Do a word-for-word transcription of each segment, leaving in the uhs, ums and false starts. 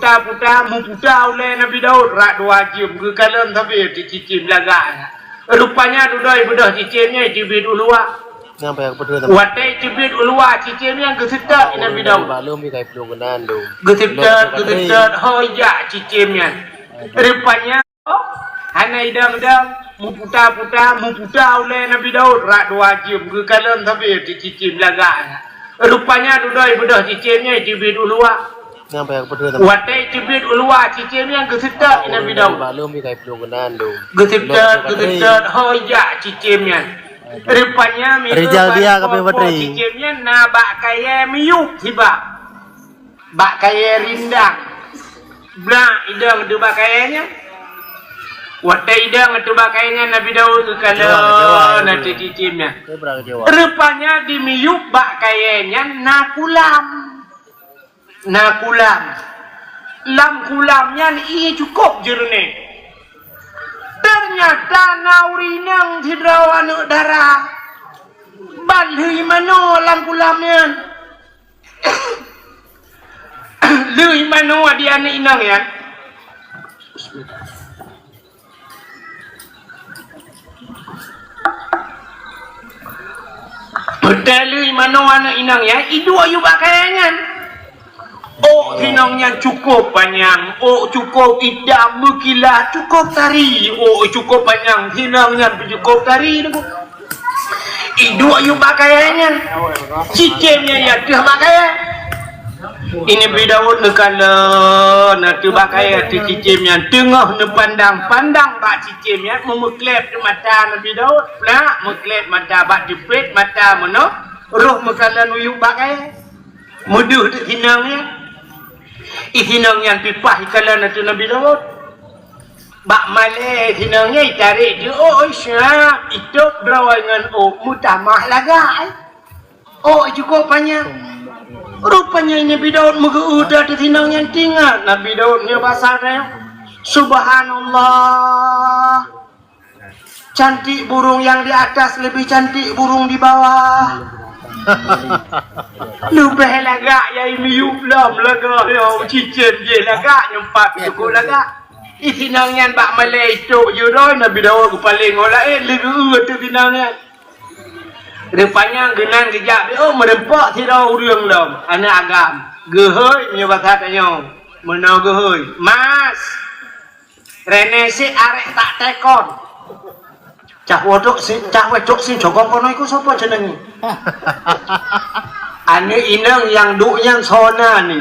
Puta-puta, meuputa ulèe Nabi Daud rot dua jeuem, geukalon sabe cicém lagak. Rupanya dudoe beudôh cicém nyan teubiet u luwa. Nyang payah keupeutrön. Watèe teubiet u luwa cicém nyan geuseutôt Nabi Daud. Geuseutôt, geuseutôt, ho jak cicém nyan. Rupanya hana idong-idong, meuputa-puta, meuputa ulèe Nabi Daud rot dua jeuem, geukalon sabe cicém lagak. Rupanya dudoe beudôh cicém nyan teubiet u luwa. Nyang payah keupeutrön. Watèe teubiet u luwa cicém nyan geuseutôt Nabi Daud. Geuseutôt, geuseutôt, ho jak cicém nyan. Rupanya meunyoe Rijal dia ka po-po cicém nyan na bak kayèe miyueb sibak. Bak kayèe rindang. Blah idong ateueh bak kayèe nyan. Watèe idong ateueh bak kayèe nyan Nabi Daud geukalon ateueh cicém nyan. Rupanya di miyueb bak kayèe nyan na kulam. Na kulam. Lam kulam nyan ié cukôp jeureunéh. Teunyata na ureueng inong sidroe aneuk dara. Ban lheueh manoe lam kulam nyan. Lheueh manoe di aneuk inong nyan. Watèe lheueh manoe aneuk inong nyan, iduek yub bak kayèe nyan. Ôk inong nyan cukôp panyang, ôk cukôp itam, meukilat, cukôp tari. Ôk cukôp panyang, inong nyan pih cukôp tari. Iduek yub bak kayèe nyan. Cicém nyan ateueh bak kayèe. Nabi Daud neukalon ateueh bak kayèe ateueh cicém nyan, teungoh neupandang-pandang bak cicém nyan, meumeuklèb mata Nabi Daud. Nah, meuklèb mata bak teupet mata meunoe, roh meukalon u yub bak kayèe. Meudeuh teuk inong nyan. Inong nyan pih paih ikalon ateueh Nabi Daud. Bak malèe inong nyan itarek di ôk, siap itôp droe ngon ôk, meutamah lagak. Ôk cukôp panyang. Rupanya Nabi Daud meugeu-eu ateueh inong nyan, teuingat Nabi Daud nyoe basa teuh. Subhanallah. Cantik burung yang di atas lebih cantik burung di bawah. Leubeh lagak nyang miyueb lom lagak nyoe, cicém jih lagak, nyoe pat cukôp lagak. Inong nyan bak malèe itôp jih droe, Nabi Daud geupaleng ngon laén, lheueh geu-eu ateueh inong nyan. Rupanya geunan geujak, oh, meureumpok sidroe ureueng lom, aneuk agam. Geuhôi, meunyoe basa tanyoe. Meunoe geuhôi. Mas. René sit arek tak tekon. Cah woe trok si, cah woe trok si cokong kono iku sopo ceneng ni? Aneuk inong nyang duek nyan soe na ni?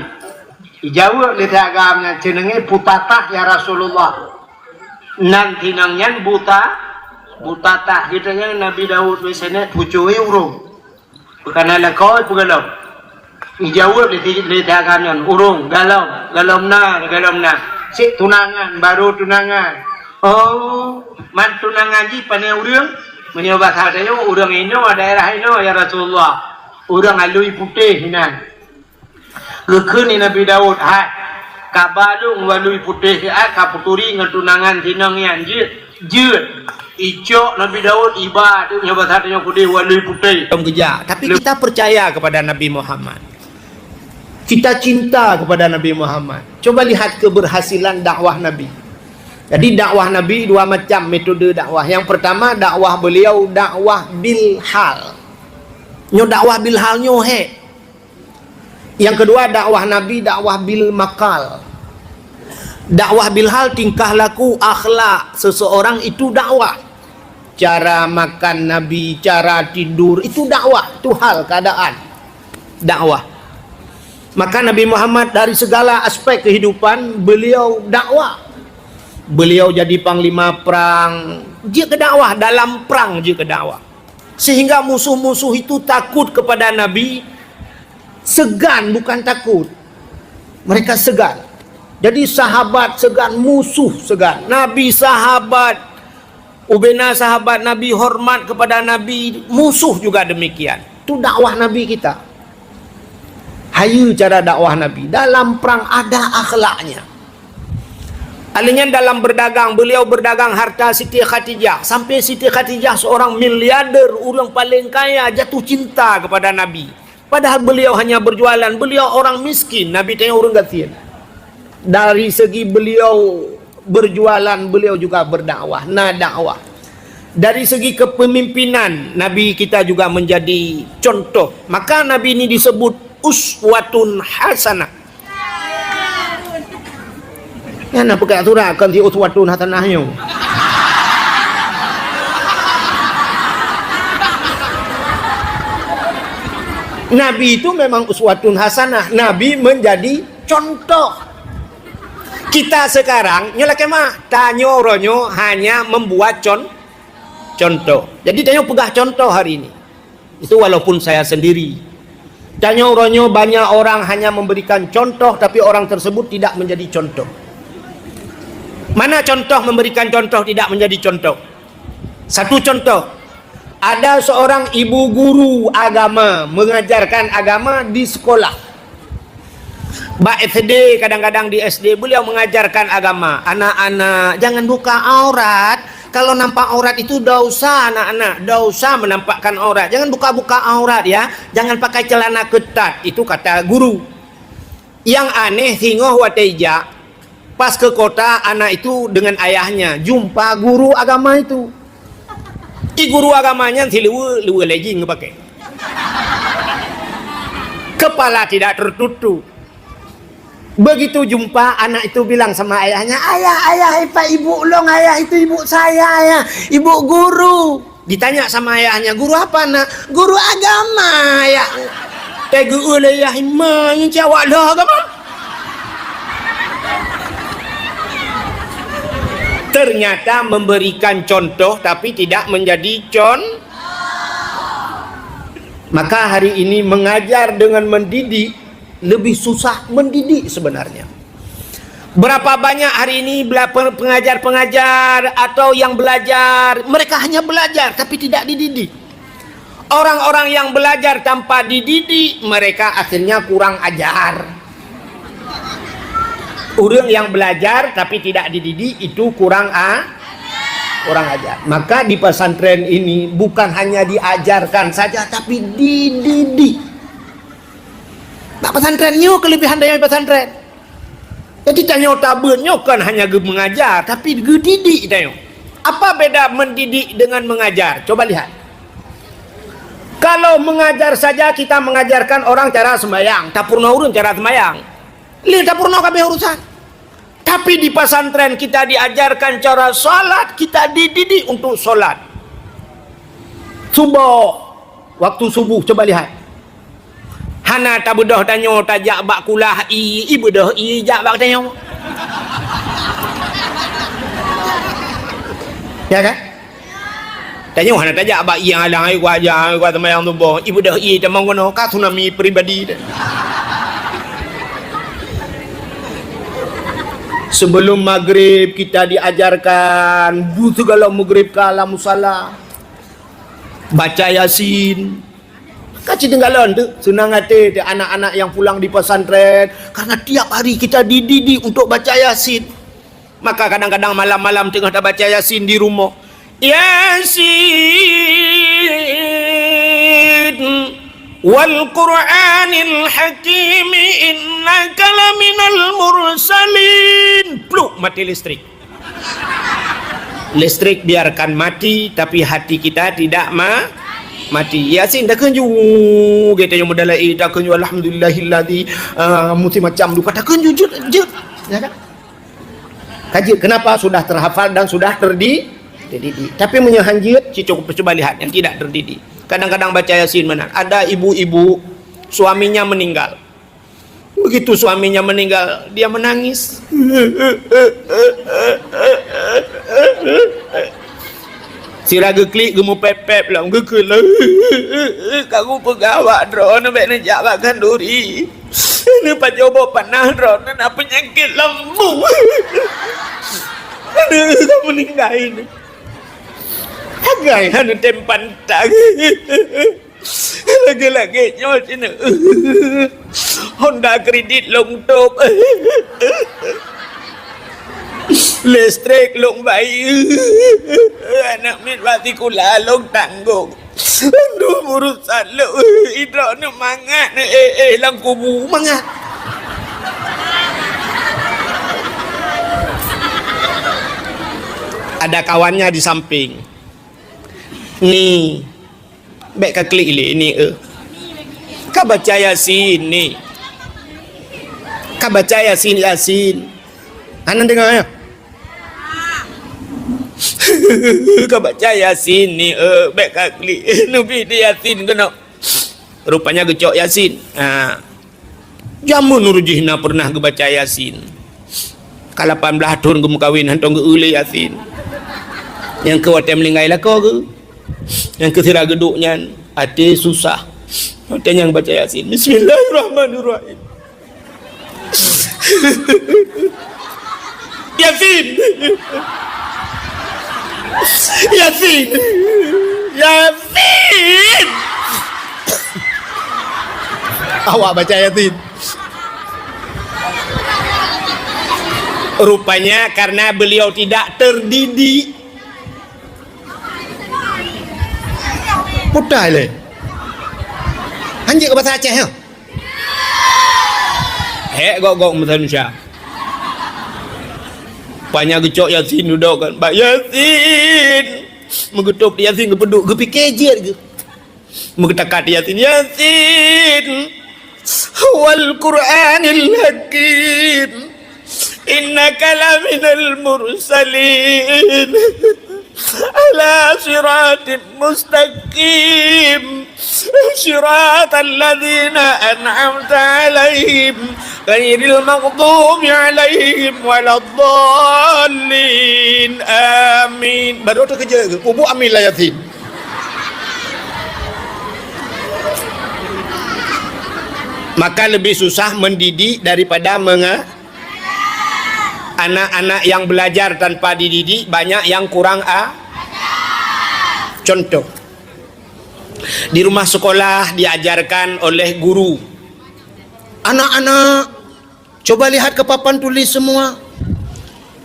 Ijaweueb lé agam nyan, ceneng ni Putatah ya Rasulullah. Nan inong nyan buta, Butatah. Geutanyoe Nabi Daud biasanya pucui urung. Bukan lakoe peugalom. Ijaweueb lé, lé agam nyan, urung, galom, galom na, galom na. Sit tunangan, baru tunangan. Oh, man tunangan jih pane ureueng? Meunyoe basa tanyoe, ureueng inoe, daerah inoe, ya Rasulullah. Ureueng alui putéh inan. Geukheun lé Nabi Daud, hai, ka ba lôn walui putéh, hai, ka peuturi ngon tunangan sinong nyan, jeuet, jeuet. Icok Nabi Daud iba, nyoe basa tanyoe keudeh walui putéh. Lom geujak. Tapi kita percaya kepada Nabi Muhammad. Kita cinta kepada Nabi Muhammad. Coba lihat keberhasilan dakwah Nabi. Jadi dakwah Nabi dua macam metode dakwah. Yang pertama dakwah beliau dakwah bil hal. Nyoe dakwah bil hal nyoe hek. Yang kedua, dakwah Nabi, dakwah bil makal. Dakwah bil hal, tingkah laku, akhlak seseorang itu dakwah. Cara makan Nabi, cara tidur, itu dakwah, itu hal, keadaan. Dakwah. Maka Nabi Muhammad dari segala aspek kehidupan, beliau dakwah. Beliau jadi panglima perang, jeuet keu dakwah, dalam perang jeuet keu dakwah. Sehingga musuh-musuh itu takut kepada Nabi, segan, bukan takut. Mereka segan. Jadi sahabat segan, musuh segan. Nabi sahabat, ubena sahabat Nabi hormat kepada Nabi, musuh juga demikian. Itu dakwah Nabi kita. Hayeue cara dakwah Nabi. Dalam perang ada akhlaknya. Alèh nyan dalam berdagang, beliau berdagang harta Siti Khadijah. Sampai Siti Khadijah seorang miliarder, ureueng paléng kaya, jatuh cinta kepada Nabi. Padahal beliau hanya berjualan, beliau orang miskin, Nabi tanya ureueng gasien. Dari segi beliau berjualan, beliau juga berdakwah, na dakwah. Dari segi kepemimpinan, Nabi kita juga menjadi contoh. Maka Nabi ini disebut uswatun hasanah. Nyan na peugah surat kon si uswatun hasanah nyoe. Nabi itu memang uswatun hasanah. Nabi menjadi contoh. Kita sekarang nyoe lakée mah, tanyoe uroe nyoe hanya membuat con-, contoh. Jadi tanyoe peugah contoh hari ini. Itu walaupun saya sendiri. Tanyoe uroe nyoe banyak orang hanya memberikan contoh, tapi orang tersebut tidak menjadi contoh. Mana contoh memberikan contoh tidak menjadi contoh? Satu contoh, ada seorang ibu guru agama mengajarkan agama di sekolah. Bak S D, kadang-kadang di S D beliau mengajarkan agama. "Anak-anak, jangan buka aurat. Kalau nampak aurat itu dosa, anak-anak. Dosa menampakkan aurat. Jangan buka-buka aurat, ya. Jangan pakai celana ketat." Itu kata guru. Yang aneh, singoh watée jak, pas ke kota, anak itu dengan ayahnya jumpa guru agama itu. Di guru agama nyan siluweue, luweue legging geupakai. Kepala tidak tertutup. Begitu jumpa, anak itu bilang sama ayahnya, "Ayah, ayah, ipat ibu ulôn, ayah, itu ibu saya, ayah, ibu guru." Ditanya sama ayahnya, "Guru apa, Nak?" "Guru agama, Ayah." Teugeue lé ayah, "Ima nyan cit awak lheueh agama." Ternyata memberikan contoh tapi tidak menjadi con-, maka hari ini mengajar dengan mendidik lebih susah mendidik sebenarnya. Berapa banyak hari ini bela-, pe-, pengajar-pengajar atau yang belajar, mereka hanya belajar tapi tidak dididik. Orang-orang yang belajar tanpa dididik, mereka akhirnya kurang ajar. Ureuëng yang belajar tapi tidak dididik, itu kurang a-, kurang ajar. Maka di pesantren ini bukan hanya diajarkan saja, tapi dididik. Bak pesantren nyoe kelebihan tanyoe pesantren. Jadi tanyoe tabeuet nyoe kon hanya geumengajar, tapi geudidik tanyoe. Apa beda mendidik dengan mengajar? Coba lihat. Kalau mengajar saja, kita mengajarkan orang cara sembahyang, tapeurunoe ureuëng cara sembahyang. Lé tapeurunoe ka abéh urusan. Tapi di pesantren kita diajarkan cara salat, kita dididik untuk salat. Suboh, waktu subuh, coba lihat. Hana tabeudôh tanyoe tajak bak kulah ie, ie beudôh ie jak bak tanyoe. Ya kan? Tanyoe hana tajak bak ie alang, ie kuaja, ie kuat sembahyang suboh, ie beudôh ie tamong keunoe, ka tsunami pribadi. Sebelum maghrib kita diajarkan, bu segala maghrib ka lam musala. Baca Yasin. Ka ci teunggalon tu, seunang até teuh anak-anak yang pulang di pesantren, karena tiap hari kita dididik untuk baca Yasin. Maka kadang-kadang malam-malam teungoh tabaca Yasin di rumoh. Yasin wal Qur'anil Hakim, innaka laminal mursalin. Pluk, mati listrik. Listrik biarkan mati, tapi hati kita tidak ma-, mati. Yasin takheun ju, gata nyang meudalai takheun ju, alhamdulillahilladzi, ah, macam-macam duka takheun ju, jeuet, jeuet. Ya kan? Ka jeuet, kenapa? Sudah terhafal dan sudah terdi-, terdidik. Tapi meunyoe han jeuet, ci cukup cuba lihat yang tidak terdidik. Kadang-kadang baca Yasin meunan. Ada ibu-ibu, suaminya meninggal. Begitu suaminya meninggal, dia menangis. Sira geuklik, geumupép-pép lom, geukheun lom. Ka kupeugah bak droeneuh bèk neujak bak khanduri. Neupajoh boh panah droeneuh na peunyakét lambung. Aneuk ka meuninggai nyoe. Sagai hana tem pantang. Lagèe-lagèe nyoe sineuk. Honda kredit lôn top. Listrik lôn bayeue. Aneuk miet bak sikula lôn tanggong. Aduh, urosan lôn. Idroeneuh mangat, eh, eh, lam kubu mangat. Ada kawannya di samping. Ni, bèk ka klik lé ni, eh. Ka baca Yasin ni. Ka baca Yasin, Yasin. Hana deungö, ya? Ka baca Yasin ni, eh, bèk ka klik. Neubi di Yasin keunoe. Rupanya geucok Yasin. Ha. Jameun uroe jih na pernah geubaca Yasin. Ka lapan blaih thon geumeukawen, hantom geu-eu lé Yasin. Nyang keu watèe meuninggai lakoe geuh. Nyang keu sira geuduek nyan, até susah. Watèe nyan baca Yasin. Bismillahirrahmanirrahim. Yasin. Yasin. Yasin. Awak baca Yasin. Rupanya karena beliau tidak terdidik. Putai lé. Hanjeuet keu bahasa Aceh, ya? Hek gok-gok meusan Syah. Panya geucok Yasin dudoe kan. Bak Yasin. Meugeutôb Yasin geupeuduek, geupike jeuet geuh. Meugeutakat Yasin. Yasin. Wal Qur'anil Hakim. Innaka laminal mursalin. Ala siratim mustaqim. Siratal ladzina an'amta 'alaihim ghairil maghdubi 'alaihim waladdallin. Amin. Baru teukeujot ke? Peubuet amin lah Yasin. Maka lebih susah mendidik daripada menga-, anak-anak yang belajar tanpa dididik banyak yang kurang a-, contoh. Di rumah sekolah diajarkan oleh guru. Anak-anak, coba lihat ke papan tulis semua.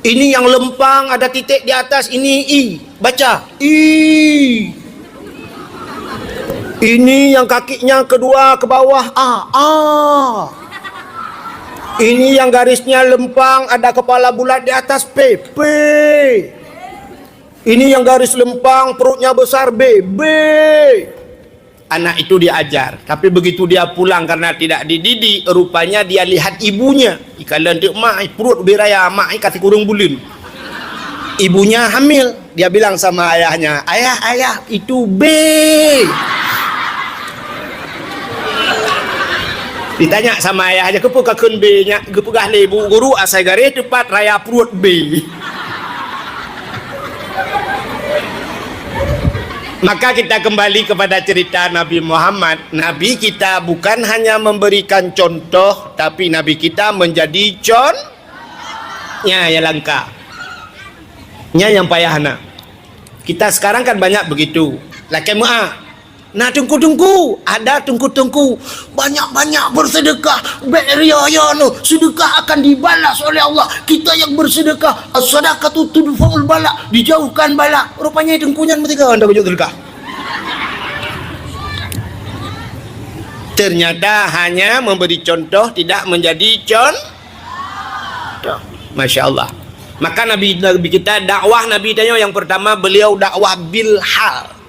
Ini yang lempang ada titik di atas, ini I. Baca, I. Ini yang kakinya kedua ke bawah, A. A. Ini yang garisnya lempang ada kepala bulat di atas, P. P. Ini yang garis lempang perutnya besar, B. B. Anak itu diajar, tapi begitu dia pulang karena tidak dididik, rupanya dia lihat ibunya. Ikalon teuk mak, perut ubé raya, mak ka sikureueng buleuen. Ibunya hamil, dia bilang sama ayahnya, "Ayah, ayah, itu B." Ditanya sama ayahnya, "Keupeue kakheun B nyak?" Geupeugah lé ibu guru, asai garéh teupat raya pruet B. Maka kita kembali kepada cerita Nabi Muhammad. Nabi kita bukan hanya memberikan contoh, tapi Nabi kita menjadi con-, nya yang langka. Nya yang payah na. Kita sekarang kan banyak begitu. Lakèe meu'ah. Na teungku-teungku, ada teungku-teungku, banyak-banyak bersedekah, bèk ria-ria neuh, sedekah akan dibalas oleh Allah. Kita yang bersedekah, as-sadaqatu tudfa'ul bala, dijauhkan bala. Rupanya teungku nyan meusigoe anda kujok sedekah. Ternyata hanya memberi contoh, tidak menjadi con-, toh. Masya Allah. Maka Nabi, Nabi kita, dakwah Nabi tanyoe yang pertama, beliau dakwah bil hal.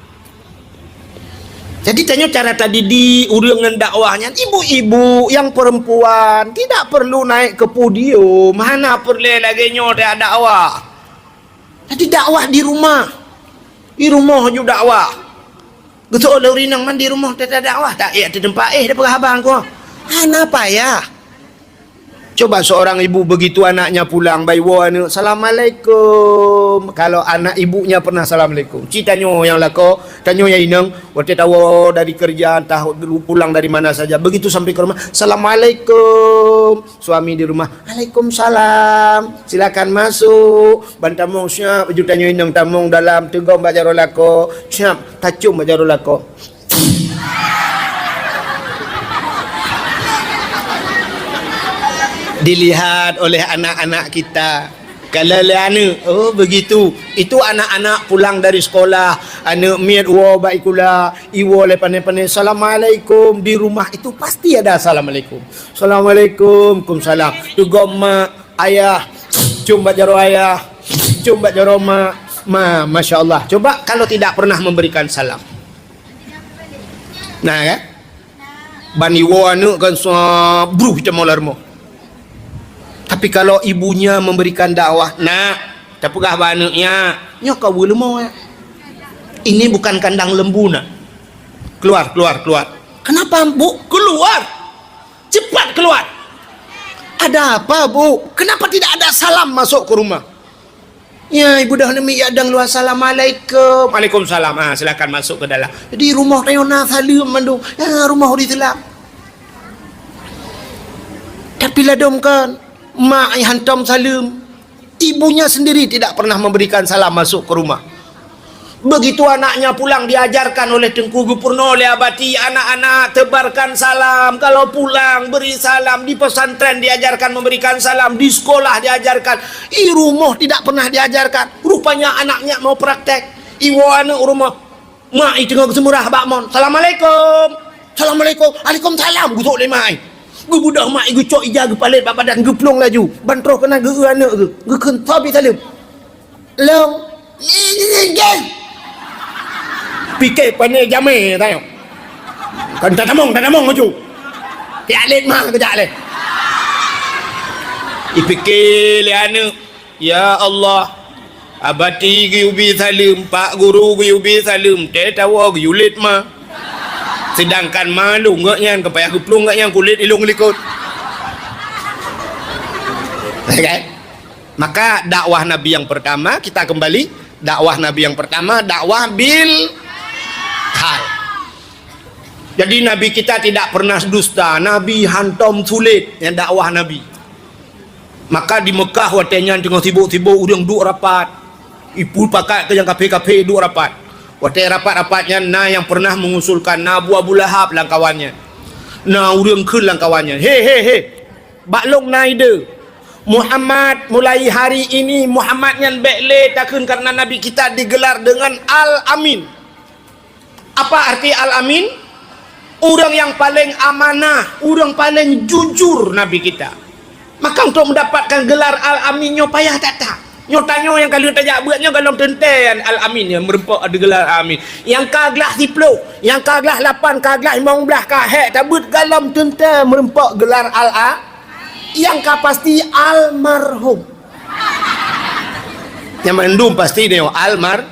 Jadi tanyoe cara tadidik ureueng ngon dakwah nyan, ibu-ibu nyang perempuan tidak perlu naik ke podium, hana peureulèe lagèe nyoe ta dakwah. Jadi dakwah di rumah. Di rumoh ju dakwah. Geuseuôt lé ureueng inong man di rumoh ta dakwah, tak ék teuteumpat éh, tapeugah haba ngon ku. Hana payah. Coba seorang ibu begitu anaknya pulang, bak iwoe aneuk, "Assalamualaikum." Kalau anak ibunya pernah assalamualaikum. Ci tanyoe nyang lakoe, tanyoe nyang inong, watèe tawoe dari kerja, entah pulang dari mana saja, begitu sampai ke rumah, "Assalamualaikum." Suami di rumah, "Waalaikumsalam. Silakan masuk." Ban tamong siap, baju tanyoe inong tamong dalam, teugom bak jaroe lakoe, siap, tacôm bak jaroe lakoe. Dilihat oleh anak-anak kita. Kalau lé aneuk, oh begitu. Itu anak-anak pulang dari sekolah, aneuk miet woe bak sikula, iwoe lé pané-pané, "Assalamualaikum." Di rumah itu pasti ada assalamualaikum. "Assalamualaikum." "Kumsalam." Teugom mak, ayah, cium bak jaroe ayah, cium bak jaroe mak, Ma, masya Allah. Coba kalau tidak pernah memberikan salam. Nah, kan? Ban iwoe aneuk kan sua bruh teumolar mo. Tapi kalau ibunya memberikan dakwah, "Nak, tapeugah bak aneuk nyak, nyoe ka weuleumô, ya. Ini bukan kandang lembu, nak. Keluar, keluar, keluar." "Kenapa, Bu?" "Keluar! Cepat keluar!" "Ada apa, Bu? Kenapa tidak ada salam masuk ke rumah?" "Ya, ibu dah nemi ya dang luar, assalamualaikum." "Waalaikumsalam. Ah, silakan masuk ke dalam." Di rumah tayona salam mandum. Ya, rumah di selam. Tapi ladom kan, mak ai hantom salam. Ibunya sendiri tidak pernah memberikan salam masuk ke rumah. Begitu anaknya pulang diajarkan oleh Teungku Gupurno, oleh Abati, "Anak-anak, tebarkan salam. Kalau pulang, beri salam." Di pesantren diajarkan memberikan salam, di sekolah diajarkan. Di rumah tidak pernah diajarkan. Rupanya anaknya mau praktek. Iwoe aneuk rumah. Mak i teungoh geuseumurah bak mon. "Assalamualaikum." "Assalamualaikum." "Waalaikumsalam." Gusok lé mak i. Geubeudôh mak i, geucok ija geupalét bak badan, geuplueng laju. Ban troh keunan geu-eu aneuk geuh. Geukheun, "Soe bi saleuem?" "Lôn." "Pike pané jamé tanyoe." "Kan tatamong, tatamong maju." Tiak lét mah geujak lé. Ipike lé aneuk, "Ya Allah, Abati geuyue bi saleuem, Pak Guru geuyue bi saleuem, teuh tawoe geuyue lét ma. Sedangkan ma lôn geuh nyan, ka payah geuplueng geuh nyan kulét ilong likot." Ya kan? Maka dakwah Nabi yang pertama, kita kembali, dakwah Nabi yang pertama, dakwah bil hal. Jadi Nabi kita tidak pernah dusta, Nabi hantom sulit nyang dakwah Nabi. Maka di Mekah watée nyan teungoh sibok-sibok ureuëng duek rapat. Ipu pakat keu nyang kafé-kafé duek rapat. Watée rapat-rapat nyan na nyang pernah mengusulkan, na Abu, Abu Lahab lam kawan nyan. Na ureuëng kheun lam kawan nyan, "He, he, he! Bak lôn na ide. Muhammad, mulai hari ini Muhammad nyan bék lé takheun, karena Nabi kita digelar dengan Al-Amin." Apa arti Al-Amin? Ureuëng nyang paleng amanah, ureuëng paleng jujur Nabi kita. Maka untuk mendapatkan gelar Al-Amin nyoe payah that-that. Nyoe tanyoe nyang ka lheueh tajak beuet nyoe golom teuntée Al-Amin nyang meureumpok digelar Al-Amin. Nyang ka glah siploh, nyang ka glah lapan, ka glah limong blaih ka hék tabeuet golom teuntée meureumpok gelar Al-A-, nyang ka pasti almarhum. Nyang mandum pasti nyoe almar-,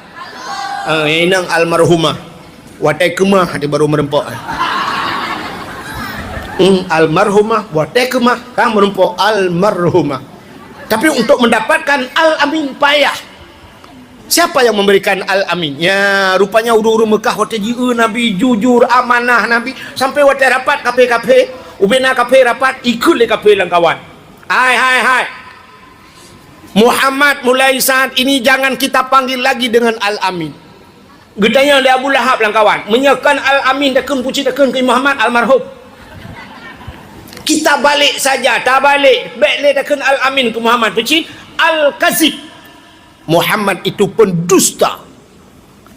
eh, inong almarhumah. Watée keumah di baru meureumpok. Hmm, almarhumah, watée keumah ka meureumpok almarhumah. Tapi untuk mendapatkan Al-Amin payah. Siapa yang memberikan Al-Amin? Ya, rupanya ureuëng-ureuëng Mekah watée jieu Nabi jujur, amanah Nabi, sampai watée rapat kafé-kafé, ubena kafé rapat, ikheun lé kafé lam kawan. "Hai, hai, hai! Muhammad, mulai saat ini jangan kita panggil lagi dengan Al-Amin." Geutanyong lé Abu Lahab lam kawan, "Meunyoe kon Al-Amin takheun, peue cit takheun keu Muhammad almarhum? Kita balik saja, tabalek, bék lé takheun Al-Amin keu Muhammad, peue cit? Al-Kazib." Muhammad itu pendusta.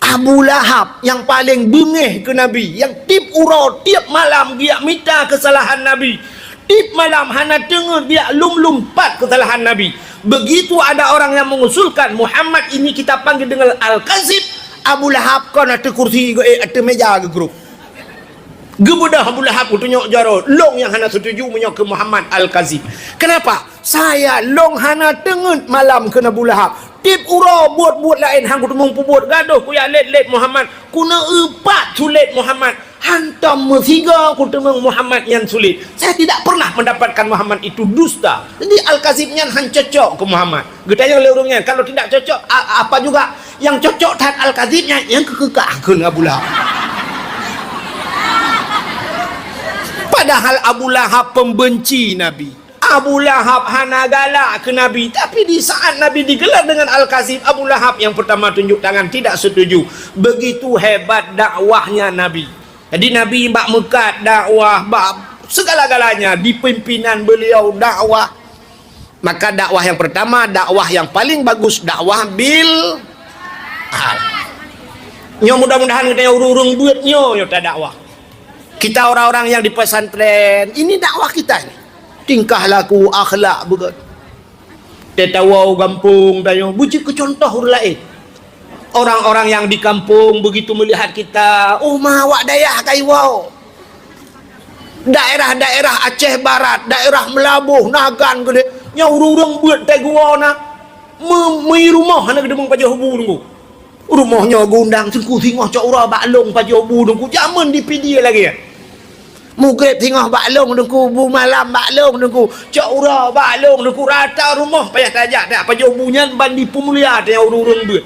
Abu Lahab nyang paleng beungéh keu Nabi, nyang tieb uroe, tieb malam geujak mita keusalahan Nabi. Tieb malam hana teungeut geujak lom-lom pat keusalahan Nabi. Begitu ada orang yang mengusulkan, "Muhammad ini kita panggil dengan Al-Kazib," Abu Lahab kon ateueh kursi geuék, ateueh méja geugrob. Geubeudôh Abu Lahab geutunyok jaroe, "Lôn nyang hana setuju meunyoe keu Muhammad Al-Kazib." Kenapa? "Saya lôn hana teungeut malam," kheun Abu Lahab. "Tieb uroe buet-buet laén han kuteumeung peubuet, gadôh kujak lét-lét Muhammad. Kuneuk pat sulet Muhammad. Hantom meusigoe kuteumeung Muhammad nyan sulet. Saya tidak pernah mendapatkan Muhammad itu dusta. Jadi Al-Kazib nyan han cocok keu Muhammad." Geutanyong lé ureuëng nyan, "Kalau tidak cocok, a-, apa juga? Nyang cocok that Al-Kazib nyan, nyang keukeukah," kheun Abu Lahab. Padahal Abu Lahab pembenci Nabi. Abu Lahab hana galak keu Nabi, tapi di saat Nabi digelar dengan Al-Kazib, Abu Lahab yang pertama tunjuk tangan tidak setuju. Begitu hebat dakwahnya Nabi. Jadi Nabi bak meukat dakwah, bak segala-galanya di pimpinan beliau dakwah. Maka dakwah yang pertama, dakwah yang paling bagus, dakwah bil hal. Nyoe mudah-mudahan geutanyoe ureuëng-ureuëng beuet nyoe, nyoe tadakwah. Kita orang-orang yang di pesantren, ini dakwah kita ini. Tingkah laku, akhlak beugét. Teuh tawoe gampông tanyoe, beujeuet keu contoh ureuëng laén. Orang-orang yang di kampung begitu melihat kita, "Oh, ma, awak dayah ka iwoe." Daerah-daerah Aceh Barat, daerah Meulaboh, Nagan keudeh, nyan ureuëng-ureuëng beuet teuh geuwoe na. Me-, meu rumoh hana geudeumeung pajoh bu Teungku. Rumoh nyoe geuundang Teungku singoh cok uroe bak lông pajoh bu Teungku. Jameun di Pidie lagée. Mugreb singoh bak lông Teungku, bu malam bak lông Teungku. Cok uroe bak lông Teungku, rata rumoh payah tajak, tajak pajoh bu nyan ban di peumulia teuh ureuëng-ureuëng beuet.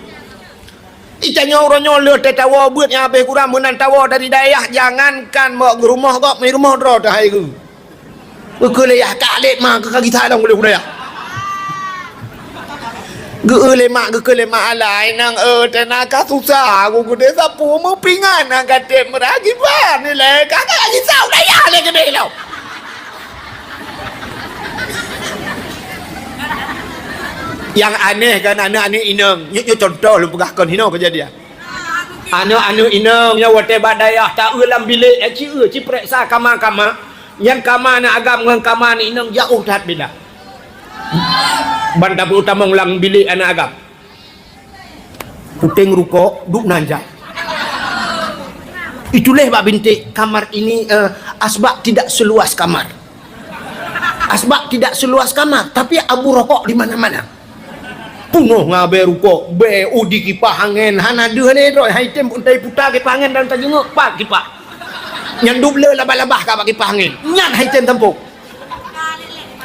Itanyoe uroe nyoe lheueh teuh tawoe beuet nyang habéh kurang meunan tawoe dari dayah, jangankan mok geurumoh gob, meu rumoh droe teuh hai geu. Geukheun lé yah ka lét ma keu ka gisa lông lé budaya. Geu lé mak, geukheun lé mak alai nang, eh, teuh na ka susah, aku geudeh sapu meupingan nang ka tém meurah kiban ilée, ka ka gisa budaya lé keudeh lom. Nyang aneh kan aneuk-aneuk inong, nyoe, nyoe contoh lôn peugah kon hinoe keujadian. Aneuk-aneuk inong nyang watée bak dayah taeu lam bilék, eh, ci eu, ci preksa kama-kama. Nyang kama aneuk agam ngon kama aneuk inong jaoh that beda. Ban tapeutamong lam bilék aneuk agam. Puténg rukok, duek nan jai. Itulah bak binték kamar ini, eh, asbak tidak seluas kamar. Asbak tidak seluas kamar, tapi abu rokok di mana-mana. Punoh ngon abée rukok, bée udi kipah angén, hana deuh lé droe, hai tem pun tai puta kipah angén dan tajeungok pat kipah. Nyan dub le labah-labah ka bak kipah angén. Nyan hai tem tampok.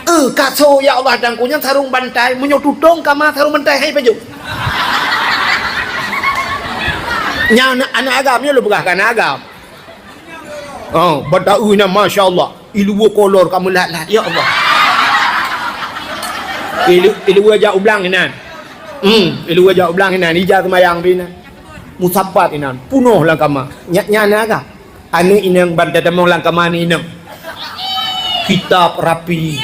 Eh, kaso ya Allah dan ku nyan sarong bantai, meunyoe tutong kama sarong bantai hai pajoh. Nyan aneuk, aneuk agam nyoe lôn peugah ka aneuk agam. Oh, bak taeu nyan masya Allah. Iluwa kolor ka meulat-lat, ya Allah. Ilu-, iluwa jak ublang inan. Hmm, iluwa jak ublang inan, ija seumayang pih inan. Musapat inan, punoh lam kama. Nyak nyan aga. Aneuk inong ban tatamong lam kama aneuk inong. Kitab rapi.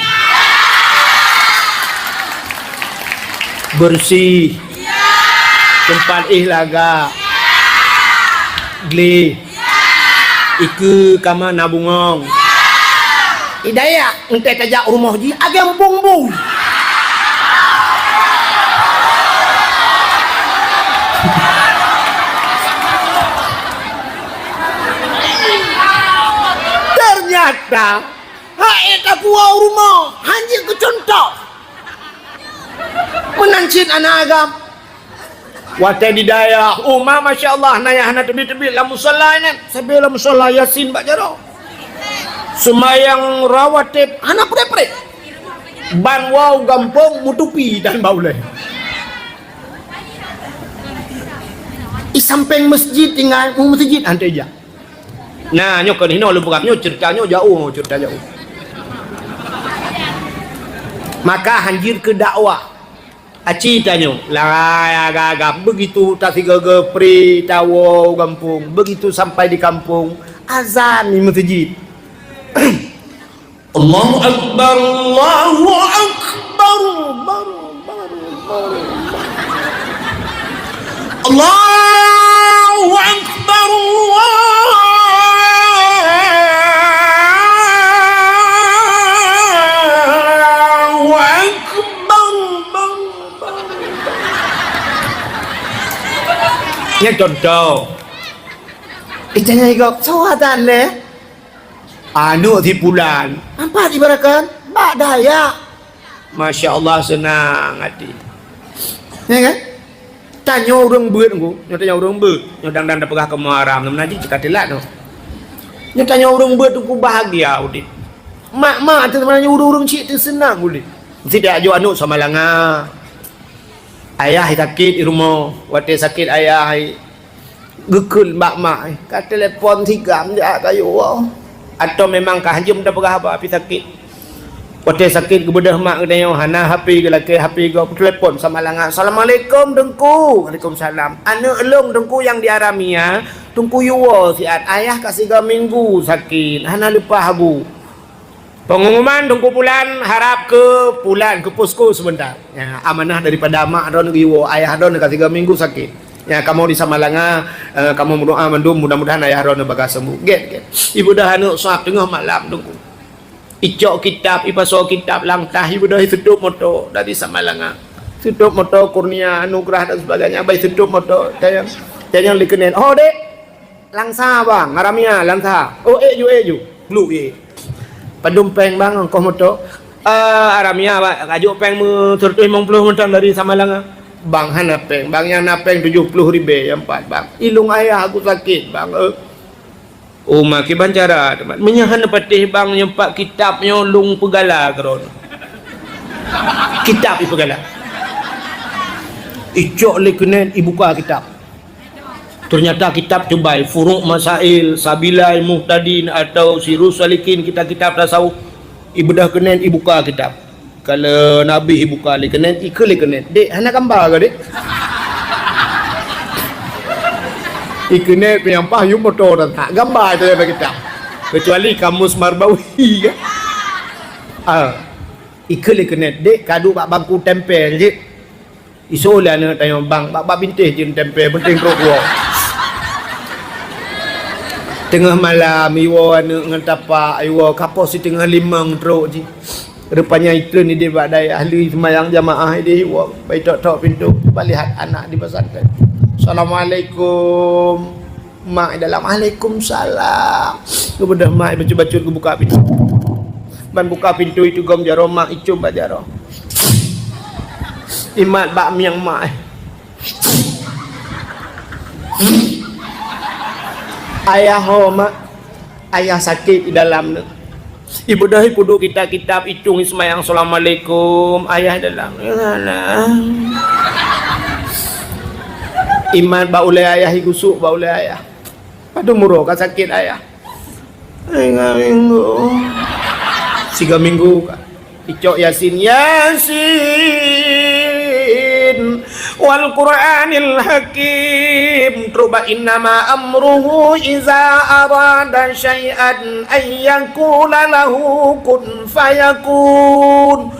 Bersih. Teumpat éh lagak. Gleh. Ikeue kama na bungong. Hidayah, entée tajak rumoh jih, agam bong-bong. Ternyata, hai tapuwoe rumoh, hana keucuntoh. Meunan cit aneuk agam. Watée di dayah, uma, masya Allah, na nyang hana teubiet-teubiet lam musala nyan. Sabe lam musala Yasin bak jaroe. Seumayang rawatib hana preh-preh. Ban woe gampông meutupi dan bak ulée. Di sampéng masjid tinggai, u masjid hana jak. Nah, nyoe kon hinoe lôn peugah, nyoe ceurita nyoe jaoh, ceurita jaoh. Maka hanjeuet keu dakwah. Aci tanyoe, lai aga-aga, begitu tasigoe-goe pri tawoe u gampông, begitu sampai di kampung, azan di masjid. Allahu Akbar, Allahu Akbar, Akbar, Akbar, Akbar. Allahu Akbar, Allahu Akbar. Nyan contoh. Ita nyang igok, "Soe azan lé?" "Aneuk si pulan." "Ampat ibarakan?" "Bak Dayak." Masya Allah, seunang até. Ya kan? Tanyoe ureuëng beuet, Teungku. Nyoe tanyoe ureuëng beuet. Nyoe dang-dang tapeugah kamoe haram. Nyoe meunajih cit ka teulat nyoe. Nyoe tanyoe ureuëng beuet, Teungku, bahagia udép. Mak-mak teuh, meunyoe ureuëng-ureuëng cit teuh seunang udép. Meusti tajok aneuk Samalanga. Ayah sakét di rumoh. Watée sakét ayah, geukheun bak mak, ka telepon sigam jak kayue woe. Atau memang ka hanjeuet tapeugah haba pih sakét. Watée sakét geubeudôh mak geutanyoe, hana H P geulakée, H P gob, telepon Samalanga. "Assalamualaikum, Teungku." "Waalaikumsalam." "Aneuk lôn, Teungku, nyang di Haramia, Teungku yue woe siat. Ayah ka sigoe minggu sakét, hana leupah bu." Pengumuman Teungku Pulan harab keu Pulan keu posko sebentar. Ya, amanah daripada mak droeneuh geuwoe, ayah droeneuh ka tiga minggu sakét. Ya, kamoe di Samalanga, eh, kamoe meudoa mandum mudah-mudahan ayah droeneuh bagah sembuh. Gét, gét. Ibeudôh aneuk sab teungoh malam Teungku. Icok kitab, ipasoe kitab lam tah, ibeudôh itutôp moto dari Samalanga. Tutup moto, kurnia, anugerah dan sebagainya, bai tutup moto. Tanyong, tanyong lé keunen. "Oh, dek, Lansa, bang, Aramia, Lansa." "Oh, ék ju, ék ju." Bluek, ék. "Padum péng, bang, ongkoh moto?" "Ah, Aramia, bang, kajok péng meu seratus limong puluh mantong dari Samalanga." "Bang, hana péng, bang, nyang na péng tujoh puluh ribèe nyang pat, bang. Ilong ayah aku sakét, bang, eh." "Oh, ma kiban cara, teuma. Meunyoe hana patéh bang, nyoe pat kitab nyoe lôn peugala keudroe." Kitab ipeugala. Icok lé keunen ibuka kitab. Ternyata kitab teubai, Furuq Masail, Sabilal Muhtadin atau Sirus Salikin, kitab-kitab tasawuf. Ibeudoh keunen ibuka kitab. Kalau Nabi ibuka lé keunen, ikheun lé keunen, "Dek, hana gamba kah, Dek?" Ikheun lé keunen, pih nyang paih yum moto dan tak gamba itu dalam kitab. Kecuali Kamus Marbawi kan. Ah, ikheun lé keunen, "Dek, ka duek bak bangku tempel jih." Isoe lé aneuk tanyong, "Bang, bak, bak bintéh jeuet tempel, penting trok woe." Teungoh malam, iwoe aneuk ngon tapak, iwoe kapok siteungoh limong trok jih. Rupanya itreun idéh bak dayah, lheueh seumayang jamaah idéh iwoe, bai tok-tok pintoe, balihat anak di pesantren. "Assalamualaikum." Mak i dalam, "Waalaikumsalam." Geubeudôh mak i bacut-bacut geubuka pintoe. Ban buka pintoe itu gom jaroe, mak icum bak jaroe. Imat bak mieng mak. "Ayah ho, Mak. Ayah sakét i dalam nyoe." Ibeudôh ipeuduek kitab-kitab, itong iseumayang, "Assalamualaikum, ayah dalam." Imat bak ulèe ayah, igusok bak ulèe ayah. Padum uroe ka sakét ayah? Tiga minggu. Tiga minggu ka. Icok Yasin, "Yasin, wal Qur'anil Hakim." Terus bak, "Innama amruhu iza arada syai'an an yaqula lahu kun fayakun.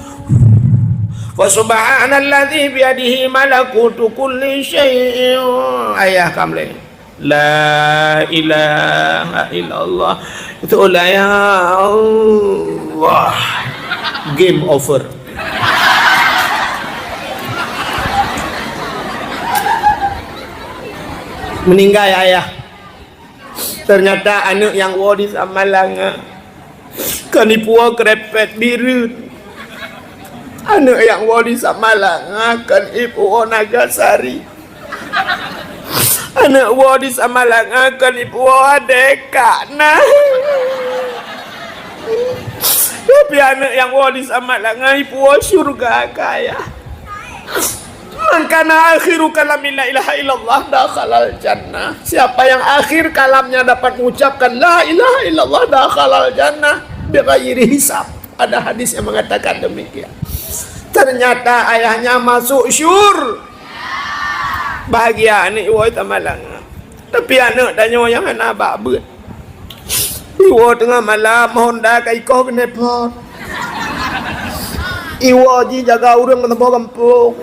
Fa subhanalladzi biyadihi malakutu kulli syai'in." Ayah kamleng. La ilaha illallah. Itu lah ya Allah. Game over. Meninggai ayah. Ternyata aneuk nyang woe di Samalanga kon ipuwoe Krepet Bireuen. Aneuk nyang woe di Samalanga kon ipuwoe Nagasari. Aneuk woe di Samalanga kon ipuwoe Adeka na. Tapi aneuk nyang woe di Samalanga ipuwoe syurga kaya. "Man kana akhiru kalami la ilaha illallah dakhalal jannah." Siapa yang akhir kalamnya dapat mengucapkan la ilaha illallah dakhalal jannah bighairi hisab. Ada hadis yang mengatakan demikian. Ternyata ayahnya masuk syur. Bahagia aneuk woe Samalanga. Tapi aneuk tanyoe nyang hana bak beuet. Iwoe teungoh malam, Honda ka ikoh keuneupot. Iwoe jijaga ureueng meusaboh gampông.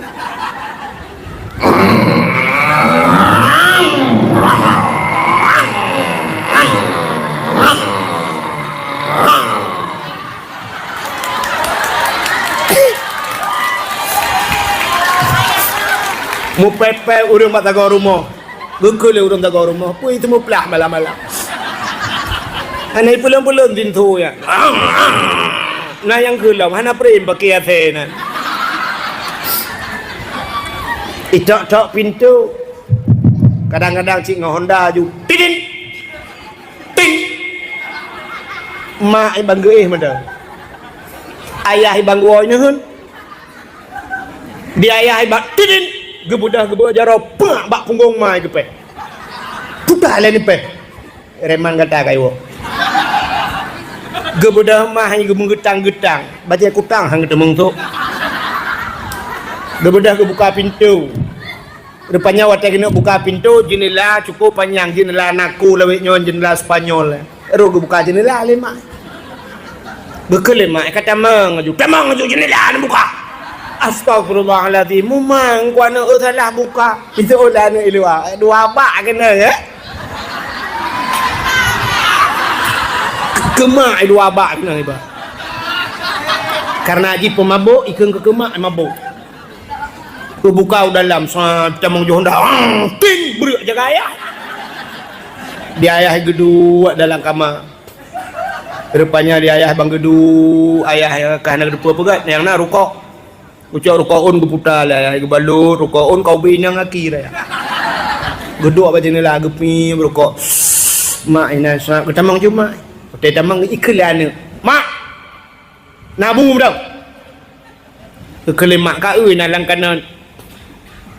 Mupèpèp ureueng bak sagoe rumoh. Geukheun lé ureueng sagoe rumoh, peue teumuplah malam-malam. Hana ipeulon-peulon pintoe nyan. Na nyang kheun lom, hana prem paké asèe nyan. Itok-tok pintoe. Kadang-kadang cit ngon Honda aju. Tidin! Ting! Mak i bang geuéh mantong. Ayah i bang geuwoe neuheun. Di ayah i bak tidin, geubeudôh geubeudôh jaroe, peuk bak punggong ma i geupèh. Puta lé neupèh. Reman gata ka iwoe. Geubeudôh ma i geumeugeutang-geutang. Bajèe kutang han geuteumeung sôk. Geubeudôh geubuka pintoe. Rupanya watèe keuneuk buka pintoe, jeundela cukôp panyang, jeundela naku lawét nyoe, jeundela Spanyol. Rot geubuka jeundela lé mak. Geukheun lé mak, ka tamong aju, tamong aju jeundela neubuka. Astagfirullahalazim, mumang ku aneuk, eu, salah buka. Itu ulah aneuk i luwa, dua bak keunoe, ya. Keumak dua bak keunoe, iba. Karena jih peumabôk, ikheun keu keumak mabôk. Teubuka u dalam, sa-, tamong jih honda, ang, ting, breuek jaga ayah. Di ayah geuduek dalam kama. Rupanya di ayah bang geuduek, ayah ka hana geuduek peugah, nyang na rukok. Ucok rukok ôn geuputa lé ayah, geubalot rukok ôn kau bri nyang aki raya. Geuduek bak jeundela geupi beurukok. Mak inan sa geutamong jih mak. Watèe tamong ikheun lé aneuk. Mak! Na bu dong. Keukeuleumak ka eu na lam kanot.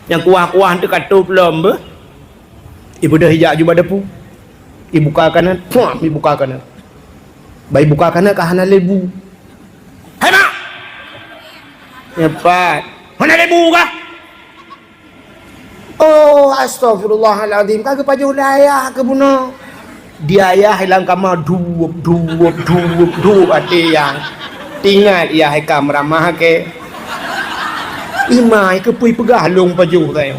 Nyang kuah-kuah teuh ka tôp lom beuh. Ibeudôh ijak aju bak dapu. Ibuka kanot, puam, ibuka kanot. Bah ibuka kanot ka hana lé bu. "Hai mak!" Nyan pat. "Hana lé bu kah?" "Oh, astagfirullahalazim, ka geupajoh lé ayah keuh bunoe." Di ayah lam kama duep, duep, duep, duep até nyang. Teuingat yah hai ka meuramah kèe. Imai keupeue peugah lôn pajoh tanyoe.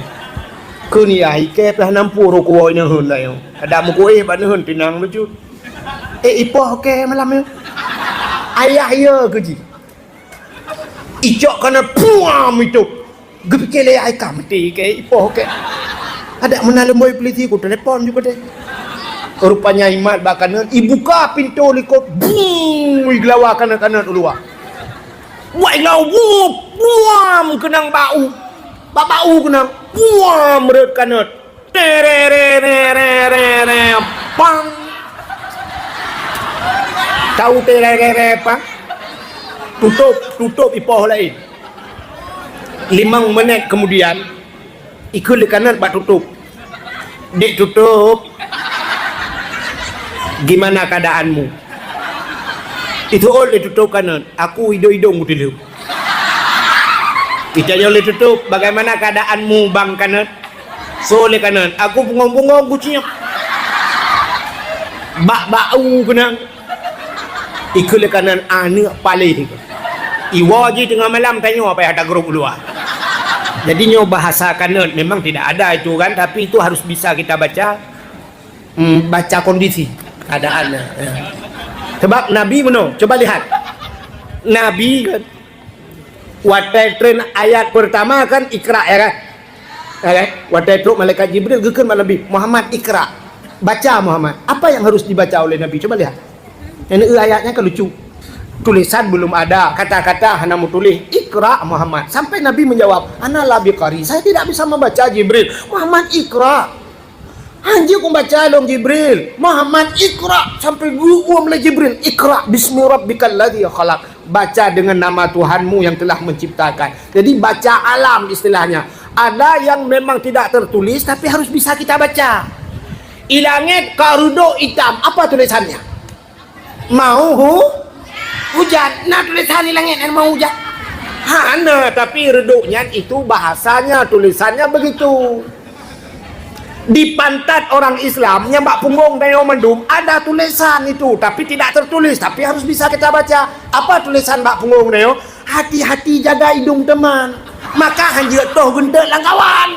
Kheun yah ikèe pih nampu rukok ineuheun tanyoe. Adak meukuéh bak neuheun pinang lucut. Eh, ipoh kèe malam nyoe. Ayah iya keuh jih. Icok kanot puam itôp. Geupike lé ai ka meuti kèe ipoh kèe. Adak meunan leumboi peulisi ku telepon juga deh. Rupanya imat bak kanot, ibuka pintoe likot, bung, igelawa kanot-kanot u luwa. Wah, igelawa, bung, puam keunong bak u. Bak, bak u keunong, puam rhot kanot. Terererererere, pang. Tahu tererere, pang? Tutup, tutup ipoh laén. Limong menit kemudian, ikheun lé kanot bak tutup. "Dek tutup, gimana keadaanmu?" Itu lé tutup kanot, "Aku idong-idong kuteuleuh." Itanyong lé tutup, "Bagaimana keadaanmu, bang kanot?" So lé kanot, "Aku bungong-bungong kuciek." Bak bak u keunong. Ikheun lé kanot, "Aneuk paléh." Iwoe jih teungoh malam tanyoe payah tagrôp u luwa. Jadi nyoe bahasa kanot memang tidak ada itu kan, tapi itu harus bisa kita baca. Hmm, baca kondisi keadaannya. Ya. Sebab Nabi meunoe, coba lihat. Nabi kan, watèe treun ayat pertama kan Iqra, ya kan? Ya kan? Watèe trok malaikat Jibril geukheun bak Nabi, "Muhammad, Iqra." Baca Muhammad. Apa yang harus dibaca oleh Nabi? Coba lihat. Ini ayatnya kan lucu. Tulisan belum ada, kata-kata hana meutuléh, "Iqra Muhammad." Sampai Nabi menjawab, "Ana la biqari." Saya tidak bisa membaca, Jibril. "Muhammad, Iqra." Hanjeuet kubaca lôn Jibril. "Muhammad, Iqra." Sampai geuuem lé Jibril. "Iqra bismi rabbikal ladzi khalaq." Baca dengan nama Tuhanmu yang telah menciptakan. Jadi baca alam istilahnya. Ada yang memang tidak tertulis tapi harus bisa kita baca. Di langit ka reudôk itam. Apa tulisannya? Mau hu-, hujan. Na tulisan di langit nyan mau hujan? Hana, tapi reudôk nyan itu bahasanya, tulisannya begitu. Di pantat orang Islam nyang bak punggong tanyoe mandum ada tulisan itu, tapi tidak tertulis, tapi harus bisa kita baca. Apa tulisan bak punggong tanyoe? Hati-hati jaga idong teman. Maka hanjeuet toh geunteuk lam kawan.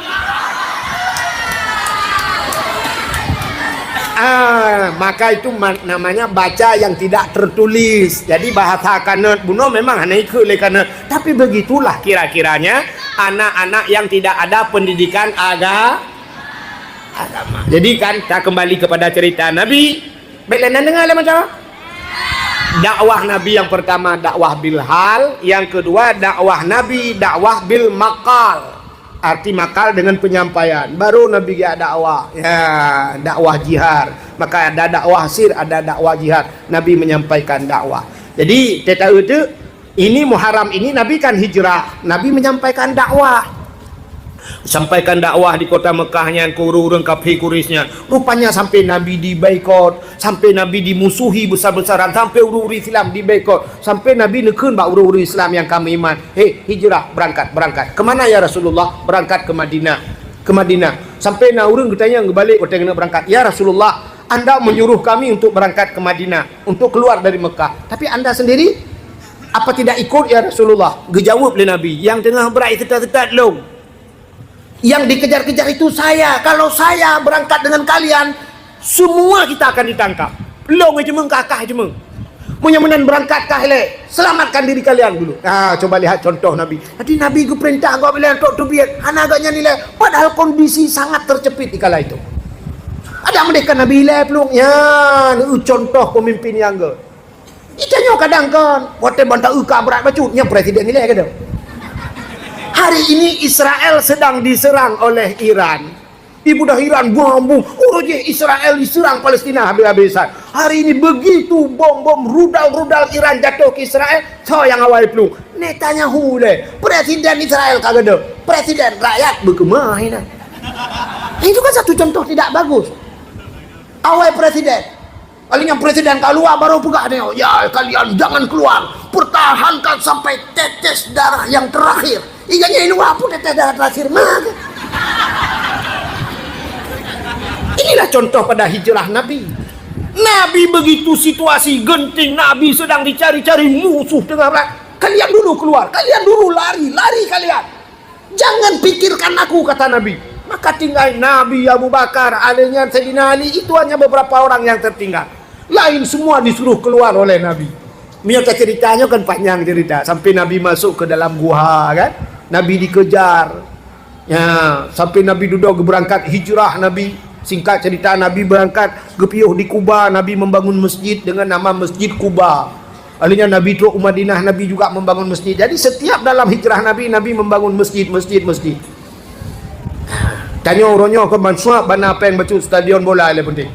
Ah, maka itu ma-, namanya baca yang tidak tertulis. Jadi bahasa kanot bunoe memang hana ikheun lé kanot. Tapi begitulah kira-kiranya anak-anak yang tidak ada pendidikan aga-, agama. Jadi kan, kita kembali kepada cerita Nabi. Baik, lain deungoe lah macam. Dakwah Nabi yang pertama dakwah bil hal, yang kedua dakwah Nabi dakwah bil maqal. Arti maqal dengan penyampaian. Baru Nabi geujak dakwah. Ya, dakwah jihar. Maka ada dakwah sir, ada dakwah jihar. Nabi menyampaikan dakwah. Jadi, teuta itu, ini Muharram ini Nabi kan hijrah. Nabi menyampaikan dakwah. Sampaikan dakwah di kota Mekah nyan keu ureuëng-ureuëng kafé Quraisy nyan. Rupanya sampai Nabi diboikot, sampai Nabi dimusuhi besar-besaran, sampai ureuëng-ureuëng Islam diboikot, sampai Nabi neukheun bak ureuëng-ureuëng Islam nyang ka meuiman, "Hei, hijrah, berangkat, berangkat." "Kemana ya Rasulullah?" "Berangkat ke Madinah." "Ke Madinah." Sampai na ureuëng geutanyong geubalek watée keuneuk berangkat, "Ya Rasulullah, Anda menyuruh kami untuk berangkat ke Madinah, untuk keluar dari Mekah. Tapi Anda sendiri, apa tidak ikut, ya Rasulullah?" Geujaweueb lé Nabi, "Nyang teungoh brat seutat-seutat lôn. Yang dikejar-kejar itu saya. Kalau saya berangkat dengan kalian, semua kita akan ditangkap." Lôn jimeueng, kakak jimeueng. Nyang meunan beurangkat kah ilèe, selamatkan diri kalian dulu. Ha, coba lihat contoh Nabi. Jadi Nabi geupeurintah gob ilèe untuk teubiet, hana gobnyan ilèe, padahal kondisi sangat terjepit di kala itu. Adak meudeh ka Nabi ilèe plueng, nyan, eu, contoh pemimpin nyang göt. Itanyoe kadang kan, watèe ban ta-eu ka brat bacut, nyan presiden ilèe ka deuh. Hari ini Israel sedang diserang oleh Iran. Ibu dah Iran, bom, bom. Uroe jih Israel diserang Palestina habis-habisan. Hari ini begitu bom-bom, rudal-rudal Iran jatuh ke Israel, soe nyang awai plueng? Netanyahu ilèe. Presiden Israel ka deuh. Presiden rakyat beukeumah inan. Itu kan satu contoh tidak bagus. Awai presiden. Kali nyan presiden ka luwa baru peugah nyoe, "Ya, kalian jangan keluar. Pertahankan sampai tetes darah yang terakhir." Iya, nyan luwa pun tetes darah terakhir mah. Inilah contoh pada hijrah Nabi. Nabi begitu situasi genting, Nabi sedang dicari-cari musuh tengah perang. "Kalian dulu keluar, kalian dulu lari, lari kalian." "Jangan pikirkan aku," kata Nabi. Maka tinggai Nabi, Abu Bakar, alèh nyan Saidina Ali, itu hanya beberapa orang yang tertinggal. Lain semua disuruh keluar oleh Nabi. Meunyoe ka ceurita nyoe kan panjang ceurita. Sampai Nabi masuk ke dalam guha kan. Nabi dikejar. Ya, sampai Nabi dudoe geubeurangkat hijrah Nabi. Singkat cerita, Nabi berangkat geupiôh di Kuba, Nabi membangun masjid dengan nama Masjid Kuba. Alheuh nyan Nabi trok u Madinah, Nabi juga membangun masjid. Jadi setiap dalam hijrah Nabi, Nabi membangun masjid, masjid, masjid. Tanyoe uroe nyoe keu mansuab bana péng bacut stadion bola le penting.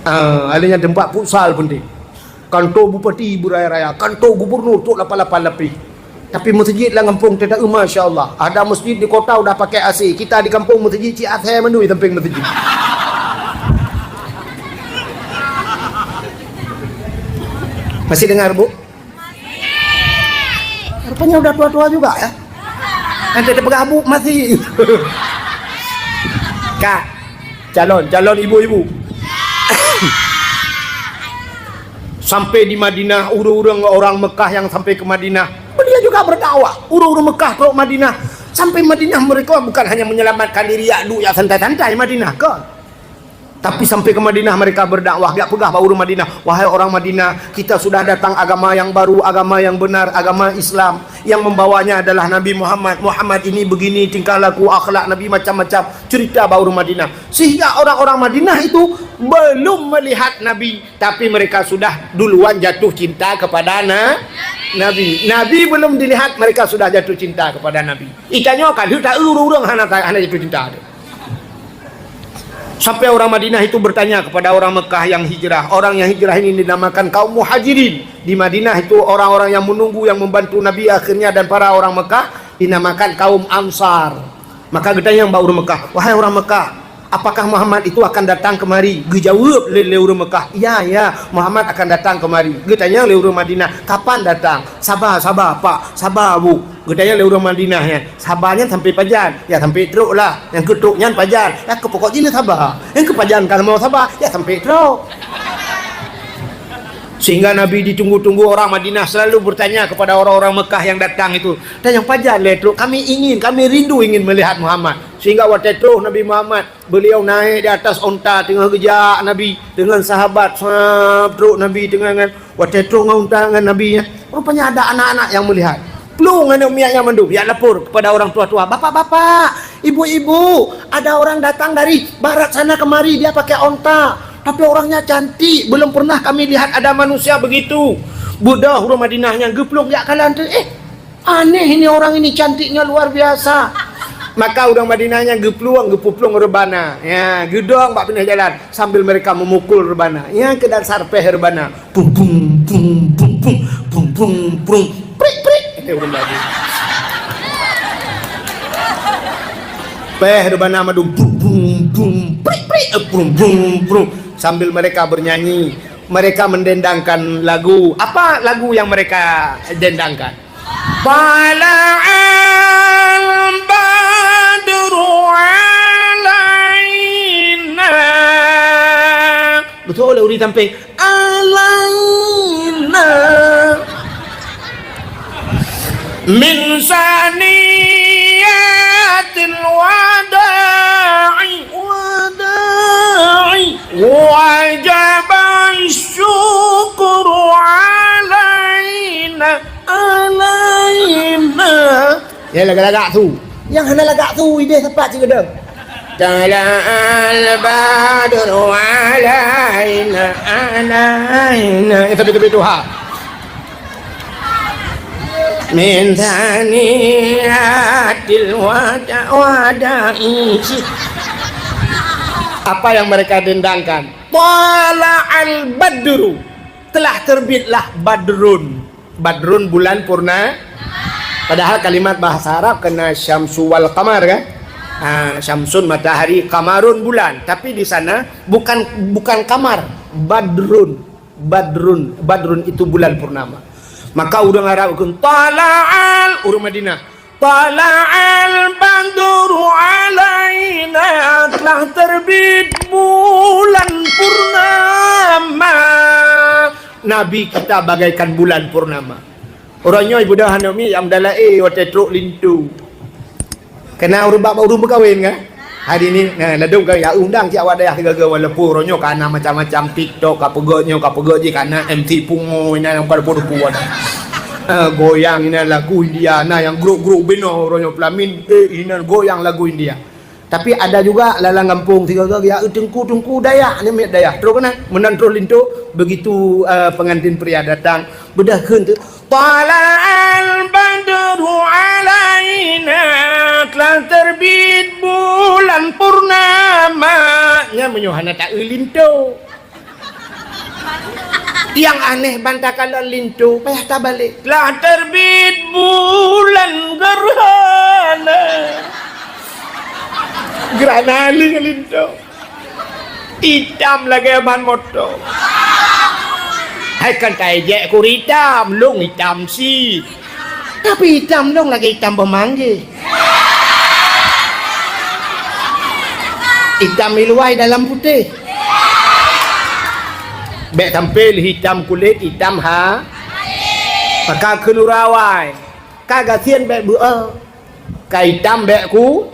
Ah, alheuh nyan teumpat futsal penting. Kantor bupati beuraya-raya, kantor gubernur trok lapan-lapan lapéh. Tapi meuseujid lam gampông teuta, masya Allah. Ada masjid di kota udah pakai A C. Kita di kampung meuseujid cit asèe mandum di sampéng meuseujid. Masih dengar, Bu? Rupanya udah tua-tua juga, ya. Nanti dipeugah, "Bu, masih." Kak, calon, calon ibu-ibu. Sampai di Madinah, ureueng-ureueng orang Mekah yang sampai ke Madinah, beliau juga berdakwah. Ureueng-ureueng Mekah trok Madinah. Sampai Madinah mereka bukan hanya menyelamatkan diri, yak duek, yak santai-santai Madinah, kan? Tapi sampai ke Madinah mereka berdakwah, geujak peugah bak ureueng Madinah, "Wahai orang Madinah, kita sudah datang agama yang baru, agama yang benar, agama Islam. Yang membawanya adalah Nabi Muhammad. Muhammad ini begini tingkah laku, akhlak Nabi macam-macam." Cerita bak ureueng Madinah. Sehingga orang-orang Madinah itu belum melihat Nabi, tapi mereka sudah duluan jatuh cinta kepada na-, Nabi. Nabi belum dilihat, mereka sudah jatuh cinta kepada Nabi. Itanyoe ka lheueh ta-eu ureueng-ureueng hana ta-, hana jatuh cinta. Sampai orang Madinah itu bertanya kepada orang Mekah yang hijrah. Orang yang hijrah ini dinamakan kaum Muhajirin. Di Madinah itu orang-orang yang menunggu, yang membantu Nabi akhirnya, dan para orang Mekah dinamakan kaum Ansar. Maka geutanyong bak ureueng Mekah, "Wahai orang Mekah, apakah Muhammad itu akan datang kemari?" Geujaweueb lé, lé ureueng Mekah, "Ya, ya, Muhammad akan datang kemari." Geutanyong lé ureueng Madinah, "Kapan datang?" "Saba, saba, Pak, saba, Bu." Geutanyong lé ureueng Madinah nyan, "Saba nyan sampai pajan?" "Ya, sampai trok lah." "Nyang keu trok nyan pajan?" "Ya, keu pokok jih na saba. Nyang keu pajan ka mau saba, ya sampai trok." Sehingga Nabi ditunggu-tunggu, orang Madinah selalu bertanya kepada orang-orang Mekah yang datang itu, "Dan nyang pajan lé trok? Kami ingin, kami rindu ingin melihat Muhammad." Sehingga watèe trok Nabi Muhammad, beliau naik di atas onta, teungoh geujak Nabi dengan sahabat, sab, trok Nabi teungoh nyan. Watèe trok ngon unta ngon Nabi nyan, rupanya ada anak-anak yang melihat. Plueng aneuk miet nyan mandum, jak lapor kepada orang tua-tua, "Bapak-bapak, ibu-ibu, ada orang datang dari barat sana kemari, dia pakai onta. Tapi orangnya cantik, belum pernah kami lihat ada manusia begitu." Beudôh ureueng Madinah nyan geuplueng jak kalon teuh, "Eh, aneh ini orang ini, cantiknya luar biasa." Maka ureueng Madinah nyan geuplueng, geupeuplueng reubana. Ya, geudong bak pinah jalan sambil mereka memukul reubana. Ya, keu dasar péh reubana. Pum, pum, pum, pum, pum, pum, pum, pum. Prik, prik. Eh, ureueng babi. Péh reubana mandum. Pum, pum, pum. Prik, prik. Eh, pum, pum, pum. Sambil mereka bernyanyi, mereka mendendangkan lagu. Apa lagu yang mereka dendangkan? Tala'al badru alaina. Beutôi lé ureueng sampéng. Alaina. Min saniyatil wada'i, wada'i. Wajaba syukru Dia lagak-lagak su. Nyang hana lagak su, idéh sapat sigoe. Tala'al badru alaina, alaina. Eh, tapi, tapi tu ha. Min saniyatil wada-, wada'i. Apa yang mereka dendangkan? Tala'al badru. Telah terbitlah badrun. Badrun bulan purna. Padahal kalimat bahasa Arab kena syamsu wal qamar kan? Ha, syamsun matahari, qamarun bulan. Tapi di sana bukan, bukan kamar, badrun. Badrun, badrun itu bulan purnama. Maka ureuëng Arab kheun tala'al, ureuëng Madinah. Tala'al badru alaina, telah terbit bulan purnama. Nabi kita bagaikan bulan purnama. Uroe nyoe ibuda hana mi nyang dalae watée trok linto. Kena ureuëng bak ureuëng meukawen kan? Hari ni, nah, ladom ka ya undang cit awak dayah sigaga walaupun uroe nyoe ka na macam-macam TikTok, ka peugah nyoe, ka peugah jih, ka na M C Pungo, inan nyang ka depu-depu ada. Ah, goyang inan lagu India, na nyang grup-grup binoe uroe nyoe pelamin, eh, inan goyang lagu India. Tapi ada juga lalang gampông sigaga ya teungku-teungku dayah, ni miet dayah. Terus kena, meunan terus linto, begitu, eh, pengantin pria datang, beudôh kheun tu, Tala'al badru alaina, telah terbit bulan purnama. Nyan meunyoe hana taeu linto. Nyang aneh ban takalon linto, payah tabalek. Telah terbit bulan gerhana. Gerhana linto. Itam lagée ban moto. Hai kan taejek ku itam, lông itam si. Tapi itam lông lagée itam boh manggeh. Itam iluai dalam putéh. Bék tampil hitam kulét, itam ha. Maka keunurawai. Ka gasien bék beu'e. Ka itam bék ku.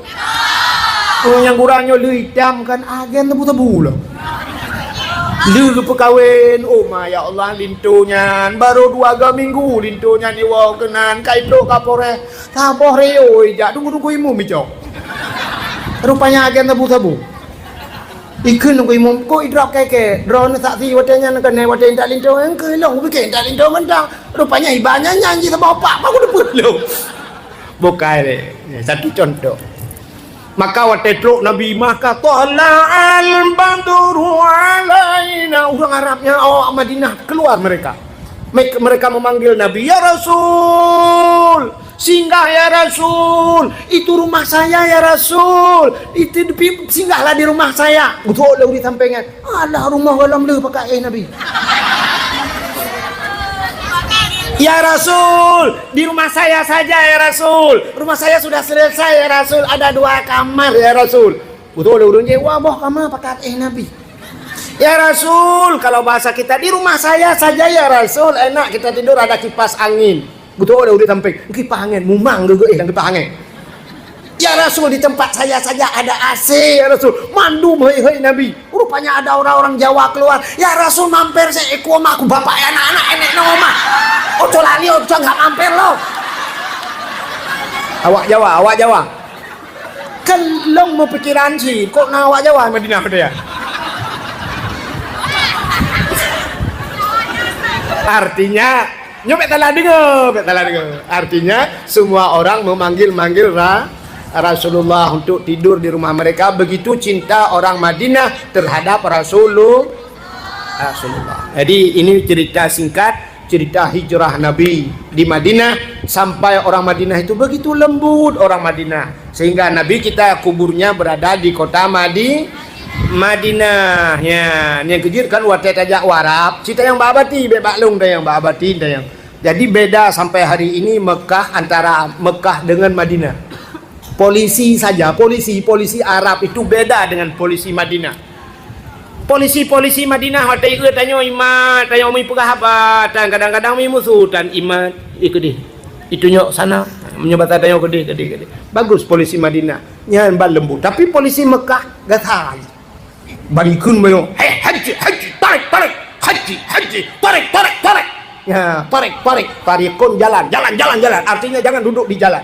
Oh, nyang gura nyoe lé itam kan agen tebu-tebu lah. Lé geupeukawen, oh ma ya Allah, linto nyan baru dua ga minggu linto nyan iwoe keunan ka itrok ka poreh. Saboh reyo ijak tunggu-tunggu imum icok. Rupanya agen tebu-tebu. Ikheun nunggu imum ko idrop keke. Droeneuh saksi watée nyan keunan watée intat linto, engkeu lông bike intat linto mantong. Rupanya iba nyan nyan jih saboh pak baru deupeuet lông. Bukai lé. Satu contoh. Maka watée trok Nabi maka tala'al badru alaina. Ureuëng Arab nyang awak Madinah keluar mereka. Me-, mereka memanggil Nabi, "Ya Rasul, singgah ya Rasul. Itu rumah saya ya Rasul. Itu di-, singgahlah di rumah saya." Beutôi lé ureuëng sampéngan. Alah rumoh gohlom lé pakat éh Nabi. Ya Rasul, di rumah saya saja ya Rasul. Rumah saya sudah selesai ya Rasul. Ada dua kamar ya Rasul. Beutôi lé ureuëng nyan, wah boh kamar pakat éh Nabi. Ya Rasul, kalau bahasa kita di rumah saya saja ya Rasul. Enak kita tidur ada kipas angin. Beutôi lé ureuëng sampéng, kipas angin, mumang geugeuéh lam kipas angin. Ya Rasul, di tempat saya saja ada A C ya Rasul. Mandum hei-hei Nabi. Rupanya ada orang-orang Jawa keluar. Ya Rasul, mampir saya ikut mak aku, bapak ya anak-anak enek nama mah. Ojo lali, ojo nggak mampir lo. Awak Jawa, awak Jawa. Kan long mau pikiran sih, kok na awak Jawa Madinah dia. Artinya, nyoe bék salah deungoe, bék salah deungoe. Artinya, semua orang memanggil-manggil Ra-, Rasulullah untuk tidur di rumah mereka. Begitu cinta orang Madinah terhadap Rasulu-, Rasulullah. Jadi, ini cerita singkat, cerita hijrah Nabi di Madinah, sampai orang Madinah itu begitu lembut orang Madinah. Sehingga Nabi kita kuburnya berada di kota Madi-, Madinah. Ya, nyang keujeuet kan watée tajak u Arab, cit tayang bak Abati, bék bak lông tayang bak Abati tayang. Jadi beda sampai hari ini Mekah antara Mekah dengan Madinah. Polisi saja, polisi, polisi Arab itu beda dengan polisi Madinah. Polisi-polisi Madinah watée ieu tanyoe imat, tanyoe mi peugah haba, tan kadang-kadang mi musu tan imat, ih keudeh. Itunyok sana, meunyoe basa tanyoe keudeh, keudeh, keudeh. Bagus polisi Madinah, nyan ban lembut. Tapi polisi Mekah gasai. Bari kheun meunyoe, "Hei, haji, haji, tarik, tarik, haji, haji, tarik, tarik, tarik." Ya, tarik, tarik, tarikun jalan, jalan, jalan, jalan. Artinya jangan duduk di jalan.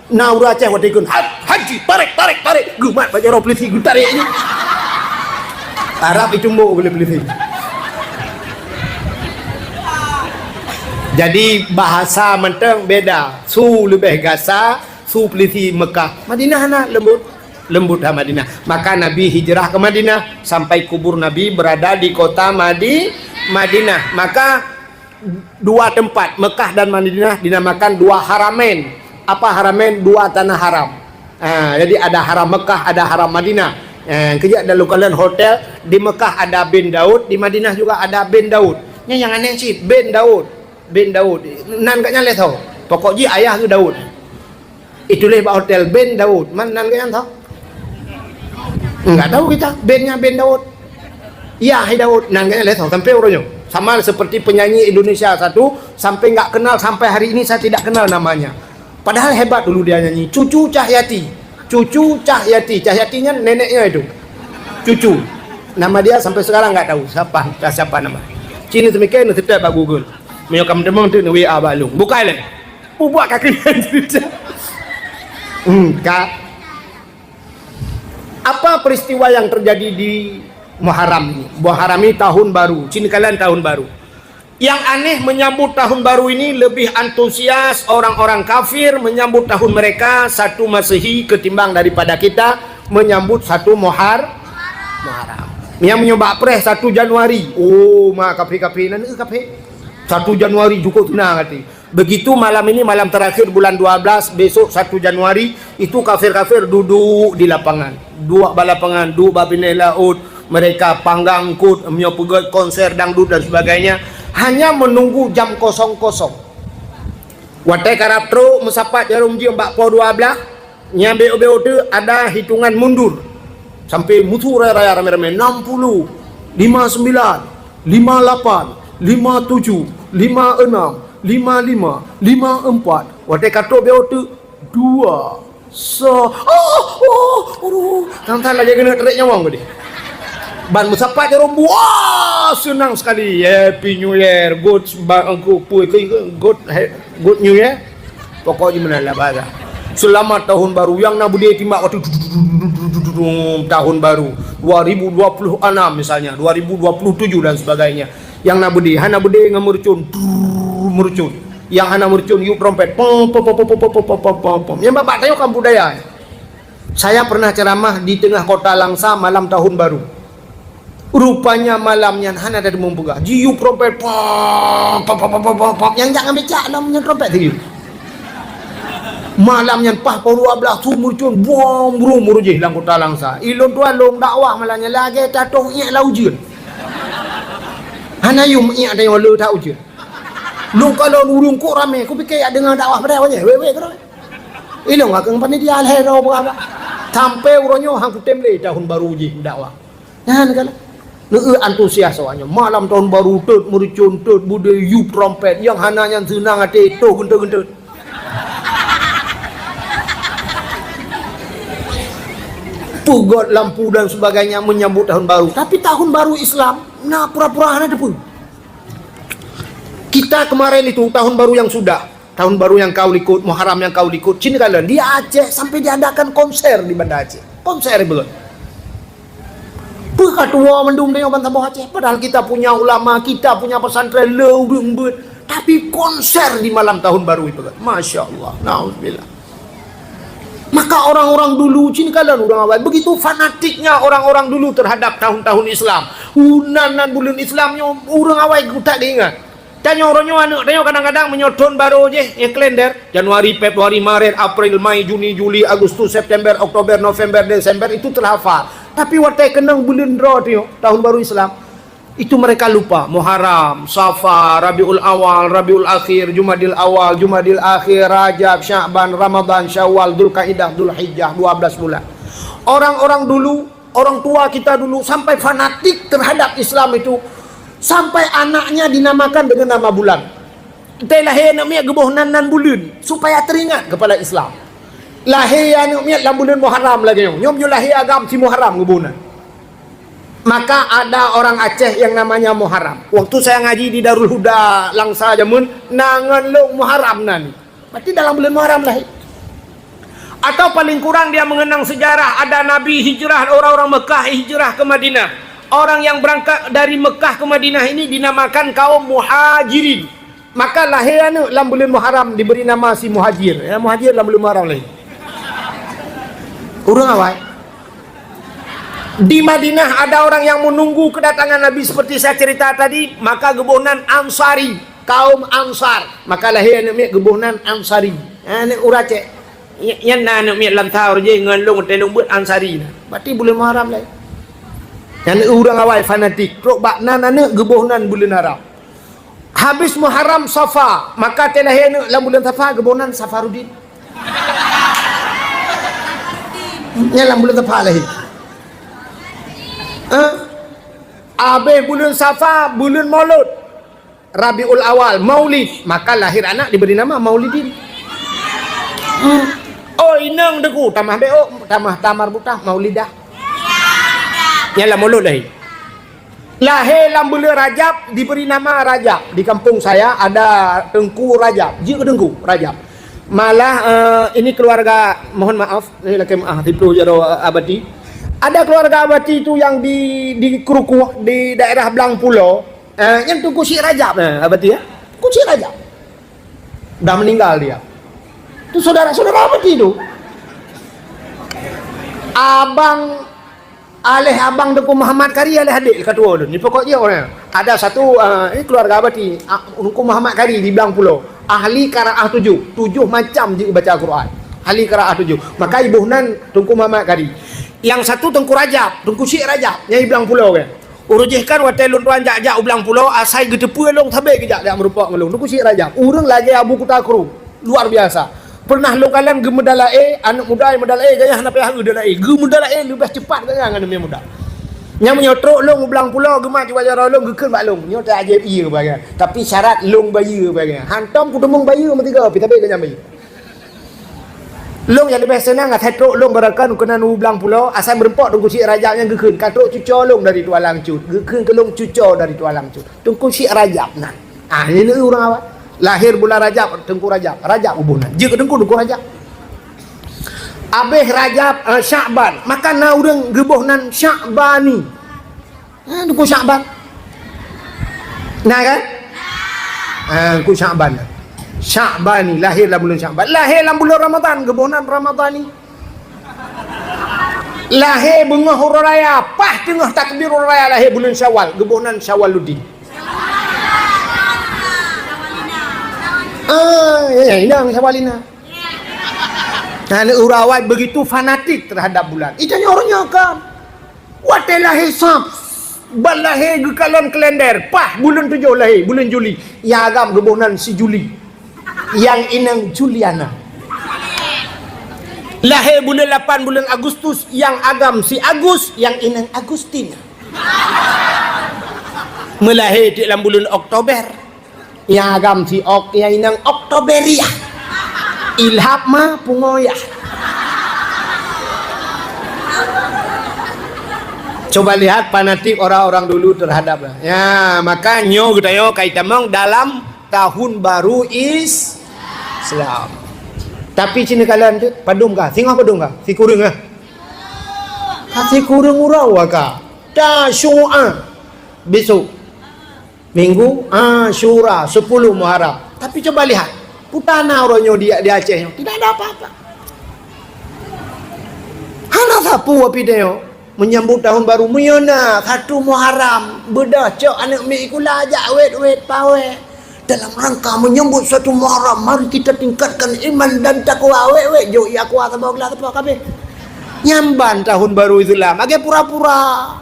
Na ureuëng Aceh watée ikheun, "Hat, haji, tarek, tarek, tarek." Geumat bak jaroe peulisi, geutarek nyan. Arab itumbok oleh peulisi. Jadi, bahasa mantong beda. Su leubeh gasa, su peulisi Mekah. Madinah na lembut. Lembut ha Madinah. Maka Nabi hijrah ke Madinah. Sampai kubur Nabi berada di kota Madi-, Madinah. Maka dua tempat, Mekah dan Madinah, dinamakan dua haramain. Apa haramain? Dua tanah haram. Ha, jadi ada haram Mekah, ada haram Madinah. Ha, kejak dalam kalian hotel, di Mekah ada bin Daud, di Madinah juga ada bin Daud. Ini yang aneh sih, bin Daud. Bin Daud. Nan kat nyan leh tho. Pokok ji ayah tu Daud. Ituléh bak hotel bin Daud. Man nan kat nyan tho? Enggak tahu kita. Bin nya bin Daud. Ya, hai Daud. Nan kat nyan leh tho. Sampai uroe nyoe. Sama seperti penyanyi Indonesia satu, sampai enggak kenal, sampai hari ini saya tidak kenal namanya. Padahal hebat dulu dia nyanyi. Cucu Cahyati. Cucu Cahyati. Cahyati nyan neneknya itu. Cucu. Nama dia sampai sekarang enggak tahu. Siapa? Siapa nama? Cina semikian, setel bak Google. Meunyoe kamu temuang tu, W A bak lôn. Bukai leh. Bubuat kaki cerita. Hmm, ka. Apa peristiwa yang terjadi di Muharram ini? Muharram ini tahun baru, cina kalian tahun baru. Yang aneh, menyambut tahun baru ini lebih antusias orang-orang kafir menyambut tahun mereka satu Masehi ketimbang daripada kita menyambut satu Muhar-, Muharram. Yang menyebab preh satu Januari. Oh, ma kafir-kafir nan, eh, kafir. Satu Januari cukup senang hati. Begitu malam ini, malam terakhir bulan dua belas, besok satu Januari, itu kafir-kafir duduk di lapangan. Duduk bak lapangan, duduk bak pinai laut. Mereka panggang eungkôt, meunyoe peugét konser dangdut dan sebagainya. Hanya menunggu jam kosong-kosong. Watée karab trok meusapat jaroe jeuem bak poh dua belas, Nyang bék-bék teuk ada hitungan mundur. Sampai mutu raya-raya ramé-ramé, enam puluh, lima sembilan, lima lapan, lima tujuh, lima enam, lima lima, lima empat. Watée ka trok bék teuk, dua, sa-, oh, oh, aduh. Tang-tang lagée keuneuk tarék nyawong geude. Ban meusapat jaroe, wah, senang sekali. Happy New Year, good, ba-, good, good, good New Year. Pokok jih meunan lah bahasa. Selamat tahun baru. Nyang na beudé timbak watée tahun baru dua ribu dua puluh enam misalnya, dua ribu dua puluh tujuh dan sebagainya. Nyang na beudé, hana beudé ngon meurucon, meurucon. Nyang hana meurucon, yub trompet. Pom, pom, pom. Nyang babak tanyoe kan budaya. Saya pernah ceramah di tengah kota Langsa malam tahun baru. Rupanya malam nyan hana teuma peugah. Jiyub trompet, pom, pom, pom. Nyang jak ngambil cak lom nyan trompet teuh. Malam nyan paih poh dua belas su meurucon, bom, brum, meuruji lam kota Langsa. Ilôn tuan lôn dakwah malam nyan lagée tatoh iék lam ujeuen. Hana yum iék tanyoe le that ujeuen. Lôn kalon ureuëng kok ramé, kupike jak deungoe dakwah padahai wajéh, wék-wék keudroe. Ilôn akeung panitia lhée droe peugah. Sampai uroe nyoe han kutem lé tahun baru jih dakwah. Nyan kan. Neu antusias awaknyan. Malam tahun baru, teut meurucon, teut beudé, yub trompet. Nyang hana nyan seunang até, toh geunteut-geunteut. Peugét lampu dan sebagainya menyambut tahun baru. Tapi tahun baru Islam, na pura-pura hana teupeu. Kita kemarin itu, tahun baru yang sudah, tahun baru yang kau likot, Muharram yang kau likot, cina kalian, di Aceh sampai diadakan konser di Banda Aceh. Konser betul. Peue ka tuwoe mandum tanyoe ban saboh Aceh. Padahal kita punya ulama, kita punya pesantren, le ureuëng beuet. Tapi konser di malam tahun baru itu kan. Masya Allah. Nauzubillah. Maka orang-orang dulu, cina kalian ureuëng awai, begitu fanatiknya orang-orang dulu terhadap tahun-tahun Islam. Unan nan buleuen Islam nyoe ureuëng awai geutak geuingat. Tanyoe uroe nyoe aneuëk tanyoe kadang-kadang meunyoe thon barô jih, eh, kalender, Januari, Februari, Maret, April, Mei, Juni, Juli, Agustus, September, Oktober, November, Desember, itu terhafal. Tapi watée keunong buleuen droe tanyoe, tahun baru Islam, itu mereka lupa. Muharram, Safar, Rabiul Awal, Rabiul Akhir, Jumadil Awal, Jumadil Akhir, Rajab, Sya'ban, Ramadan, Syawal, Dzulkaidah, Dzulhijjah, dua belas bulan. Orang-orang dulu, orang tua kita dulu sampai fanatik terhadap Islam itu, sampai anaknya dinamakan dengan nama bulan. Teuh lahé aneuëk miet geuboh nan-nan buleuen supaya teringat kepada Islam. Lahé aneuëk miet lam buleuen Muharram lagée nyoe. Nyoe meunyoe lahé agam si Muharram geuboh nan. Maka ada orang Aceh yang namanya Muharram. Waktu saya ngaji di Darul Huda Langsa jameun, na ngon lôn Muharram nan. Berarti dalam buleuen Muharram lahé. Atau paling kurang dia mengenang sejarah ada Nabi hijrah, orang-orang Mekah hijrah ke Madinah. Orang yang berangkat dari Mekah ke Madinah ini dinamakan kaum Muhajirin. Maka lahé aneuëk lam buleuen Muharram diberi nama si Muhajir. Ya, Muhajir lam buleuen Muharram lahé. Ureuëng awai. Di Madinah ada orang yang menunggu kedatangan Nabi seperti saya cerita tadi, maka geuboh nan Ansari, kaum Ansar. Maka lahé aneuëk miet geuboh nan Ansari. Aneuëk ureuëng Aceh. Nyan na aneuëk miet lam Saur jih ngon lôn teuh lôn beuet Ansari na. Berarti buleuen Muharram lahé. Nyan ureuëng awai fanatik. Trok bak nan aneuëk geuboh nan buleuen Haram. Habis Muharram Safa, maka teuh lahé aneuëk lam buleuen Safa geuboh nan Safaruddin. Nyan lam buleuen Safa lahé. Eh? Habis buleuen Safa, buleuen Maulud. Rabiul Awal, Maulid, maka lahir anak diberi nama Maulidin. Hmm. Oh, inong deku, tamah beok, tamah tamar butah, Maulidah. Nyan lam Maulud lahé. Lahé lam buleuen Rajab diberi nama Rajab. Di kampung saya ada Teungku Rajab. Jeuet keu Teungku Rajab. Malah, eh, ini keluarga, mohon maaf, ini lagi maaf, tipu jaroe Abati. Ada keluarga Abati tu yang di, di Kerukuh, di daerah Blang Pulo. Eh, nyan Teungku Syik Rajab, eh, Abati, ya. Teungku Syik Rajab. Dah meninggal dia. Tu saudara-saudara Abati tu. Abang, aleh abang Teungku Muhammad Kari, aleh adik ka tuwo ulôn. Ni pokok dia orang. Ada satu, eh, ini keluarga Abati, ah, Teungku Muhammad Kari di Blang Pulo. Ahli qiraah tujuh. Tujuh macam jeuet baca Quran. Ahli qiraah tujuh. Maka iboh nan Teungku Muhammad Kari. Yang satu Teungku Rajab, Teungku Syik Rajab, nyang di Blang Pulo kan. Uroe jih kan watée lôn tuan jak-jak u Blang Pulo, asai geuteupeue lôn sabe geujak jak meurumpok ngon lôn. Teungku Syik Rajab, ureuëng lagée Abu Kuta Kru, luar biasa. Pernah lôn kalon geumeudalaé, aneuëk muda meudalaé, gaya hana payah eu dalaé. Geumeudalaé leubeh cepat gaya ngon aneuëk muda. Nyang meunyoe trok lôn u Blang Pulo, geumat jiwa jaroe lôn, geukheun bak lôn. Nyoe teuajaéb ié bagai. Tapi syarat lôn bayeue bagai. Hantom kuteumeung bayeue meusigoe, tapi tabe geunyang bayeue. Lôn nyang leubeh seunang asai trok lôn beurakan keunan u Blang Pulo, asai meurumpok Teungku Syik Rajab nyang geukheun, ka trok cuco lôn dari Tualang Cut. Geukheun keu lôn cuco dari Tualang Cut. Teungku Syik Rajab nan. Ah, ini ureuëng awai. Lahir bulan Rajab, Teungku Rajab. Rajab uboh nan. Jeuet keu Teungku, Teungku Rajab. Abéh Rajab, eh, Syakban. Maka na ureuëng geuboh nan Syakbani. Ha, Teungku Syakban. Nah kan? Ha, Teungku Syakban. Syakbani, lahé lam buleuen Syakban. Lahé lam buleuen Ramadhan, geuboh nan Ramadhani. Lahé beungoh uroe raya, paih teungoh takbir uroe raya lahé buleuen Syawal, geuboh nan Syawaluddin. Ah, ya, ya, inong Syawalina. Nah, ureuëng awai begitu fanatik terhadap bulan. Itu nyoe ureuëng nyoe kan. Watée lahé Sab, ban lahé geukalon kalender, paih buleuen tujoh lahé, buleuen Juli. Nyang agam geuboh nan si Juli. Nyang inong Juliana. Lahé buleuen lapan buleuen Agustus, nyang agam si Agus, nyang inong Agustina. Meulahé di lam buleuen Oktober. Nyang agam si Ok, nyang inong Oktoberia. Ilhab ma pungoyah. Coba lihat fanatik orang-orang dulu terhadap, ya, maka nyoe geutanyoe ka itamong dalam tahun baru Is-, Islam. Tapi cina kalian tu padum kah? Singoh padum kah? Sikureueng kah? Ka sikureueng uroe ka. Tasyu'a besok. Minggu Asyura, sepuluh Muharram. Tapi coba lihat, putana uroe nyoe di, di Aceh nyoe, tidak ada apa-apa. Hana sapeue pih nyoe menyambut tahun baru, meunyoe na satu Muharram, beudôh cok aneuëk miet sikula jak wét-wét pawé. Dalam rangka menyambut satu Muharram, mari kita tingkatkan iman dan takwa. Wét-wét, jok ia kuah saboh geula saboh kabeh. Nyan ban tahun baru Islam, lagée pura-pura.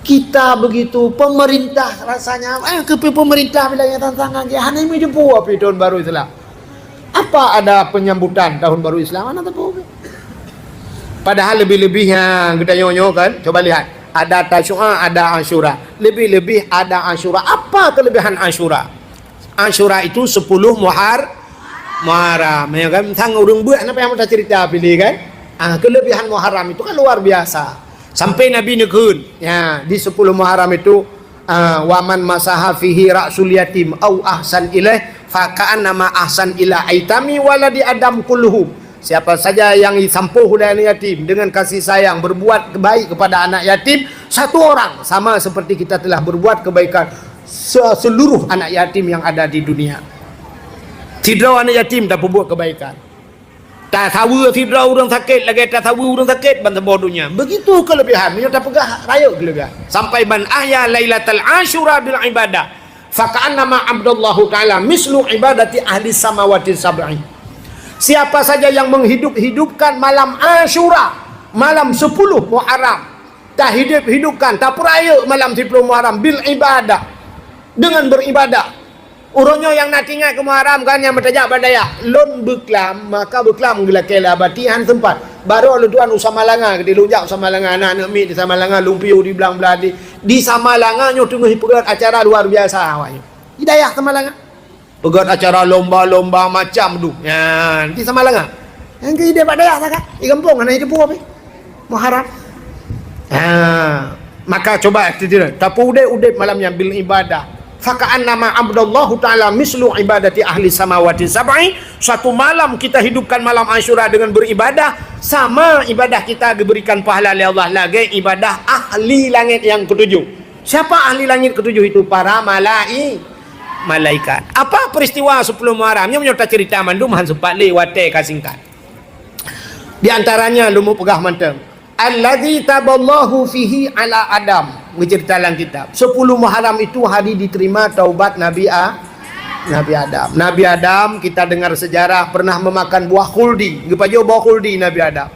Kita begitu, pemerintah rasanya, eh, keupeue pemerintah bila nyang tantangan, ya, hana meujeumpue api tahun baru Islam. Apa ada penyambutan tahun baru Islam? Hana teupeu. Padahal lebih-lebih, ha, geutanyoe nyoe kan, coba lihat, ada Tasyu'a, ada Asyura. Lebih-lebih ada Asyura. Apa kelebihan Asyura? Asyura itu sepuluh Muhar-, Muharram, ya kan? Sang ureuëng beuet, hana payah mita cerita pilih kan? Ah, kelebihan Muharram itu kan luar biasa. Sampai Nabi neukheun, ya, di sepuluh Muharram itu, ah, "Wa man masaha fihi ra'sul yatim au ahsan ilaih, fa ka'annama ahsan ila aitami waladi Adam kulluhum." Siapa saja yang disampôh oleh anak yatim dengan kasih sayang, berbuat baik kepada anak yatim, satu orang, sama seperti kita telah berbuat kebaikan se-, seluruh anak yatim yang ada di dunia. Sidroe anak yatim tapeubuet kebaikan. Tasaweue sidroe ureuëng sakét lagée tasaweue ureuëng sakét ban saboh donya. Begitu kelebihan. Meunyoe tapeugah rayeuk kelebihan. Sampai man ahya lailatal asyura bil ibadah, faka'annama abdallahu ta'ala mislu ibadati ahli samawati sab'i. Siapa saja yang menghidup-hidupkan malam Asyura, malam sepuluh Muharram, tahidup-hidupkan, tapeurayeuk malam sepuluh Muharram bil ibadah, dengan beribadah. Uroe nyoe nyang na teuingat keu Muharram kan nyang meutajak bak dayah. Lôn beuklam, maka beuklam geulakée lé abati han sempat. Baroe lôn tuan u Samalanga, keudeh lôn jak u Samalanga, na aneuëk miet di Samalanga, lôn piôh di blang blah di. Di Samalanga nyoe teungoh peugét acara luar biasa awak nyoe. Di dayah Samalanga. Peugét acara lomba-lomba macam tu. Ya, di Samalanga. Nyang keu ideh bak dayah sakat. Di gampông hana jiteupeue pih. Muharram. Ha, maka coba kita tapeuudép-udép malam nyan bil ibadah. Faka'annama abdallahu ta'ala mislu ibadati ahli samawati sab'i. Suatu malam kita hidupkan malam Asyura dengan beribadah, sama ibadah kita diberikan pahala oleh Allah lagée ibadah ahli langét nyang ketujuh. Siapa ahli langit ketujuh itu? Para malai-, malaikat. Apa peristiwa sepuluh Muharram? Nyoe meunyoe tacerita mandum han sempat lé watée ka singkat. Di antaranya lôn peugah mantong. Allazi taballahu fihi ala Adam. Mencerita dalam kitab. Sepuluh Muharram itu hari diterima taubat Nabi A-, Nabi Adam. Nabi Adam, kita dengar sejarah, pernah memakan buah khuldi. Geupajoh buah khuldi Nabi Adam.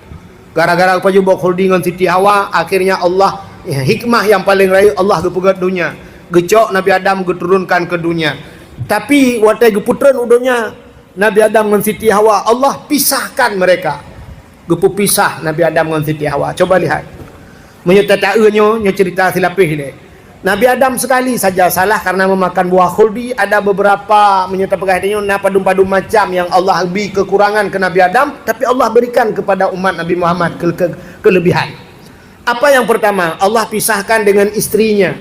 Gara-gara geupajoh buah khuldi ngon Siti Hawa, akhirnya Allah, ya, hikmah yang paling rayeuk Allah geupeugét donya. Geucok Nabi Adam geuturunkan ke dunia. Tapi watée geupeutreun u donya, Nabi Adam ngon Siti Hawa, Allah pisahkan mereka. Geupeupisah Nabi Adam ngon Siti Hawa. Coba lihat. Meunyoe tata-eu nyoe, nyoe cerita silapeh lé. Nabi Adam sekali saja salah karena memakan buah khuldi. Ada beberapa, meunyoe tapeugah tanyoe, na padum-padum macam yang Allah bri kekurangan ke Nabi Adam, tapi Allah berikan kepada umat Nabi Muhammad ke-, ke-, kelebihan. Apa yang pertama? Allah pisahkan dengan istrinya.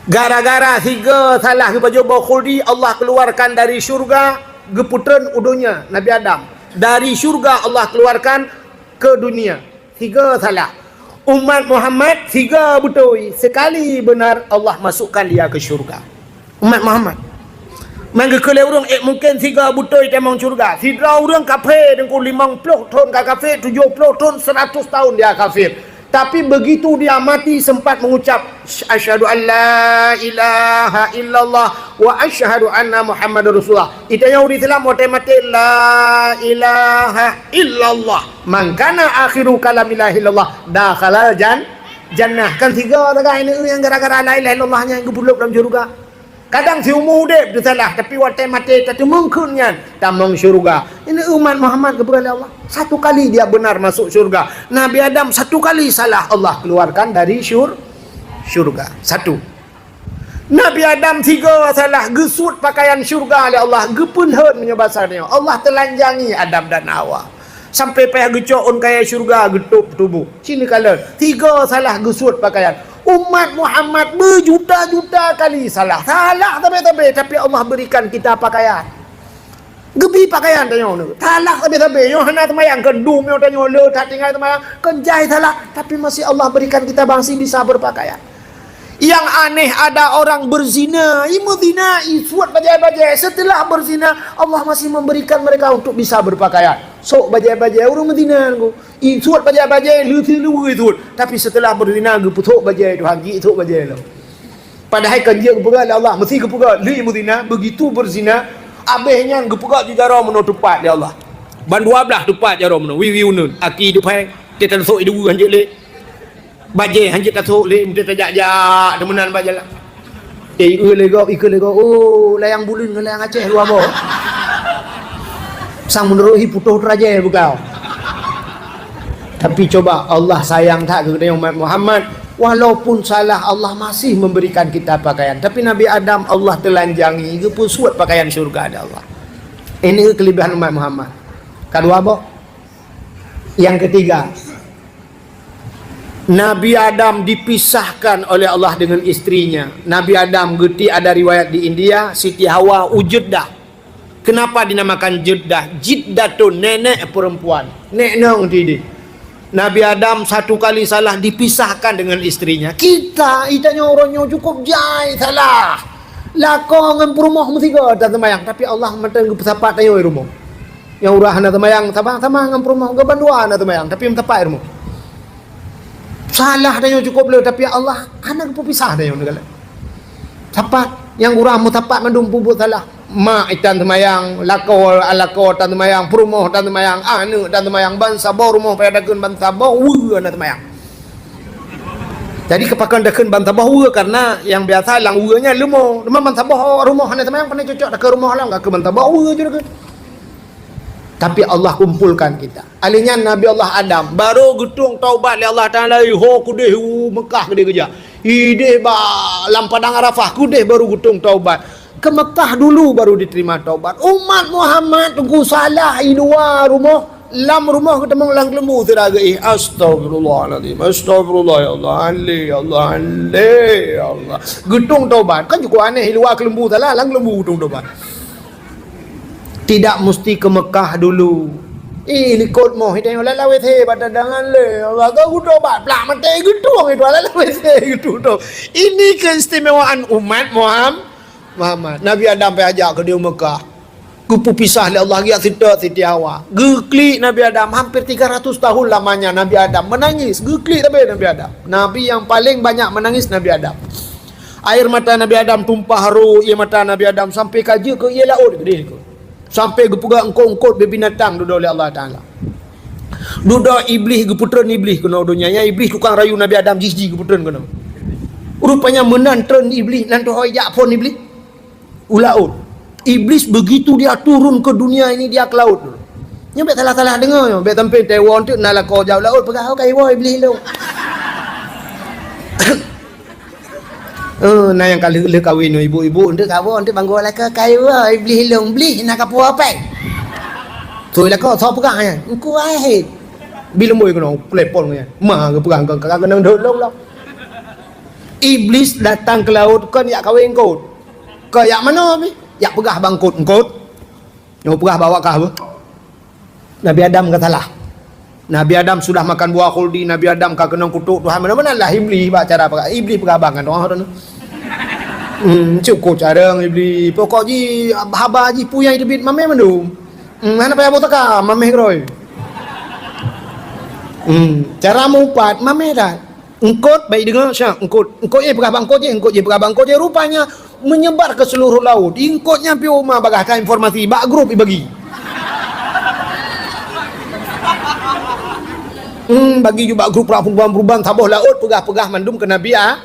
Gara-gara siga salah geupajoh buah khuldi, Allah keluarkan dari syurga, geupeutreun u donya, Nabi Adam. Dari syurga Allah keluarkan ke dunia. Siga salah. Umat Muhammad siga beutôi, sekali benar Allah masukkan dia ke syurga. Umat Muhammad. Mangga keu lé ureuëng ék mungken siga beutôi tamong syurga. Sidroe ureuëng kafé deungon limong ploh thon ka kafé, tujoh ploh thon, seratus tahun dia kafir. Tapi begitu dia mati sempat mengucap, "Asyhadu an la ilaha illallah wa asyhadu anna Muhammadar Rasulullah." Itu nyang ureuëng Islam watée maté, "La ilaha illallah. Man kana akhiru kalami la ilaha illallah dakhalal jan-, jannah." Kan siga tagai neu nyang gara-gara la ilaha illallah nyang geupulop dalam syurga. Kadang siumu udeb teusalah, tapi watée maté tateumeung kheun nyan tamong syurga. Ini umat Muhammad geupeugah lé Allah. Satu kali dia benar masuk syurga. Nabi Adam satu kali salah, Allah keluarkan dari syur-, syurga. Satu. Nabi Adam siga salah, geusuet pakaian syurga lé Allah, geupeulhon meunyoe basa nyoe. Allah telanjangi Adam dan Hawa. Sampai payah geucok ôn kayée syurga geutôb tuboh. Cit neukalon, siga salah geusuet pakaian. Umat Muhammad beujuta-juta kali salah. Salah sabe-sabe, tapi Allah berikan kita pakaian. Geubri pakaian tanyoe nyoe. Salah sabe-sabe. Nyoe hana seumayang, keudum nyoe tanyoe le that tinggai seumayang. Keujai salah, tapi masih Allah berikan kita masih bisa berpakaian. Yang aneh, ada orang berzina, i meuzina, i suet bajée-bajée. Setelah berzina, Allah masih memberikan mereka untuk bisa berpakaian. Sok bajée-bajée ureuëng meuzina nyoe. I suet bajée-bajée, leuti luweue suet. Tapi setelah beuzina, geupeusok bajée Tuhan, jisok bajée lom. Padahai kan jeuet geupeugah lé Allah, meusti geupeugah, lheueh meuzina, begitu beuzina, abéh nyan geupeugah ju jaroe meunoe teupat lé Allah. Ban dua blaih teupat jaroe meunoe, wiwi uneun, aki depan, teutan sok i dua hanjeuet lé. Bajée hanjeuet tasok lé, meusti tajak-jak, teumeunan bak jalan. Eh, ikeu lé gob, ikeu lé gob. Oh, layang buleuen ngon layang Aceh dua boh. Sang meunurot hi putôh teurajée beugau. Tapi coba, Allah sayang that keu geutanyoe umat Muhammad. Walaupun salah, Allah masih memberikan kita pakaian. Tapi Nabi Adam, Allah telanjangi, geupeusuet pakaian syurga lé Allah. Ini kelebihan umat Muhammad. Kadua boh. Yang ketiga, Nabi Adam dipisahkan oleh Allah dengan istrinya. Nabi Adam, geuti ada riwayat di India, Siti Hawa wujud dah. Kenapa dinamakan Jiddah? Jiddatun, nenek perempuan. Nek nong tidih. Nabi Adam satu kali salah dipisahkan dengan istrinya. Kita, itanyoe uroe nyoe cukup jai salah. Lakoe ngon peurumoh meusigoe taseumayang, tapi Allah mantong geupeusapat tanyoe rumoh. Nyang uroe hana seumayang sama-sama ngon peurumoh, geuban dua hana seumayang, tapi meusapat rumoh. Salah tanyoe cukup le, tapi Allah hana geupeupisah tanyoe neugalak. Sapat, nyang uroe meusapat mandum peubuet salah. Mak itan seumayang, lakoe, lakoe tan seumayang, peurumoh tan seumayang, aneuk tan seumayang, bansaboh rumoh payah takheun bansaboh, weue hana seumayang. Jadi keupakon takheun bansaboh weue karena nyang biasa lam weue nyan leumo. Teuma bansaboh rumoh hana seumayang, pane cocok takheun rumoh lam, ka keu bansaboh weue je takheun. Tapi Allah kumpulkan kita. Alèh nyan Nabi Allah Adam baru geutueng taubat lé Allah Taala, ho keudeh u Mekah keudeh geujak. Ideh ba lam padang Arafah keudeh baru geutueng taubat. Ke Mekah dulu baru diterima taubat. Umat Muhammad teungku salah i luwa rumoh, lam rumoh geutamong lam keuleumbu sira geuih. Astagfirullahalazim. Astagfirullah ya Allah. Ale ya Allah. Ale ya Allah. Geutueng taubat. Kan cukup aneh i luwa keuleumbu salah, lam keuleumbu geutueng taubat. Tidak musti ke Mekah dulu. Ih, likot moh, hidayah lam WC, bata dangan le. Allah, kau geutobat, plak maté geutueng itu, lam WC geutueng. Ini keistimewaan umat Muham-, Muhammad. Nabi Adam pai ajak keu di Mekah. Geupeupisah lé Allah, geujak seutôt Siti Hawa. Geuklik Nabi Adam, hampir tiga ratus tahun lamanya Nabi Adam menangis. Geuklik tapi Nabi Adam. Nabi yang paling banyak menangis Nabi Adam. Air mata Nabi Adam tumpah ru ie mata Nabi Adam sampai ka jeuet keu ie laôt geudeh keu. Sampai geupeugah eungkôt-eungkôt bibinatang dudoe lé Allah Taala. Dudoe Iblih geupeutreun Iblih keunoe donya. Nyan Iblih tukang rayu Nabi Adam jih-jih geupeutreun keunoe. Rupanya meunan treun Iblih nan teuhôi jak phon Iblih u laôt. Iblis begitu dia turun ke dunia ini, dia ke laut dulu. Nyoe bèk salah-salah deungoe nyoe, bèk sampai teuwoe teuk na lakoe jak u laôt peugah, "Oh, ka iwoe Iblis lôn." Eh, na nyang ka lheueh, lheueh kawin nyoe ibu-ibu, enteuk ka woe, enteuk banggô lakoe, "Ka iwoe Iblis lôn, blih na ka puwoe pèng." Sôi lakoe, soe peugah nyan? Engku Wahid. Bi leumbôi keunoe, telepon nyan. Ma geupeugah, "Engkau ka keunong dot lôn lom." Iblis datang ke laut kon jak kawin eungkôt. Ka jak manoe pih? Jak peugah bak eungkôt, "Eungkôt, nyoe peugah bak awak kah beuh. Nabi Adam ka salah. Nabi Adam sudah makan buah khuldi, Nabi Adam ka keunong kutok Tuhan." Meunan-meunan lah Iblih bak cara peugah. Iblih peugah bang kan doa tu. Hmm, cukup carang Iblih. Pokok jih haba jih puyang teubiet mamèh mandum. Hmm, hana payah boh teuka, mamèh keurôi. Hmm, cara meuupat mamèh that. Eungkôt, bèk deungoe, syak, eungkôt. Eungkôt jih peugah bak eungkôt jih, eungkôt jih peugah bak eungkôt jih. Rupanya menyebar ke seluruh laut. Eungkôt nyan pih uma bagaih that informasi, bak grup ibagi. Hmm, bagi ju bak grup perubahan-perubahan, saboh laôt peugah-peugah mandum ke Nabi A-,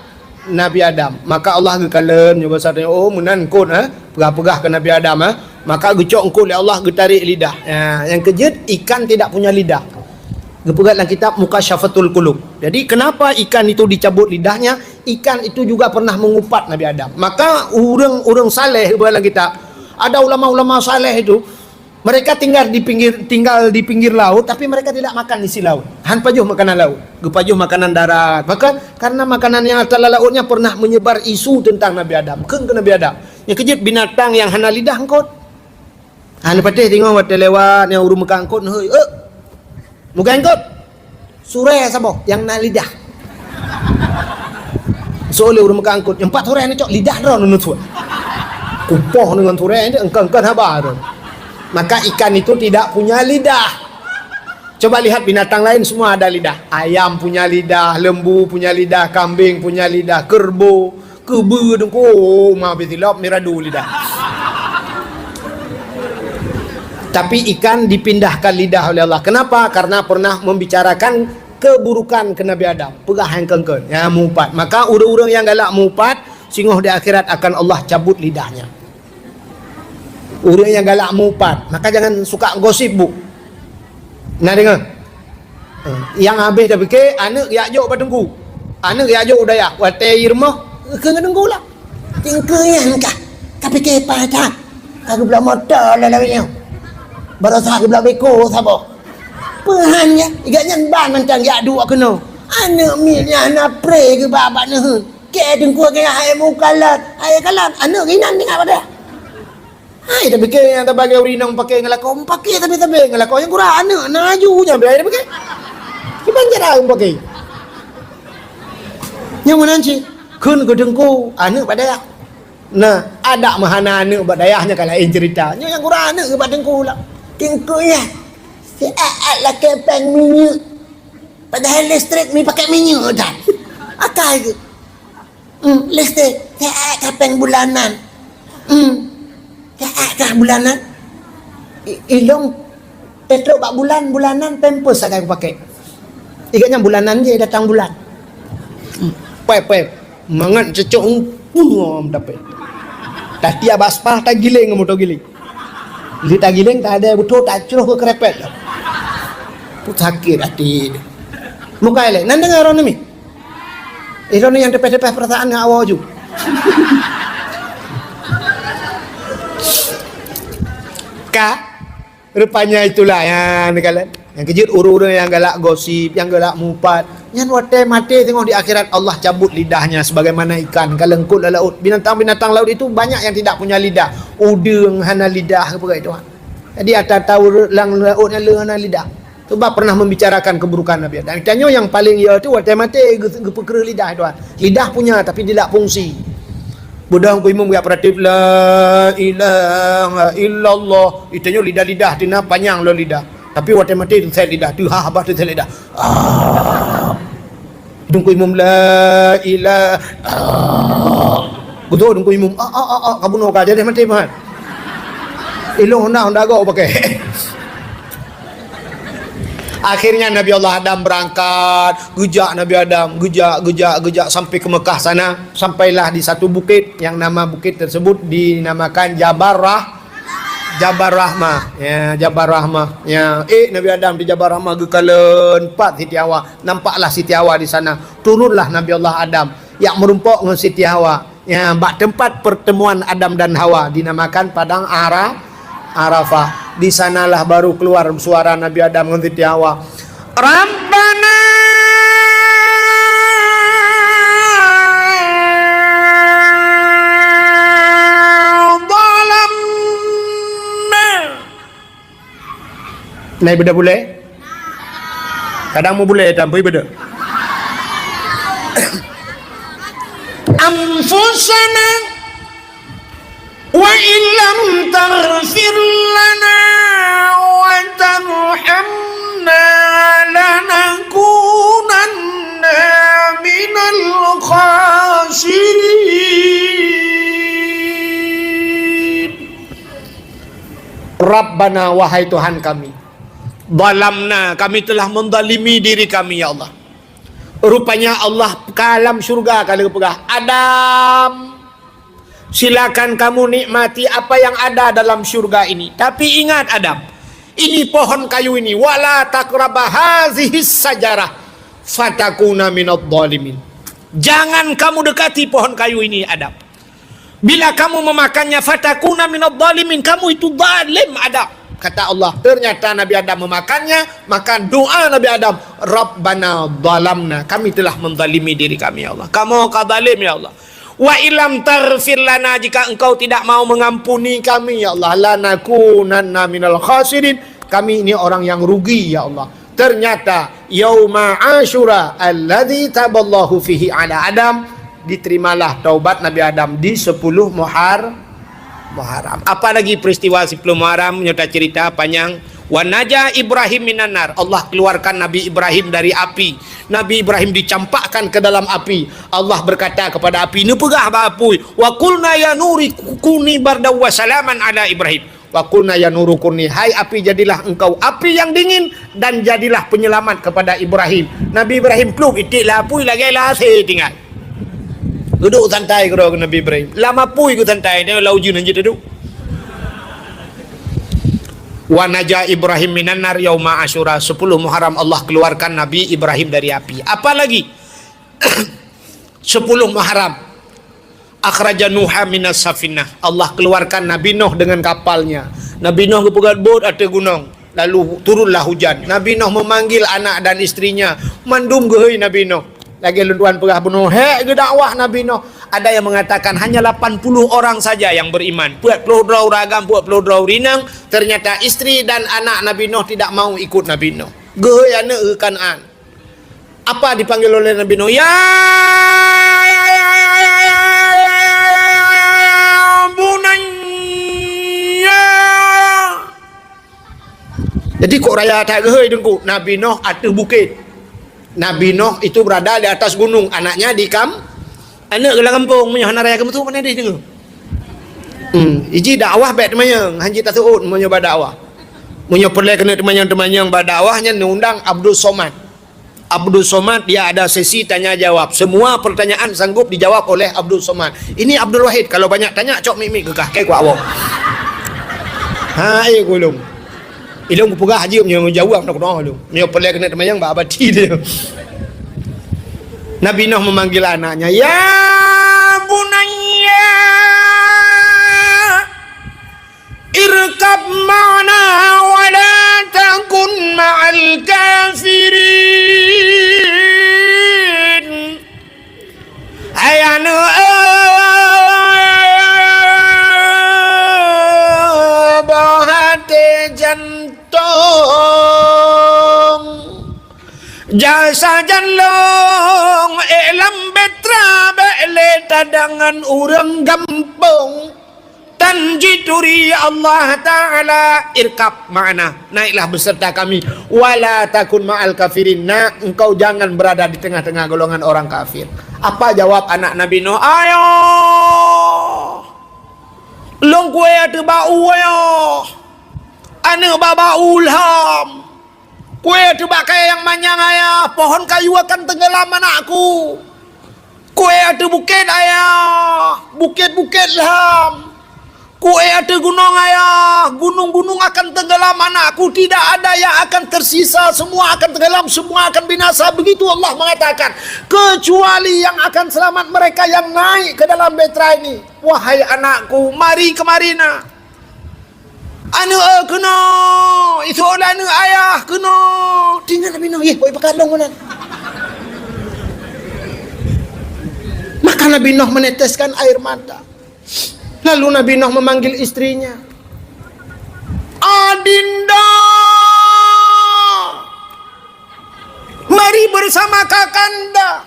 Nabi Adam. Maka Allah geukalon nyoe basa tanya, "Oh, meunan eungkôt, eh? Peugah-peugah ke Nabi Adam, eh?" Maka geucok eungkôt lé Allah, geutarek lidah. Ya, nyang keujeuet, ikan tidak punya lidah. Geupeugah lam kitab Mukasyafatul Qulub. Jadi, kenapa ikan itu dicabut lidahnya? Ikan itu juga pernah mengupat Nabi Adam. Maka, ureueng-ureueng saleh geupeugah lam kitab, ada ulama-ulama saleh itu, mereka tinggal di pinggir, tinggal di pinggir laut, tapi mereka tidak makan isi laut. Han pajoh makanan laut, geupajoh makanan darat. Maka, karena makanan yang adalah lautnya pernah menyebar isu tentang Nabi Adam. Kheun keu Nabi Adam. Nyang keujeuet binatang nyang hana lidah eungkôt. Hana patéh teungoh watèe lewat nyang ureueng meukat eungkôt, "Hei, eh, meukat eungkôt." Surèe saboh nyang na lidah. Soe lé ureueng meukat eungkôt, "Nyoe pat surèe neucok lidah droeneuh neusuet." Kupoh ngon surèe nyan, eungkôt-eungkôt haba droeneuh. Maka ikan itu tidak punya lidah. Coba lihat binatang lain semua ada lidah. Ayam punya lidah, lembu punya lidah, kambing punya lidah, kerbau. Keubeue dengku, ma bitilop miradu lidah. Tapi ikan dipindahkan lidah oleh Allah. Kenapa? Karena pernah membicarakan keburukan ke Nabi Adam. Peugah nyang keungkeuen, nyang meuupat. Maka ureueng-ureueng nyang galak meuupat, singoh di akhirat akan Allah cabut lidahnya. Ureueng nyang galak meuupat, maka jangan suka gosip, Bu. Na deungoe? Eh, nyang habéh tapike, aneuk jak jok bak teungku. Aneuk jak jok u dayah, watèe i rumoh, keu ngon teungku lah. Teungku nyan kah, ka pike paih that. Ka geubloe moto lé lawét nyoe. Baroesa geubloe beko saboh. Peuhan nyan, i gobnyan nyan ban mantong jak duek keunoe. Aneuk miet nyan hana pré geuba bak neuheun. Keu teungku keu hai mukalat, hai kalat, aneuk inan tinggai bak dayah. Hai, tapi ke nyang tabagi ureueng inong pakai ngon lakoe, pakai tapi-tapi ngon lakoe nyang kurang aneuk na aju nyang biasa pakai. Kiban cara pakai. Nyang meunan cit, kheun keu teungku, aneuk bak dayah. Nah, adak meuhana aneuk bak dayah nyan ka laén cerita. Nyoe nyang kurang aneuk bak teungku lah. Teungku ya, siat-at lakée péng minyeuk. Padahai listrik mi pakai minyeuk tan. Akai geuh. Hmm, listrik. Siat-at ka péng bulanan. Hmm. Siat-at ka bulanan. I-, ilong Trok bak bulan, bulanan pampers sagai kupakai. Ingat nyan bulanan je datang bulan. Hmm. Pep, pep. Mangat cecok ngum dapet. Tati abas pah tagiling moto giling. Li tagiling tak ada betul tak ceroh ke kerepet. Pun sakit hati. Muka elek. Nan dengar orang ni. Eh, orang ni yang tepeh-tepeh perasaan dengan awak ju. Ka? Rupanya itulah yang dikalon. Yang keujeuet ureueng-ureueng nyang galak gosip, nyang galak mupat. Nyan watée maté teungoh di akhirat Allah cabut lidahnya sebagaimana ikan kalengkot lam laut. Binatang-binatang laut itu banyak yang tidak punya lidah. Udeueng hana lidah, apa kata Tuhan. Jadi ata tahu lam laut nyan le hana lidah. Sebab pernah membicarakan keburukan Nabi Adam. Tanyoe yang paling ya tu watée maté ge-, geupeukreue lidah Tuhan. Lidah punya tapi tidak fungsi. Beudang ku imum geujak peuratif, "La ilaha illallah." Itanyoe lidah-lidah tina panyang lom lidah. Tapi watée maté teusét lidah, teuhah bah teusét lidah. Ah. Dungku imum, "La ilaha." Ah. Beutôi dungku imum, "Ah, ah, ah, ah," ka bunoe ka jadi maté meuhan. Ilong honda, honda gok pakai. Akhirnya Nabi Allah Adam berangkat, geujak Nabi Adam, geujak, geujak, geujak sampai ke Mekah sana. Sampailah di satu bukit yang nama bukit tersebut dinamakan Jabal Rah-, Jabal Rahmah. Ya, Jabal Rahmah. Ya, eh, Nabi Adam di Jabal Rahmah geukalon pat Siti Hawa. Nampaklah Siti Hawa di sana. Turunlah Nabi Allah Adam. Yak meurumpok ngon Siti Hawa. Ya, bak tempat pertemuan Adam dan Hawa dinamakan Padang Ara-, Arafah. Di sanalah baru keluar suara Nabi Adam ngon Siti Hawa. Rabbana zalamna. Nah, ibadah boleh? Kadang mau boleh, tapi ibadah. Anfusana wa illam taghfir lana wa tarhamna lanakunanna minal khasirin. Rabbana, wahai Tuhan kami, zalamna, kami telah menzalimi diri kami, ya Allah. Rupanya Allah ka lam syurga ka lheueh peugah, "Adam, silakan kamu nikmati apa yang ada dalam syurga ini. Tapi ingat, Adam, ini pohon kayu ini, wala taqraba hazihis sajarah, fatakuna minadh dhalimin." Jangan kamu dekati pohon kayu ini, Adam. Bila kamu memakannya, fatakuna minadh dhalimin, kamu itu zalim, Adam. Kata Allah, ternyata Nabi Adam memakannya, maka doa Nabi Adam, "Rabbana zalamna, kami telah menzalimi diri kami, ya Allah." Kamu ka zalim, ya Allah. "Wa illam taghfir lana, jika Engkau tidak mau mengampuni kami, ya Allah, lanakunanna minal khasirin, kami ini orang yang rugi, ya Allah." Ternyata yauma Asyura alladzi taballahu fihi ala Adam, diterimalah taubat Nabi Adam di sepuluh Muhar-, Muharram. Apalagi peristiwa sepuluh Muharram nyoe tacerita panjang. Wa naja Ibrahim minan nar. Allah keluarkan Nabi Ibrahim dari api. Nabi Ibrahim dicampakkan ke dalam api. Allah berkata kepada api, neupeugah bak apui, "Wa qulna ya nuri kuni bardan wa salaman ala Ibrahim." "Wa qulna ya nuru kuni, hai api, jadilah engkau api yang dingin dan jadilah penyelamat kepada Ibrahim." Nabi Ibrahim plup itik lam apui lagée lam asé tinggai. Duduk santai keudroe Nabi Ibrahim. Lam apui geusantai, dia lam ujeuen hanjeuet duduk. Wa naja Ibrahim minan nar yauma Asyura, sepuluh Muharram Allah keluarkan Nabi Ibrahim dari api. Apalagi sepuluh Muharram, akhraja Nuha minas safinah. Allah keluarkan Nabi Nuh dengan kapalnya. Nabi Nuh geupeugét buet ateueh gunong, lalu turunlah hujan. Nabi Nuh memanggil anak dan istrinya, mandum geuhôi Nabi Nuh. Lagée lôn tuan peugah bunoe, hék geudakwah Nabi Nuh. Ada yang mengatakan hanya lapan puluh orang saja yang beriman. Peuet ploh droe ureueng agam, peuet ploh droe ureueng inong. Ternyata istri dan anak Nabi Nuh tidak mau ikut Nabi Nuh. Geuhôi aneuëk keu Kanaan. Apa dipanggil oleh Nabi Nuh? "Ya bunayya." Jadi kok raya that geuhôi Teungku? Nabi Nuh ateueh bukét. Nabi Nuh itu berada di atas gunung, anaknya di kam-, aneuëk lam gampông, meunyoe hana raya geumeusu, mana deh deungoe. Hmm, iji dakwah bèk teumanyong, hanjeuet taseuôt meunyoe bak dakwah. Meunyoe peureulèe keuneuk teumanyong-teumanyong bak dakwah, nyan neuundang Abdul Somad. Abdul Somad, dia ada sesi tanya jawab. Semua pertanyaan sanggup dijawab oleh Abdul Somad. Ini Abdul Wahid, kalau banyak tanya, cok mik-mik keu kah, keu kuak woe. Ha, eh, ku lôn. Ilôn kupeugah jeuem nyang jaweueb na kunoe lôn. Meunyoe peureulèe keuneuk teumanyong bak abati dia. Nabi Nuh memanggil anaknya, "Ya bunayya, irkab ma'ana wa la takun ma'al kafirin." Hai aneuëk, eh, boh até jantong. Jak sajan lôn ék lam beutra, bèk lé tadangan ureuëng gampông. Tan jituri Allah Ta'ala, irkab ma'ana, naiklah beserta kami. Wala takun ma'al kafirin, nak, engkau jangan berada di tengah-tengah golongan orang kafir. Apa jawab anak Nabi Nuh? "Ayah, lôn kueh ateueh bak u, ayah. Aneuëk bak, bak u lham. Kueh ateueh bak kayèe nyang manyang, ayah, pohon kayu akan tenggelam anakku. Kueh ateueh bukét, ayah, bukét-bukét lham. Kueh ateueh gunong, ayah, gunung-gunung akan tenggelam anakku. Tidak ada yang akan tersisa, semua akan tenggelam, semua akan binasa." Begitu Allah mengatakan, "Kecuali yang akan selamat mereka yang naik ke dalam beutra ini. Wahai anakku, mari kemari, nak." Aneuëk, eh, keunoe, isoe lé aneuëk ayah keunoe. Tinggai Nabi Nuh, yeh, bak ipakat lôn meunan. Maka Nabi Nuh meneteskan air mata. Lalu Nabi Nuh memanggil istrinya, "Adinda!" Mari bersama kakanda.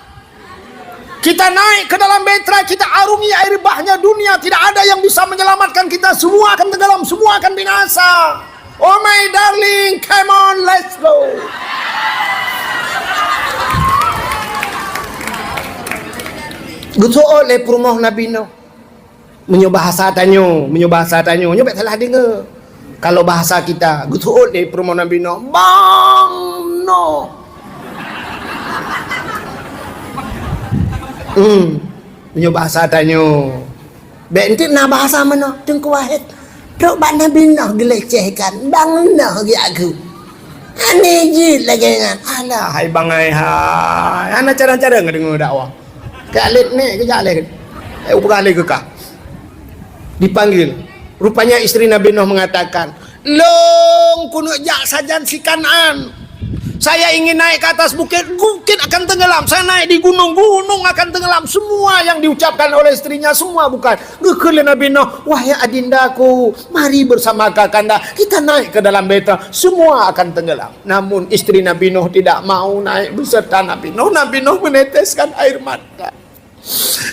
Kita naik ke dalam beutra, kita arungi air bahnya dunia. Tidak ada yang bisa menyelamatkan kita. Semua akan tenggelam, semua akan binasa. Oh my darling, come on, let's go. Geuseuôt lé peurumoh Nabi Nuh. Meunyoe bahasa tanyoe, meunyoe bahasa tanyoe, nyoe bèk salah deungoe. Kalau bahasa kita, geuseuôt lé peurumoh Nabi Nuh, "Bang Nuh." Hmm, meunyoe bahasa tanyoe. Bèk enteuk na bahasa meunoe, Teungku Wahid. Trok bak Nabi Nuh geulecehkan, "Bang Nuh," geujak kheun. Aneh jeuet lagèe nyan. Alah, hai bangai hai. Hana carông-carông deungoe dakwah. Keu alet nèk keujak lé. Eh, upeugah lé keu kah. Dipanggil. Rupanya istri Nabi Nuh mengatakan, "Lôn keuneuk jak sajan si Kan'an. Saya ingin naik ke atas bukit, bukit akan tenggelam. Saya naik di gunung, gunung akan tenggelam." Semua yang diucapkan oleh istrinya, semua bukan. Geukheun lé Nabi Nuh, "Wahai adindaku, mari bersama kakanda, kita naik ke dalam beutra, semua akan tenggelam." Namun istri Nabi Nuh tidak mau naik beserta Nabi Nuh. Nabi Nuh meneteskan air mata.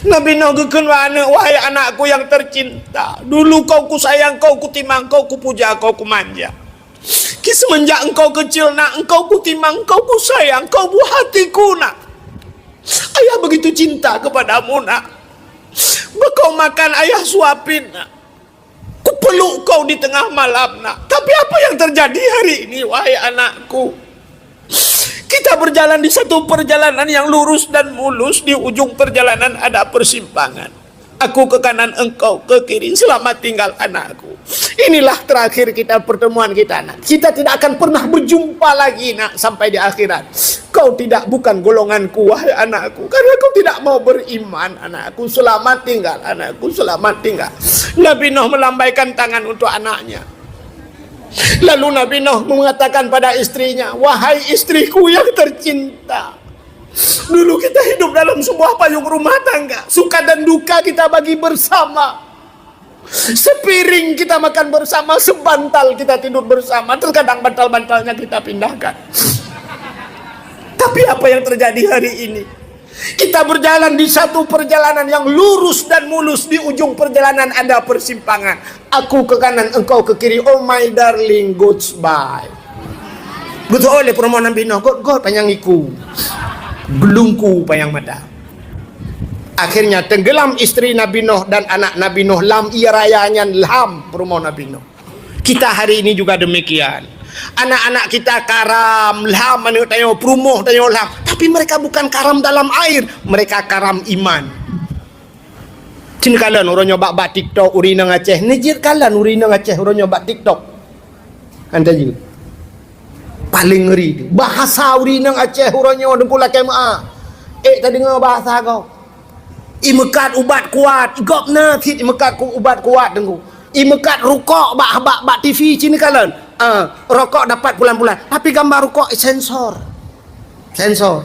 Nabi Nuh geukheun bak aneuk, "Wahai anakku yang tercinta, dulu kau kusayang, kau kutimang, kau kupuja, kau kumanja. Ki semenjak engkau kecil, nak, engkau kutimang, engkau kusayang, kau buah hatiku, nak. Ayah begitu cinta kepadamu, nak. Bekau makan ayah suapin, nak. Kupeluk kau di tengah malam, nak. Tapi apa yang terjadi hari ini, wahai anakku? Kita berjalan di satu perjalanan yang lurus dan mulus, di ujung perjalanan ada persimpangan. Aku ke kanan, engkau ke kiri. Selamat tinggal, anakku. Inilah terakhir kita pertemuan kita, nak. Kita tidak akan pernah berjumpa lagi, nak, sampai di akhirat. Kau tidak, bukan golonganku, wahai anakku, karena kau tidak mau beriman, anakku. Selamat tinggal, anakku, selamat tinggal." Nabi Nuh melambaikan tangan untuk anaknya. Lalu Nabi Nuh mengatakan pada istrinya, "Wahai istriku yang tercinta, Dulu kita hidup dalam sebuah payung rumah tangga. Suka dan duka kita bagi bersama. Sepiring kita makan bersama, sebantal kita tidur bersama. Terkadang bantal-bantalnya kita pindahkan. Tapi apa yang terjadi hari ini? Kita berjalan di satu perjalanan yang lurus dan mulus. Di ujung perjalanan ada persimpangan. Aku ke kanan, engkau ke kiri. Oh my darling, goodbye. Beutôi lé peurumoh Nabi Nuh, got-got panyang iku. Geulungku panyang mata. Akhirnya tenggelam istri Nabi Nuh dan anak Nabi Nuh lam ie raya nyan, lham peurumoh Nabi Nuh. Kita hari ini juga demikian. Anak-anak kita karam, lham aneuk tanyoe, peurumoh tanyoe lham. Tapi mereka bukan karam dalam air, mereka karam iman. Cit neukalon uroe nyoe bak, bak TikTok ureueng inong Aceh. Neujeuet kalon ureueng inong Aceh uroe nyoe bak TikTok. Kan tajeuet. Paléng ngeri. Bahasa ureueng inong Aceh uroe nyoe Teungku lakèe meu'ah. Ék tadeungoe bahasa gob. Imeukat ubat kuat. Gob na cit imeukat ku-, ubat kuat Teungku. Imeukat rukok bak, bak, bak TV cit neukalon. Ah, rokok dapat pulan-pulan. Tapi gambar rukok sensor. Sensor.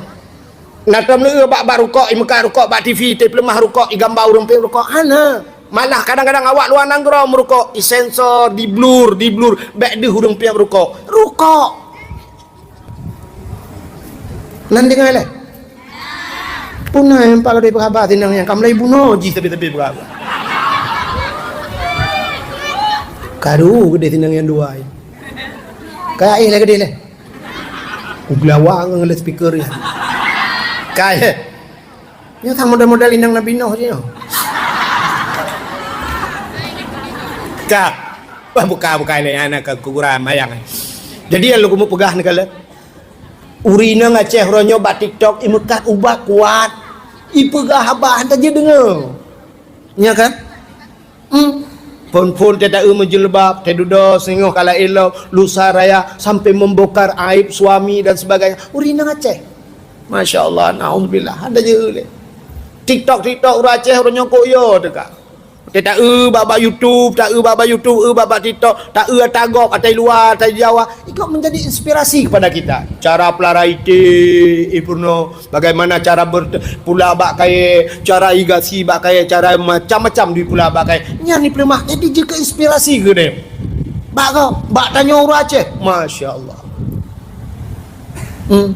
Na tom lheueh bak, bak rukok, imeukat rukok bak TV, teupeuleumah rukok, igamba ureueng piep rukok. Hana. Malah kadang-kadang awak luwa nanggroe meurukok, isensor, diblur, diblur, bèk deuh ureueng piep rukok. Rukok. Nan deungö lé? Puna nyang pak gadôh peugah haba sinang nyang ka mulai bunoe jih sabe-sabe peugah haba. Karu geudeh sinang nyang dua. Ka éh lé geudeh lé. Ublawa ngon lé speaker nyan. Kai. Nyoe sang model-model inong Nabi Nuh jih nyoe. Ka. Wah, buka-buka lé aneuk keu kuburan mayang. Jadi nyang lôn keumeung peugah neukalon. Ureueng inong Aceh uroe nyoe bak TikTok imeukat ubat kuat. Ipeugah haba han tajeuet deungö. Nya kan? Hmm. Phôn-phôn teuh taeu meujilbab, teuh dudoe singoh kala ilop, lusa raya sampai membongkar aib suami dan sebagainya. Ureueng inong Aceh. Masya Allah, naudzubillah. Ada je lé. TikTok, TikTok ureueng Aceh, ureueng nyokok yo teuka. Teuh taeu bak, bak YouTube, taeu bak, bak YouTube, eu bak, bak TikTok, taeu ata gob, ata luwa, ata Jawa. Ikut menjadi inspirasi kepada kita. Cara pelara ité, eh, peurunoe. Bagaimana cara ber-, pula bak kayèe, cara igasi bak kayèe, cara macam-macam di pula bak kayèe. Nyan di peuleumah, jadi jeuet keu inspirasi keu deh. Bak kau, bak tanyoe ureueng Aceh. Masya Allah. Hmm.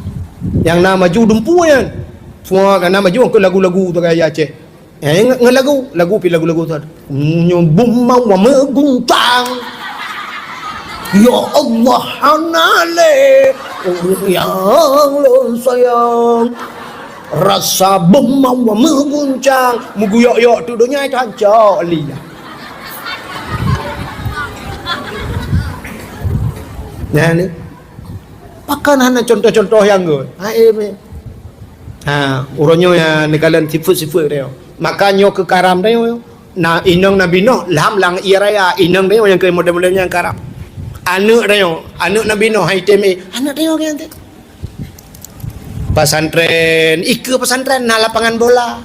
Nyang na maju dumpu nyan. Semua kan na maju ke lagu-lagu tu gaya Aceh. Eh, nge-, nge-, lagu, lagu pi lagu-lagu tu. Nyoe bum mawa meuguncang. Ya Allah, hana lé ureueng nyang lôn sayang. Rasa bum mawa meuguncang. Meuguyok-yok tu donya itu hancok liya. Nah, ni. Pakon hana contoh-contoh nyang gèt? Ha, eh, meh. Ha, uroe nyoe ya neukalon sifeuet-sifeuet tanyoe. Maka nyoe keu karam tanyoe. Na inong Nabi Nuh lham lam ie raya, inong tanyoe nyang keu model-model nyang karam. Aneuk tanyoe, aneuk Nabi Nuh hai tem, eh, aneuk tanyoe keu nyang tem. Pesantren, ikeue pesantren na lapangan bola.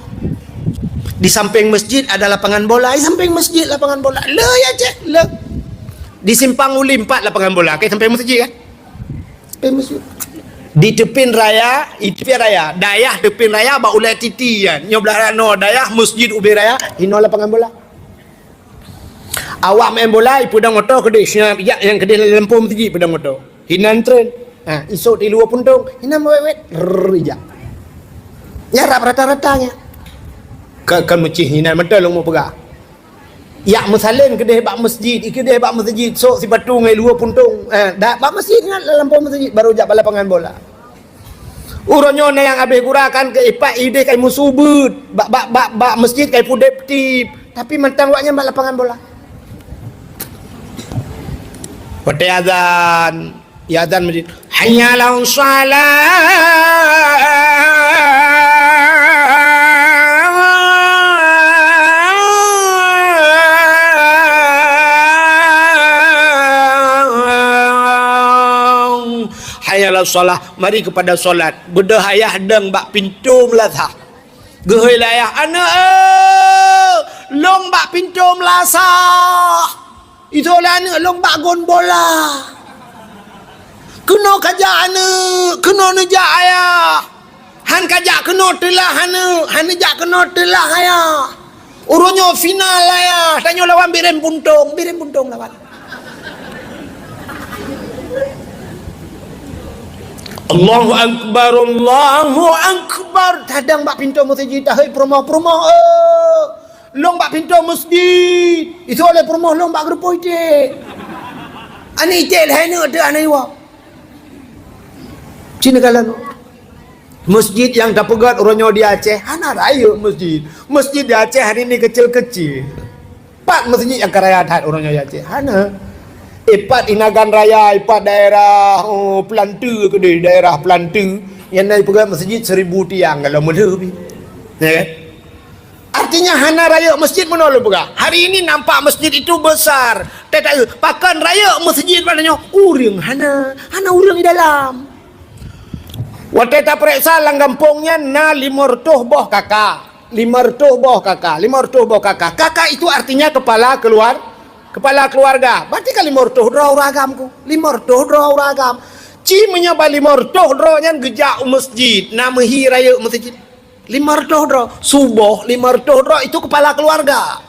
Di samping masjid ada lapangan bola, di samping masjid lapangan bola. Le ya cek, le. Di Simpang Uli empat lapangan bola, ke samping masjid kan? Di Teupin Raya, di Teupin Raya. Dayah Teupin Raya bak ulèe titi nyan. Nyoe blah rano dayah Masjid Ubin Raya, hinoe lapangan bola. Awak main bola, ipeudong moto keudeh, siap jak nyang keudeh lam lampôh masjid ipeudong moto. Hinan tren. Ha, isok di luwa puntông, hinan wet-wet, rrrr, ijak. Nyan rab rata-rata nyan. Ka, ka meucih hinan mantong lôn meu peugah. Yak meusaleng keudeh bak masjid, ikeudeh bak masjid, sok sipatu ngon luwa puntông. Eh, dak bak masjid nyan, lam lampôh masjid, baru jak bak lapangan bola. Uroe nyoe na nyang habéh gura kan keu ipak ideh kai meusubeut, bak, bak, bak, bak masjid kai pudeb tip. Tapi mantong awak nyan bak lapangan bola. Watèe azan, ya azan masjid. Hayya 'alas shalah. Hayya 'alas shalah. Mari kepada solat. Beudôh ayah dong bak pintoe meulasah. Geuhôi lé ayah, "Aneuk, eh, lôn bak pintoe meulasah." Itoe lé aneuk lôn bak gon bola. Keunoe ka jak aneuk, keunoe neujak ayah. Kan ka jak keunoe teulah aneuk, aneuk jak keunoe teulah ayah. Uroe nyoe final ayah, tanyoe lawan Bireuen Puntong, Bireuen Puntong lawan. Allahu Akbar, Allahu Akbar. Tadang bak pintoe meuseujid, tahôi peurumoh-peurumoh, eh. Lôn bak pintoe meuseujid. Itu oleh peurumoh lôn bak geureupoh iték. Aneuk iték lhèe neuk teuh aneuk iwa. Cina kalan. Meuseujid nyang tapeugöt uroe nyoe di Aceh, hana rayeuk meuseujid. Meuseujid di Aceh hari ini kecil-kecil. Pat meuseujid nyang ka raya that uroe nyoe di Aceh? Hana. Eh, pat Inagan Raya, eh, pat daerah, oh, Peulanteu keudeh, daerah Peulanteu. Nyang na jipeugöt meuseujid seribu tiang kalau meulheueh pih. Ya kan? Artinya hana rayeuk meuseujid meunoe lôn peugah. Hari ini nampak meuseujid itu besar. Tetapi pakon rayeuk meuseujid pada nyoe? Ureueng hana, hana ureueng di dalam. Watèe tapareksa lam gampông nyan na limong reutôh boh KK. Limong reutôh boh KK, limong reutôh boh KK. KK itu artinya kepala keluar-, kepala keluarga. Berarti kan limong reutôh droe ureueng agam ku. Limong reutôh droe ureueng agam. Ci meunyoe ban limong reutôh droe nyan geujak u meuseujid, na meuhi rayeuk meuseujid. Limong reutôh droe. Suboh limong reutôh droe itu kepala keluarga.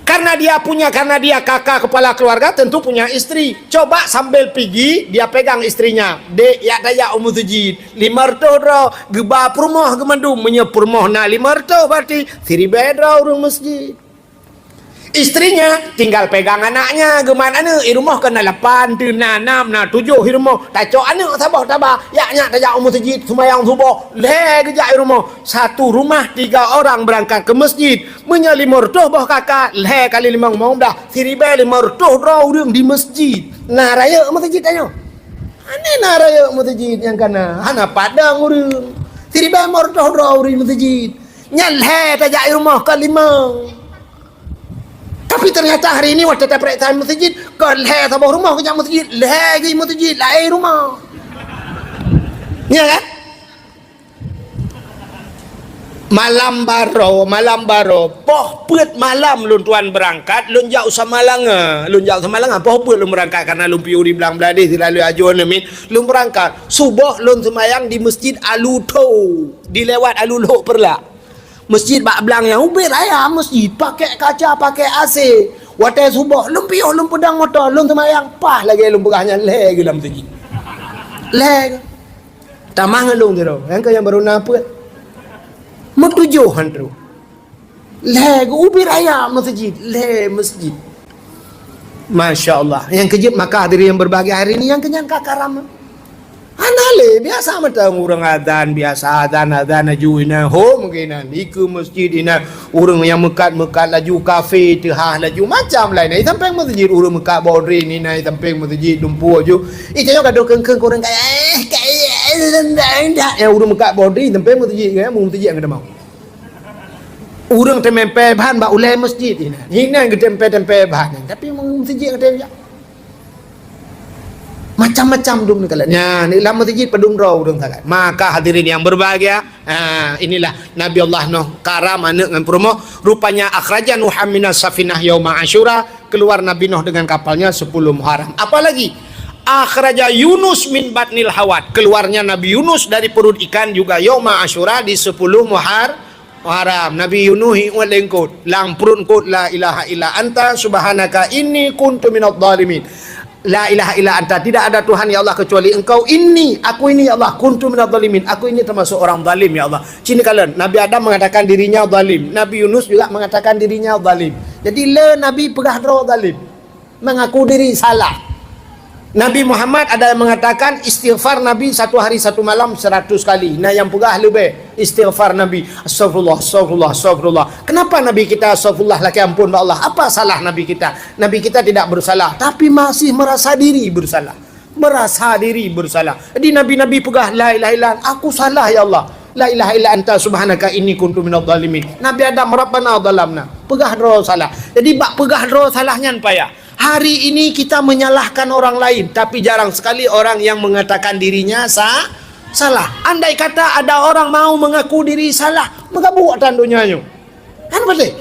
Karena dia punya, karena dia KK kepala keluarga, tentu punya istri. Coba sambil pigi, dia pegang istrinya. "Dek, jak tajak u meuseujid. Limong reutôh droe, geuba peurumoh geumandum." Meunyoe peurumoh na limong reutôh, berarti siribèe droe ureueng meuseujid. Istrinya tinggal pegang anaknya, geumat aneuk, i rumoh kon na lapan, teuh na nam, na tujoh i rumoh. Tacok aneuk saboh taba, jak nyak tajak u meuseujid, seumayang suboh, lhèe geujak i rumoh. Satu rumah tiga orang berangkat ke masjid. Meunyoe limong reutôh boh KK, lhèe kali limong, limong blah, siribèe limong reutôh droe ureueng di masjid. Na rayeuk meuseujid tanyoe? Hana na rayeuk meuseujid nyang kana. Hana padang ureueng. Siribèe limong reutôh droe ureueng meuseujid. Nyan lhèe tajak i rumoh kon limong. Tapi ternyata hari ini watèe tapareksa meuseujid, kon lhèe saboh rumoh geujak meuseujid, lhèe geuh meuseujid, laén rumoh. Ya kan? Malam baroe, malam baroe, poh peuet malam lôn tuan beurangkat, lôn jak u Samalanga. Lôn jak u Samalanga, poh peuet lôn beurangkat, karena lôn piôh di Blang Bladeh, sira lheueh ajoe neumiet, lôn beurangkat. Suboh lôn seumayang di Masjid Alu Tho, di lewat Alu Lhok Peureulak. Masjid bak blang nyan ubit raya masjid, pakai kaca, pakai A C. Watèe suboh, lôn piôh, lôn peudong moto, lôn seumayang, paih lagèe lôn peugah nyan, lhèe geuh lam masjid. Lhèe geuh. Tamah ngon lôn sidroe, nyang keu nyang baru na peuet. Meutujoh han troh. Lhèe geuh ubit raya masjid, lhèe masjid. Masya Allah. Nyang keujeuet maka hadirin yang berbahagia hari ini, nyang keu nyan ka karam. Hana lé, biasa mantong ureueng azan, biasa azan, azan laju inan, hom keunan, dikeue masjid inan, ureueng nyang meukat-meukat laju, kafe teuhah laju, macam laén. Di sampéng masjid ureueng meukat bodri inan, di sampéng masjid dumpeue ju. Ih, tanyoe ka dok kheun-kheun keu ureueng kaya, eh, kaya, eh, nyang ureueng meukat bodri, di sampéng masjid, ya, masjid nyang keudamau. Ureueng teumèe pèe ban bak ulèe masjid inan. Inan geuteumpèe-teumpèe ban, tapi masjid nyang keudamau. Macam-macam dum neukalon. Nyan, lam masjid padum droe ureueng salat. Maka hadirin yang berbahagia, ha, inilah Nabi Allah Nuh karam aneuk ngon peurumoh. Rupanya akhraja Nuhan minas safinah yauma Asyura, keluar Nabi Nuh dengan kapalnya sepuluh Muharram. Apalagi akhraja Yunus min batnil hawat, keluarnya Nabi Yunus dari perut ikan juga yauma Asyura di sepuluh Muhar-, Muharram. Nabi Yunus iwet lé eungkôt. Lam pruet eungkôt, "La ilaha illa anta subhanaka inni kuntu minadh dhalimin." "La ilaha illa anta," tidak ada Tuhan ya Allah kecuali Engkau. "Inni," aku ini ya Allah, "kuntu minadh dhalimin," aku ini termasuk orang zalim ya Allah. Ci neukalon, Nabi Adam mengatakan dirinya zalim, Nabi Yunus juga mengatakan dirinya zalim. Jadi le Nabi peugah droe zalim. Mengaku diri salah. Nabi Muhammad ada yang mengatakan istighfar Nabi satu hari satu malam seratus kali. Nah, yang peugah leubeh istighfar Nabi, "Astagfirullah, astagfirullah, astagfirullah." Kenapa Nabi kita astagfirullah, lakèe ampôn bak Allah? Apa salah Nabi kita? Nabi kita tidak bersalah, tapi masih merasa diri bersalah. Merasa diri bersalah. Jadi Nabi-Nabi peugah, "La ilaha illa anta, aku salah ya Allah. La ilaha illa anta subhanaka inni kuntu minadh dhalimin." Nabi Adam, "Rabbana dhalamna." Peugah droe salah. Jadi bak peugah droe salah nyan payah. Hari ini kita menyalahkan orang lain, tapi jarang sekali orang yang mengatakan dirinya sa-, salah. Andai kata ada orang mau mengaku diri salah, meugabuk tan donya nyoe. Kan beutôi?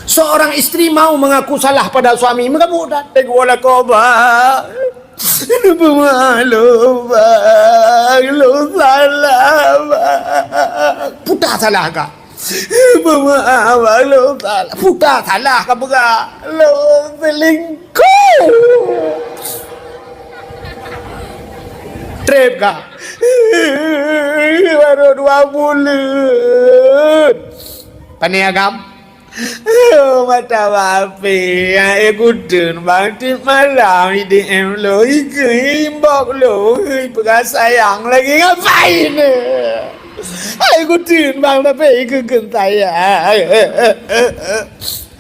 Seorang istri mau mengaku salah pada suami, meugabuk tan. Teguh lakoe ba. Peumaklum, Bang, lôn salah. Salah ka. Peumaaf, lôn salah. Puta salah ka peugah. Lôn selingkuh. Trép ka. Baru dua buleuen. Pane agam? Oh, mata bape, eh, kuteun bang tiep malam, I D M lôn, ikeue inbox lôn, peugah sayang lagi ngapain? Hai kuteun bang, tapi ikeue kheun sayang.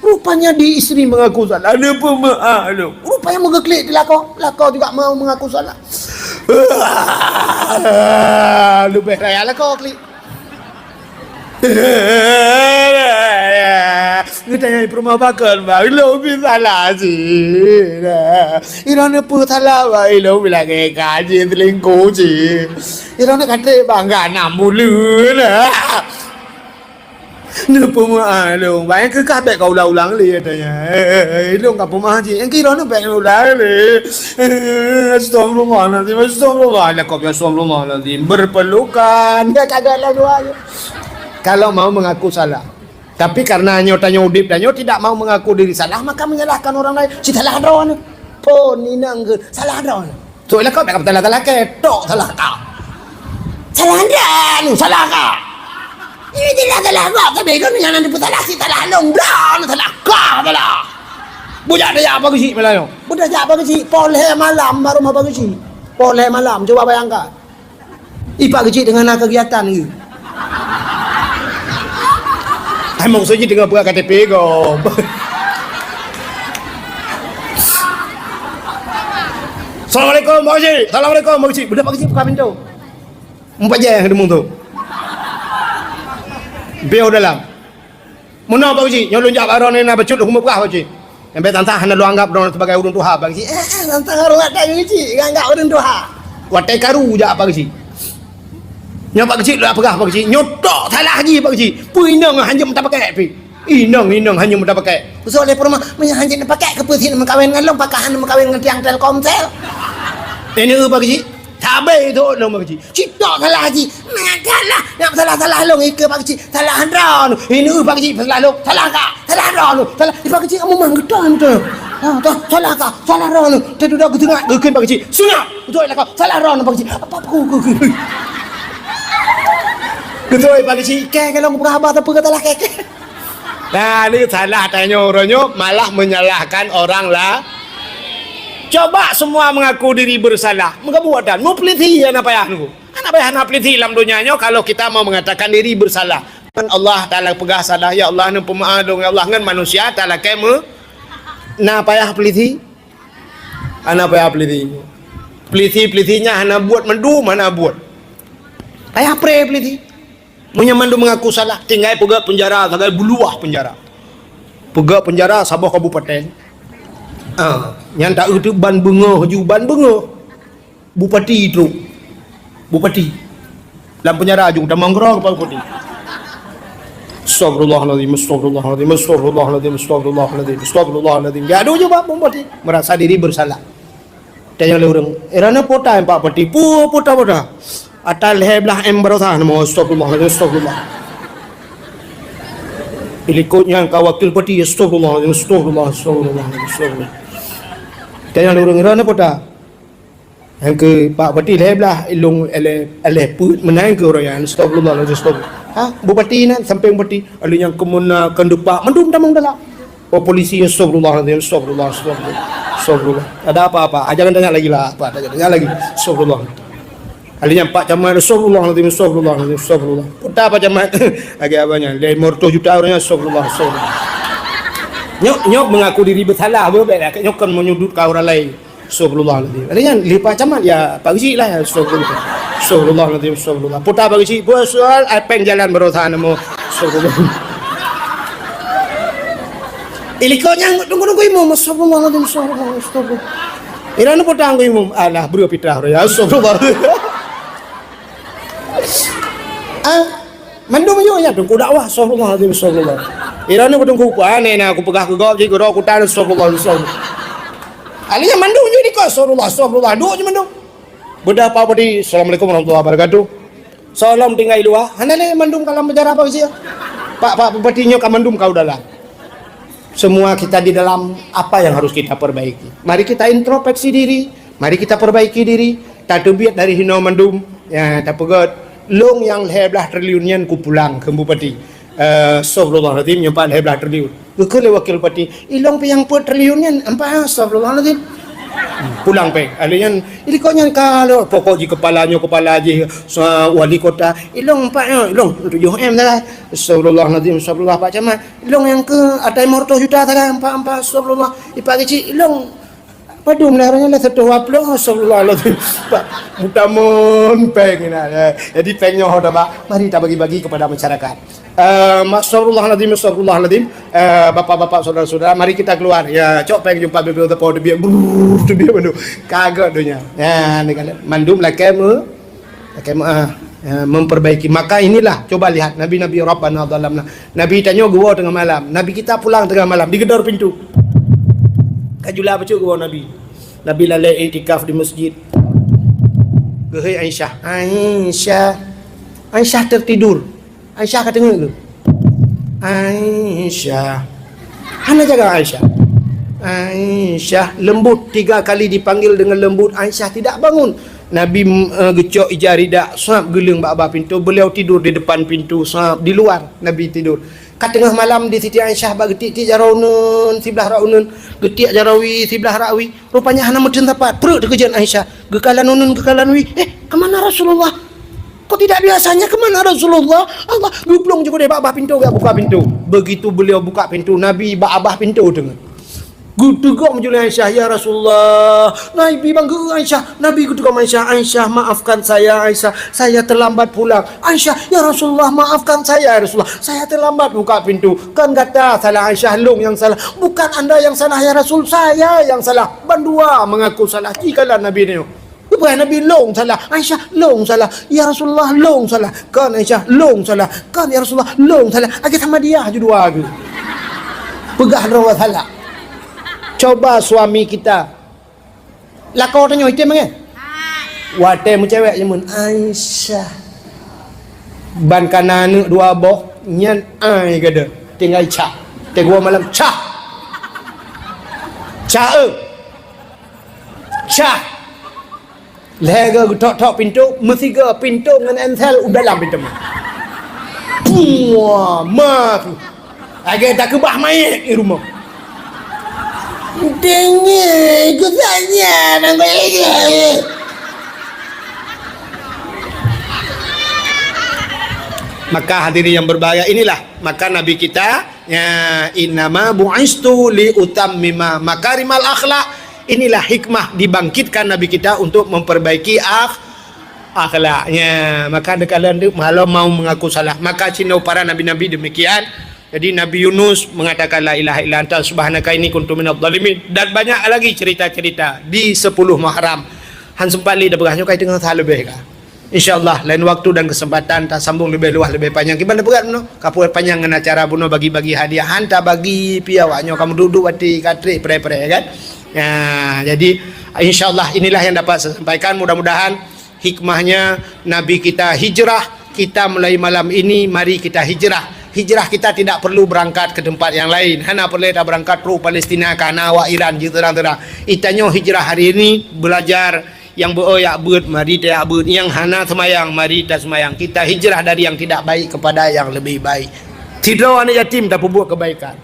Rupanya di istri mengaku salah, ada pemaaf lôn. Rupanya meugeklik di lakoe, lakoe juga mau mengaku salah. Leubeh raya lakoe klik. Geutanyong peurumoh pakon, bang, ilôn pih salah cit. Ilôn neupeu salah, bang, ilôn pih lagèe ka jih selingkuh cit. Ilôn ka trép, bang, ka nam buleuen. Neupeumaaf lôn, bang, keu ka bèk ka ulang-ulang lé, katanya. Ilôn ka peumaaf cit, ilôn bèk ulang lé. Astagfirullahalazim, astagfirullah. Lakoe pih astagfirullahalazim. Berpelukan. Dia kagak lalu aja. Kalau mau mengaku salah. Tapi karena nyoe tanyoe udép tanyoe tidak mau mengaku diri salah, maka menyalahkan orang lain. Ci salah droeneuh. Phon inong kheun, salah droeneuh. Sok lakoe bèk ka salah-salah kèe, tok salah ka. Salah droeneuh, salah ka. Ini jelas salah ka, tapi droeneuh nyang na neupeusalah, ci salah lôn, droeneuh salah ka, salah. Bujak tajak Pak Geuchik malam nyoe. Bujak tajak Pak Geuchik, poh lhèe malam baru ma Pak Geuchik. Poh lhèe malam, coba bayangkan. Ih, Pak Geuchik teungoh na kegiatan ke? Hai, maksud jih teungoh peugah K T P gob. Assalamualaikum, Pak Geuchik. Assalamualaikum, Pak Geuchik. Beudôh Pak Geuchik buka pintoe. Meupat jih nyang deungoe tu. Piôh dalam. Meunoe Pak Geuchik, nyoe lôn jak bak droeneuh na bacut lôn keumeung peugah Pak Geuchik. Nyang bèk tantang hana lôn anggap droeneuh sibagai ureueng tuha Pak Geuchik. Eh, eh, tantang ureueng ata Pak Geuchik, anggap ureueng tuha. Watèe karu jak Pak Geuchik. Nyoe Pak Geuchik lôn peugah Pak Geuchik, nyoe tok salah jih Pak Geuchik. Peue inong hanjeuet meuta pakèk pih. Inong, inong hanjeuet meuta pakèk. Khusos lé peurumoh, meunyoe hanjeuet meuta pakèk keupeue sit meukawen ngon lôn, pakon hana meukawen ngon tiang Telkomsel. Ini Pak Geuchik. Sabe itu lôn Pak Geuchik. Cit tok salah jih. Meukalah, nyang salah-salah lôn ikeue Pak Geuchik. Salah droeneuh. Ini Pak Geuchik salah lôn. Salah ka? Salah droeneuh. Salah. Di Pak Geuchik kamoe mah geutanyoe. Ha, toh, salah ka? Salah droeneuh. Teududoe geuteungat geukheun Pak Geuchik. Sunat. Beutôi lah kau. Salah droeneuh Pak Geuchik. Apa aku? Beutôi Pak Geuchik. Kèe kalau peugah haba tapi kata lah kèe. Nah, ini salah tanyoe uroe nyoe malah menyalahkan orang la-, coba semua mengaku diri bersalah. Meugabuatan, meupeulisi hana payah nunggu. Hana payah na peulisi lam donya nyoe kalau kita mau mengatakan diri bersalah. Kan Allah Taala peugah salah, "Ya Allah, neupeumaaf lôn, ya Allah," ngon manusia talakèe meu-, na payah peulisi? Hana payah peulisi. Peulisi-peulisi nyan hana buet mandum, hana buet. Payah pré peulisi. Meunyoe mandum mengaku salah, tinggai peugöt peunjara sagai buluwah peunjara. Peugöt peunjara saboh kabupaten. Ah, nyan taeu teuh ban beungoh ju ban beungoh. Bupati trok. Bupati. Lam peunjara ju tamong keudroe keu Pak Bupati. Astagfirullahalazim, astagfirullahalazim, astagfirullahalazim, astagfirullahalazim, astagfirullahalazim. Gadoh ju bak Bupati, merasa diri bersalah. Tanyong lé ureueng, "Eh, droeneuh peue ata Pak Bupati?" "Peue, peue ata, peue ata?" "Ata lhèe blah M baroesa." "Nama astagfirullahalazim, astagfirullah." Ilikot nyan ka wakil bupati, "Astagfirullahalazim, astagfirullah, astagfirullah, astagfirullah." Tanyong lé ureueng, "Droeneuh peue ata?" Nyang keu Pak Bupati lhèe blah, ilong lhèe, lhèe peuet meunan keu uroe nyan. Astagfirullahalazim, astagfirullah. Ha, Bupati nyan, sampéng Bupati. Lalu nyang keumeuna, keundupak, mandum tamong dalam. Oh, polisi, astagfirullahalazim, astagfirullah, astagfirullah. Astagfirullah. Ada apa-apa? Ah, jangan tanya lagi lah, apa? Jangan tanya lagi. Astagfirullah. Lalu nyang Pak Camat, astagfirullahalazim, astagfirullahalazim, astagfirullah. Peue ata Pak Camat? Lagèe abah nyan, lhèe reutôh juta uroe nyan, astagfirullah, astagfirullah. Nyoe, nyoe mengaku diri bersalah, beuh, bèk lah. Nyoe kon menyudutkan orang lain. Astagfirullahalazim. Ada nyan, lé Pak Camat, ya, Pak Geuchik lah, ya, astagfirullah. Astagfirullahalazim, astagfirullah. Peue ata Pak Geuchik, peue soal, ai, pèng jalan baroesa nama. Astagfirullah. Ilikot nyan tunggu-tunggu imum, astagfirullahalazim, astagfirullah, astagfirullah. Ira ni peue ata tunggu imum, alah, breuh pitrah, ya, astagfirullah. Ah, Mandum yôh nyan teungku dakwah, astagfirullahalazim, astagfirullah. Ira ni teungku, pane na aku peugah keu gob jih, keudroe kutan, astagfirullah, astagfirullah. Akhirnya mandum jih dikeue, astagfirullah, astagfirullah. Duek jih mandum. Beudah Pak Bupati, "Assalamualaikum warahmatullahi wabarakatuh." Soe lom tinggai luwa, hana lé mandum ka lam penjara apa isi. Pak, Pak Bupati nyoe ka mandum ka u dalam. Semua kita di dalam, apa yang harus kita perbaiki? Mari kita introspeksi diri, mari kita perbaiki diri, tateubiet dari hinoe mandum, ya, tapeugét, "Lôn nyang lhèe blaih triliun nyan kupulang," kheun Bupati. Eh, astagfirullahalazim, nyoe pat lhèe blaih triliun. Geukheun lé wakil bupati, "Ilôn pih nyang peuet triliun nyan, ampat, astagfirullahalazim." Pulang péng. Ahli nyan, "Ilikot nyan ka lôn, pokok jih kepala nyoe, kepala jih, sa-, wali kota. Ilôn ampat nyoe, ilôn tujoh M sagai. Astagfirullahalazim, astagfirullah, Pak Camat. Ilôn nyang keu atai lima ratus juta sagai, ampat, ampat, astagfirullah. Ipak keuchik, ilôn." Padum lah, rasanya lah satu dua puluh, astagfirullahalazim. Pak, mutamon péng ni, ya. Jadi péng nyoe dah, Pak. Mari kita bagi-bagi kepada masyarakat. Eh, astagfirullahalazim, astagfirullahalazim. Eh, bapak-bapak, saudara-saudara, mari kita keluar. Ya, cok péng jumpa bibir tepo, tebiet, brrr, tebiet mandum. Kagak dunia. Ya, ni kan. Mandum lakèe me-, Pakai ma-, ah, ya, memperbaiki. Maka inilah, coba lihat, nabi-nabi Rabbana zalamna. Nabi tanyoe geuwoe teungoh malam. Nabi kita pulang teungoh malam, digedor pintu. Ka jula bacut geuwoe Nabi. Nabi lalè iktikaf di masjid. Geuhôi Aisyah. "Aisyah." Aisyah tertidur. Aisyah ka teungeut tu. "Aisyah." Hana jaga Aisyah. "Aisyah." Lembut, tiga kali dipanggil dengan lembut, Aisyah tidak bangun. Nabi, eh, geucok ija ridak, sab geuleueng bak babah pintu. Beliau tidur di depan pintu, sab di luar Nabi tidur. Ka teungoh malam di Siti Aisyah bak geutiek-tiek jaroe uneun, siblah rak uneun, geutiek jaroe wie, siblah rak wie. Rupanya hana meuteun sapat, pruet teukeujot Aisyah. Geukalon uneun, geukalon wie. "Eh, ke mana Rasulullah? Kok tidak biasanya, ke mana Rasulullah?" Allah geuplueng ju keudeh bak babah pintu, geujak buka pintu. Begitu beliau buka pintu, Nabi bak babah pintu teungoh. Geuteugom ju lé Aisyah, "Ya Rasulullah." Nabi bangga Aisyah. Nabi geuteugom Aisyah, "Aisyah, maafkan saya, Aisyah. Saya terlambat pulang." "Aisyah, ya Rasulullah, maafkan saya, ya Rasulullah. Saya terlambat buka pintu." "Kan gata salah, Aisyah, lôn nyang salah." "Bukan anda yang salah, ya Rasul, saya yang salah." Bandua mengaku salah. Jikalau Nabi nyoe. Lepas Nabi, "Lôn salah." "Aisyah, lôn salah." "Ya Rasulullah, lôn salah." "Kan Aisyah, lôn salah." "Kan ya Rasulullah, lôn salah." Akhé sama dia ju dua tu. Peugah droe salah. Coba suami kita. Lakoe tanyoe item ngai? Watèe meucewek jameun, "Aisyah." Ban kana aneuk dua boh, nyan ai gada. Tinggai cah. Teguh malam, "Cah! Cah, eh! Cah!" Lhèe geutok-tok pintu, meusigoe pintu ngon ensel u dalam pintu. Puah, ma tu. Lagèe takeubah manyét di rumoh. Deungoe, ku saja nang. Maka hadirin yang berbahagia, inilah maka Nabi kita, ya, "Innama bu'istu li utammima makarimal akhlak." Inilah hikmah dibangkitkan Nabi kita untuk memperbaiki akh-, akhlaknya. Maka dikala malom mau mengaku salah. Maka cinoe para nabi-nabi demikian. Jadi Nabi Yunus mengatakan, "La ilaha illa anta subhanaka inni kuntu minadh dhalimin." Dan banyak lagi cerita-cerita di sepuluh Muharram. Han sempat lé dah berah nyoe kai tengah salah lebih ka. Insya Allah, lain waktu dan kesempatan tasambung lebih luas, lebih panjang. Kiban peugah bunoe, ka peugah panjang ngon acara bunoe bagi-bagi hadiah. Han tabagi pih awak nyoe, kamoe duek-duek watèe ka trép pré-pré, kan? Ya, jadi insya Allah inilah yang dapat saya sampaikan. Mudah-mudahan hikmahnya Nabi kita hijrah, kita mulai malam ini, mari kita hijrah. Hijrah kita tidak perlu berangkat ke tempat yang lain. Hana perlu kita berangkat ke Palestina, karena awak Iran, je terang-terang. Itanyoe hijrah hari ini, belajar Nyang beu-o jak beuet, mari tajak beuet. Nyang hana seumayang, mari taseumayang. Kita hijrah dari yang tidak baik kepada yang lebih baik. Sidroe aneuk yatim tapeubuet keubaikan.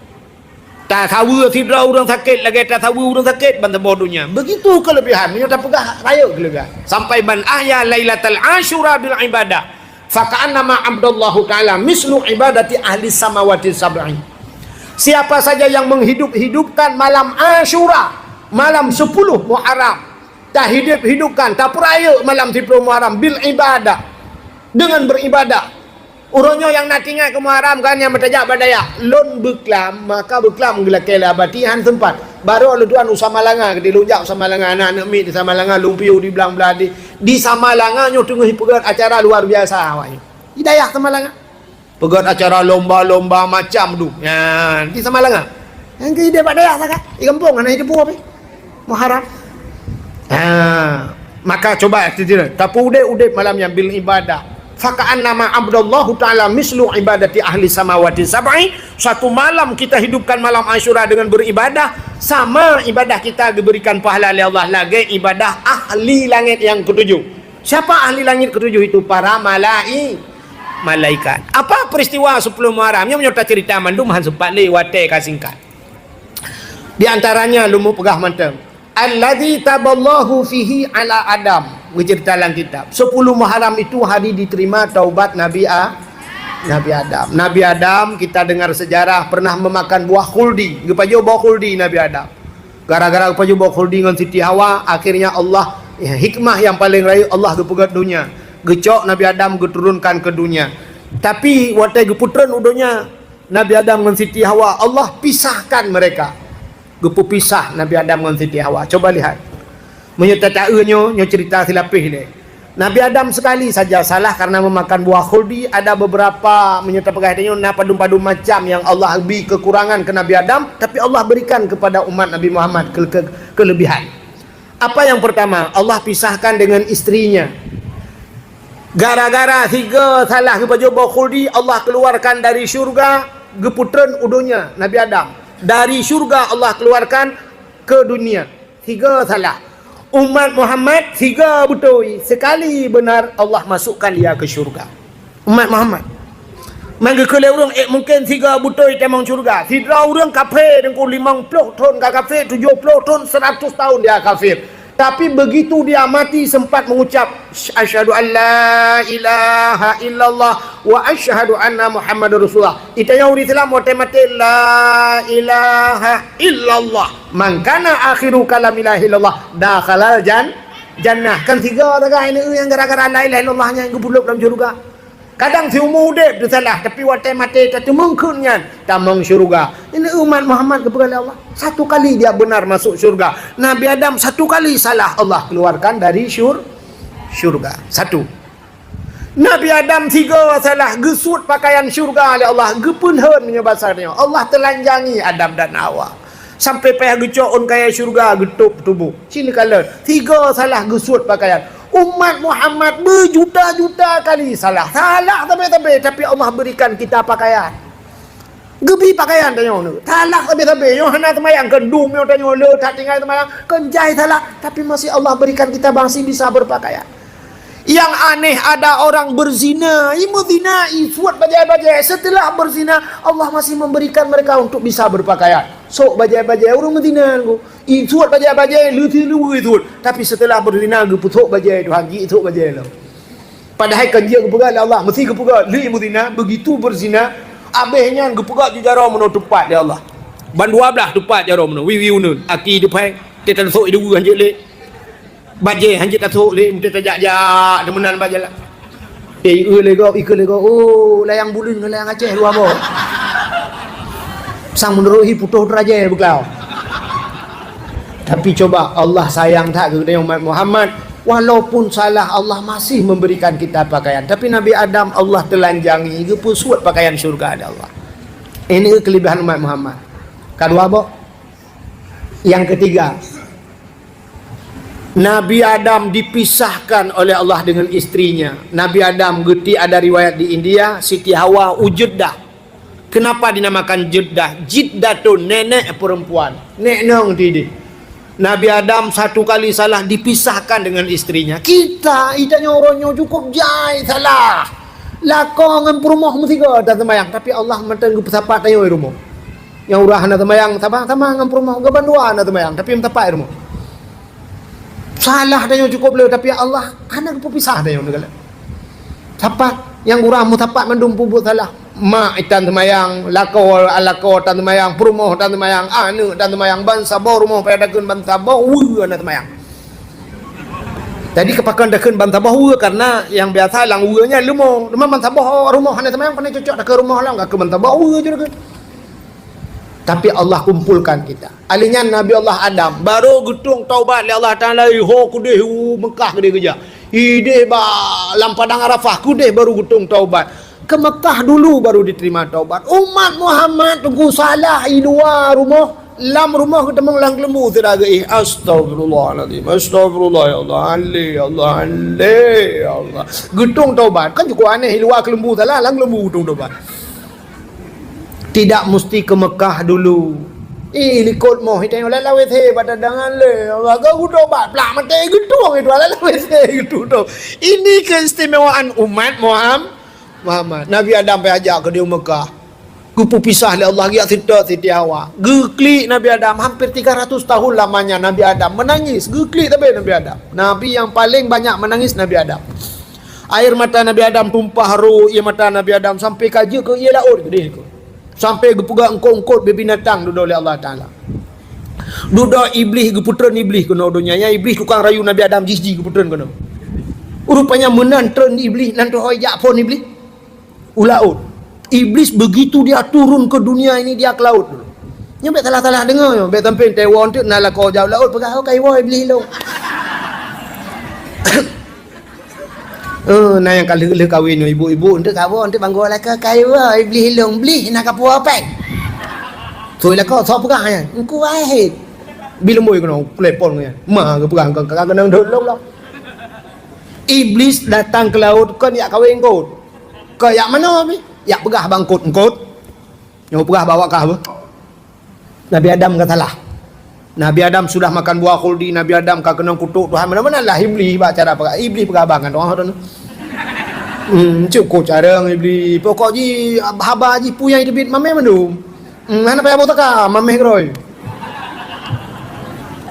Tasaweue sidroe ureuëng sakét lagée tasaweue ureuëng sakét ban saboh donya. Begitu kelebihan. Meunyoe tapeugah rayeuk kelebihan. Sampai man ahya lailatal asyura bil ibadah, faka'annama abdallahu ta'ala mislu ibadati ahli samawati sab'i. Siapa saja yang menghidup-hidupkan malam Asyura, malam sepuluh Muharram, tahidup-hidupkan, tapeurayeuk malam siplôh Muharram bil ibadah, dengan beribadah. Uroe nyoe nyang na teuingat keu Muharram kan nyang meutajak bak dayah. Lôn beuklam, maka beuklam geulakée lé abati han seumpat. Barô lôn tuan u Samalanga, keudeh lôn jak u Samalanga, aneuk-aneuk miet di Samalanga, lôn piôh di blang-blang di. Di Samalanga nyoe teungoh jipeugét acara luar biasa awaknyoe. Di dayah Samalanga. Peugét acara lomba-lomba macam tu. Ya, di Samalanga. Nyang keu idéh bak dayah sagai, di gampông hana jiteupeue pih. Muharram. Ha, maka cuba sira tapeuudép-udép malam nyan bil ibadah. Faka'annama abdallahu ta'ala mislu ibadati ahli samawati sab'i. Suatu malam kita hidupkan malam Asyura dengan beribadah, sama ibadah kita diberikan pahala oleh Allah lagèe ibadah ahli langit yang ketujuh. Siapa ahli langit ketujuh itu? Para malai-, malaikat. Apa peristiwa sepuluh Muharram? Nyoe meunyoe tacerita mandum han sempat lé, watèe ka singkat. Di antaranya lôn peugah mantong. Alladzi taballahu fihi ala Adam. Geuceurita lam kitab. Sepuluh Muharram itu hari diterima taubat Nabi A-, Nabi Adam. Nabi Adam, kita dengar sejarah, pernah memakan buah khuldi. Geupajoh buah khuldi Nabi Adam. Gara-gara geupajoh buah khuldi ngon Siti Hawa, akhirnya Allah, ya, hikmah yang paling rayeuk, Allah geupeugèt donya. Geucok Nabi Adam geuturunkan ke dunia. Tapi watèe geupeutreun u donya, Nabi Adam ngon Siti Hawa, Allah pisahkan mereka. Geupeupisah Nabi Adam ngon Siti Hawa. Coba lihat. Meunyoe tataeu nyoe, nyoe cerita silapeh lé. Nabi Adam sekali saja salah karena memakan buah khuldi. Ada beberapa, meunyoe tapeugah tanyoe, na padum-padum macam yang Allah bri kekurangan ke Nabi Adam, tapi Allah berikan kepada umat Nabi Muhammad ke-, ke-, kelebihan. Apa yang pertama? Allah pisahkan dengan istrinya. Gara-gara sigoe salah geupajoh buah khuldi, Allah keluarkan dari syurga, geupeutreun u donya, Nabi Adam. Dari syurga Allah keluarkan ke dunia. Sigoe salah. Umat Muhammad, sigoe beutôi, sekali benar, Allah masukkan dia ke syurga. Umat Muhammad. Meunyoe geukheun lé ureueng, eh, mungken sigoe beutôi tamong syurga. Sidroe ureueng kafé, teungku, limong ploh thon ka kafé, tujoh ploh thon, seratus tahun dia kafir. Tapi begitu dia mati, sempat mengucap, "Asyhadu an la ilaha illallah wa asyhadu anna Muhammadar Rasulullah." Di tanyoe ureueng Islam watèe maté, "La ilaha illallah. Man kana akhiru kalami la ilaha illallah, dakhalal jan-, jannah." Kan sigoe sagai nyan nyang gara-gara la ilaha illallah nyan geupeuleub lam syurga. Kadang siumu udép teusalah, tapi watèe maté tateumeung kheun nyan, tamong syurga. Ini umat Muhammad geupeugah lé Allah. Satu kali dia benar masuk syurga. Nabi Adam satu kali salah, Allah keluarkan dari syur-, syurga. Satu. Nabi Adam sigoe salah, geusuet pakaian syurga lé Allah, geupeulhon meunyoe basa nyoe. Allah teulanjangi Adam dan Hawa. Sampai payah geucok ôn kayèe syurga geutôp tuboh. Ci neukalon, sigoe salah geusuet pakaian. Umat Muhammad beujuta-juta kali salah. Salah sabe-sabe, tapi Allah berikan kita pakaian. Geubri pakaian tanyoe nyoe. Salah sabe-sabe. Nyoe hana seumayang, keu dum nyoe tanyoe le that tinggai seumayang, keu jai salah, tapi masih Allah berikan kita masih bisa berpakaian. Yang aneh, ada orang berzina, i meuzina, i suet bajèe-bajèe. Setelah berzina, Allah masih memberikan mereka untuk bisa berpakaian. Sôk bajèe-bajèe ureueng meuzina nyoe. I suet bajèe-bajèe, leuti luweue suet. Tapi setelah berzina, geupeusôk bajèe Tuhan, jisôk bajèe lom. Padahai kan jeuet geupeugah lé Allah, meusti geupeugah, "Lé meuzina, begitu berzina." Abéh nyan geupeugah ju jaroe meunoe teupat lé Allah. Ban dua blaih teupat jaroe meunoe, wiwi uneun, aki diphai, teutan sôk i luweue hanjeuet lé. Bajèe hanjeuet tasôk lé, meuti tajak-jak deungon bajèe lah. Eh, ikeu lé gob, ikeu lé gob. Oh, layang buleuen ngon layang Aceh dua boh. Sang meunurot hi putôh teurajée beuklau. Tapi coba, Allah sayang that keu geutanyoe umat Muhammad. Walaupun salah, Allah masih memberikan kita pakaian. Tapi Nabi Adam, Allah teulanjangi, geupeusuet pakaian syurga lé Allah. Ini kelebihan umat Muhammad. Kadua boh. Yang ketiga, Nabi Adam dipisahkan oleh Allah dengan istrinya. Nabi Adam, geuti ada riwayat di India, Siti Hawa u Jeddah. Kenapa dinamakan Jeddah? Jiddatun, nenek perempuan. Nek nong tideh. Nabi Adam satu kali salah dipisahkan dengan istrinya. Kita, ita nyoe uroe nyoe cukup jai salah. Lakoe ngon peurumoh meusigoe taseumayang, tapi Allah mantong geupeusapat tanyoe i rumoh. Nyang uroe hana seumayang, sama-sama ngon peurumoh, geuban dua hana seumayang, tapi meusapat i rumoh. Salah tanyoe cukup le, tapi Allah hana geupeupisah tanyoe ngon geutanyoe. Sapat, nyang uroe meusapat mandum peubuet salah. Mak itan seumayang, lakoe, lakoe tan seumayang, peurumoh tan seumayang, aneuk tan seumayang, bansaboh rumoh payah takheun bansaboh weue hana seumayang. Jadi, keupakon takheun bansaboh weue, karena nyang biasa lam weue nyan leumo. Teuma bansaboh rumoh hana seumayang, pane cocok takheun rumoh lam, ka keu bansaboh weue ju takheun. Tapi Allah kumpulkan kita. Ahli nyan Nabi Allah Adam, barô geutueng taubat lé Allah Taala, i ho keudeh u Mekah keudeh geujak. Ideh ba lam padang Arafah keudeh barô geutueng taubat. Ke Mekah dulu baru diterima taubat. Umat Muhammad teungku salah i luwa rumoh, Lam rumoh geutamong lam keuleumbu sira geuéh, "Astagfirullahalazim, astagfirullah ya Allah, ale ya Allah, ale ya Allah." Geutueng taubat. Kan cukup aneh, luwa keuleumbu salah, lam keuleumbu geutueng taubat. Tidak musti ke Mekah dulu. Ih, likot moh, itai lala W C, pada dangan le. Allah, geutobat, plak maté geutueng itu, lala W C geutueng. Ini keistimewaan umat Muham-, Muhammad. Nabi Adam payah jak keudéh Mekah. Geupeupisah lé Allah, geujak seutôt Siti Hawa. Geuklik Nabi Adam, hampir tiga ratus tahun lamanya Nabi Adam menangis. Geuklik tapi Nabi Adam. Nabi yang paling banyak menangis Nabi Adam. Air mata Nabi Adam tumpah, ro ié mata Nabi Adam sampai ka jeuet keu ié laôt keudéh keu. Sampai geupeugah eungkôt-eungkôt binatang dudoe lé Allah Taala. Dudoe Iblih, geupeutreun Iblih keunoe donya. Nyan Iblih tukang rayu Nabi Adam jih-jih geupeutreun keunoe. Rupanya meunan treun Iblih, nan teuhôi jak phon Iblih u laôt. Iblis begitu dia turun ke dunia ini, dia ke laut dulu. Nyoe bék salah-salah deungoe nyoe, bék sampoe teuwoe teuk na lakoe jak u laôt peugah, "Oh, ka iwoe Iblih lôn." Eh, na nyang ka lheueh-lheueh kawin nyoe, ibu-ibu, enteuk ka woe, enteuk banggô lakoe, "Ka iwoe Iblih lôn, Blih na ka puwoe péng." Soi lakoe, soe peugah nyan? Teungku Wahid. Bi leumboi keunoe, telepon nyan. Ma geupeugah, "Ka, ka, ka keunong dot lôn lôn." Iblis datang ke laut kon jak kawin eungkôt. Kon jak manoe pih, jak peugah bak eungkôt, "Eungkôt, nyoe peugah bak awak kah beuh. Nabi Adam ka salah. Nabi Adam sudah makan buah khuldi, Nabi Adam ka keunong kutok Tuhan." Meunan-meunan lah Iblih bak cara peugah. Iblih peugah bang kan, "Oh, tu." Hmm, cukup carông Iblih. Pokok jih, haba jih peue nyang teubiet mamèh mandum. Hmm, hana payah boh taka, mamèh keudroe.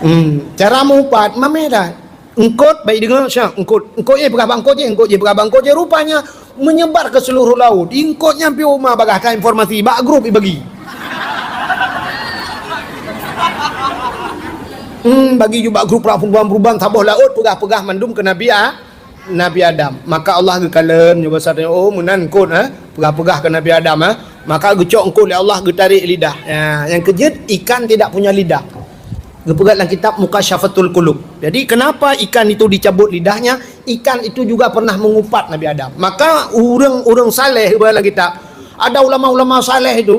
Hmm, cara meuupat, mamèh dah. Eungkôt, baik deungoe, siap, eungkôt. Eungkôt jih peugah bak eungkôt jih, eungkôt jih peugah bak eungkôt jih. Rupanya menyebar ke seluruh laut. Eungkôt nyan pih uma bagah ka informasi, bak grup ibagi. Hmm, bagi ju bak grup peurang peruban-peruban saboh laôt, peugah-peugah mandum keu Nabi A-, Nabi Adam. Maka Allah geukalon nyoe basa, "Oh, meunan eungkôt, ha? Peugah-peugah keu Nabi Adam, ha?" Maka geucok eungkôt lé Allah, geutarek lidah. Ya, nyang keujeuet, ikan tidak punya lidah. Geupeugah lam kitab Mukasyafatul Qulub. Jadi, kenapa ikan itu dicabut lidahnya? Ikan itu juga pernah mengupat Nabi Adam. Maka, ureuëng-ureuëng saleh, geupeugah lam kitab, ada ulama-ulama saleh itu,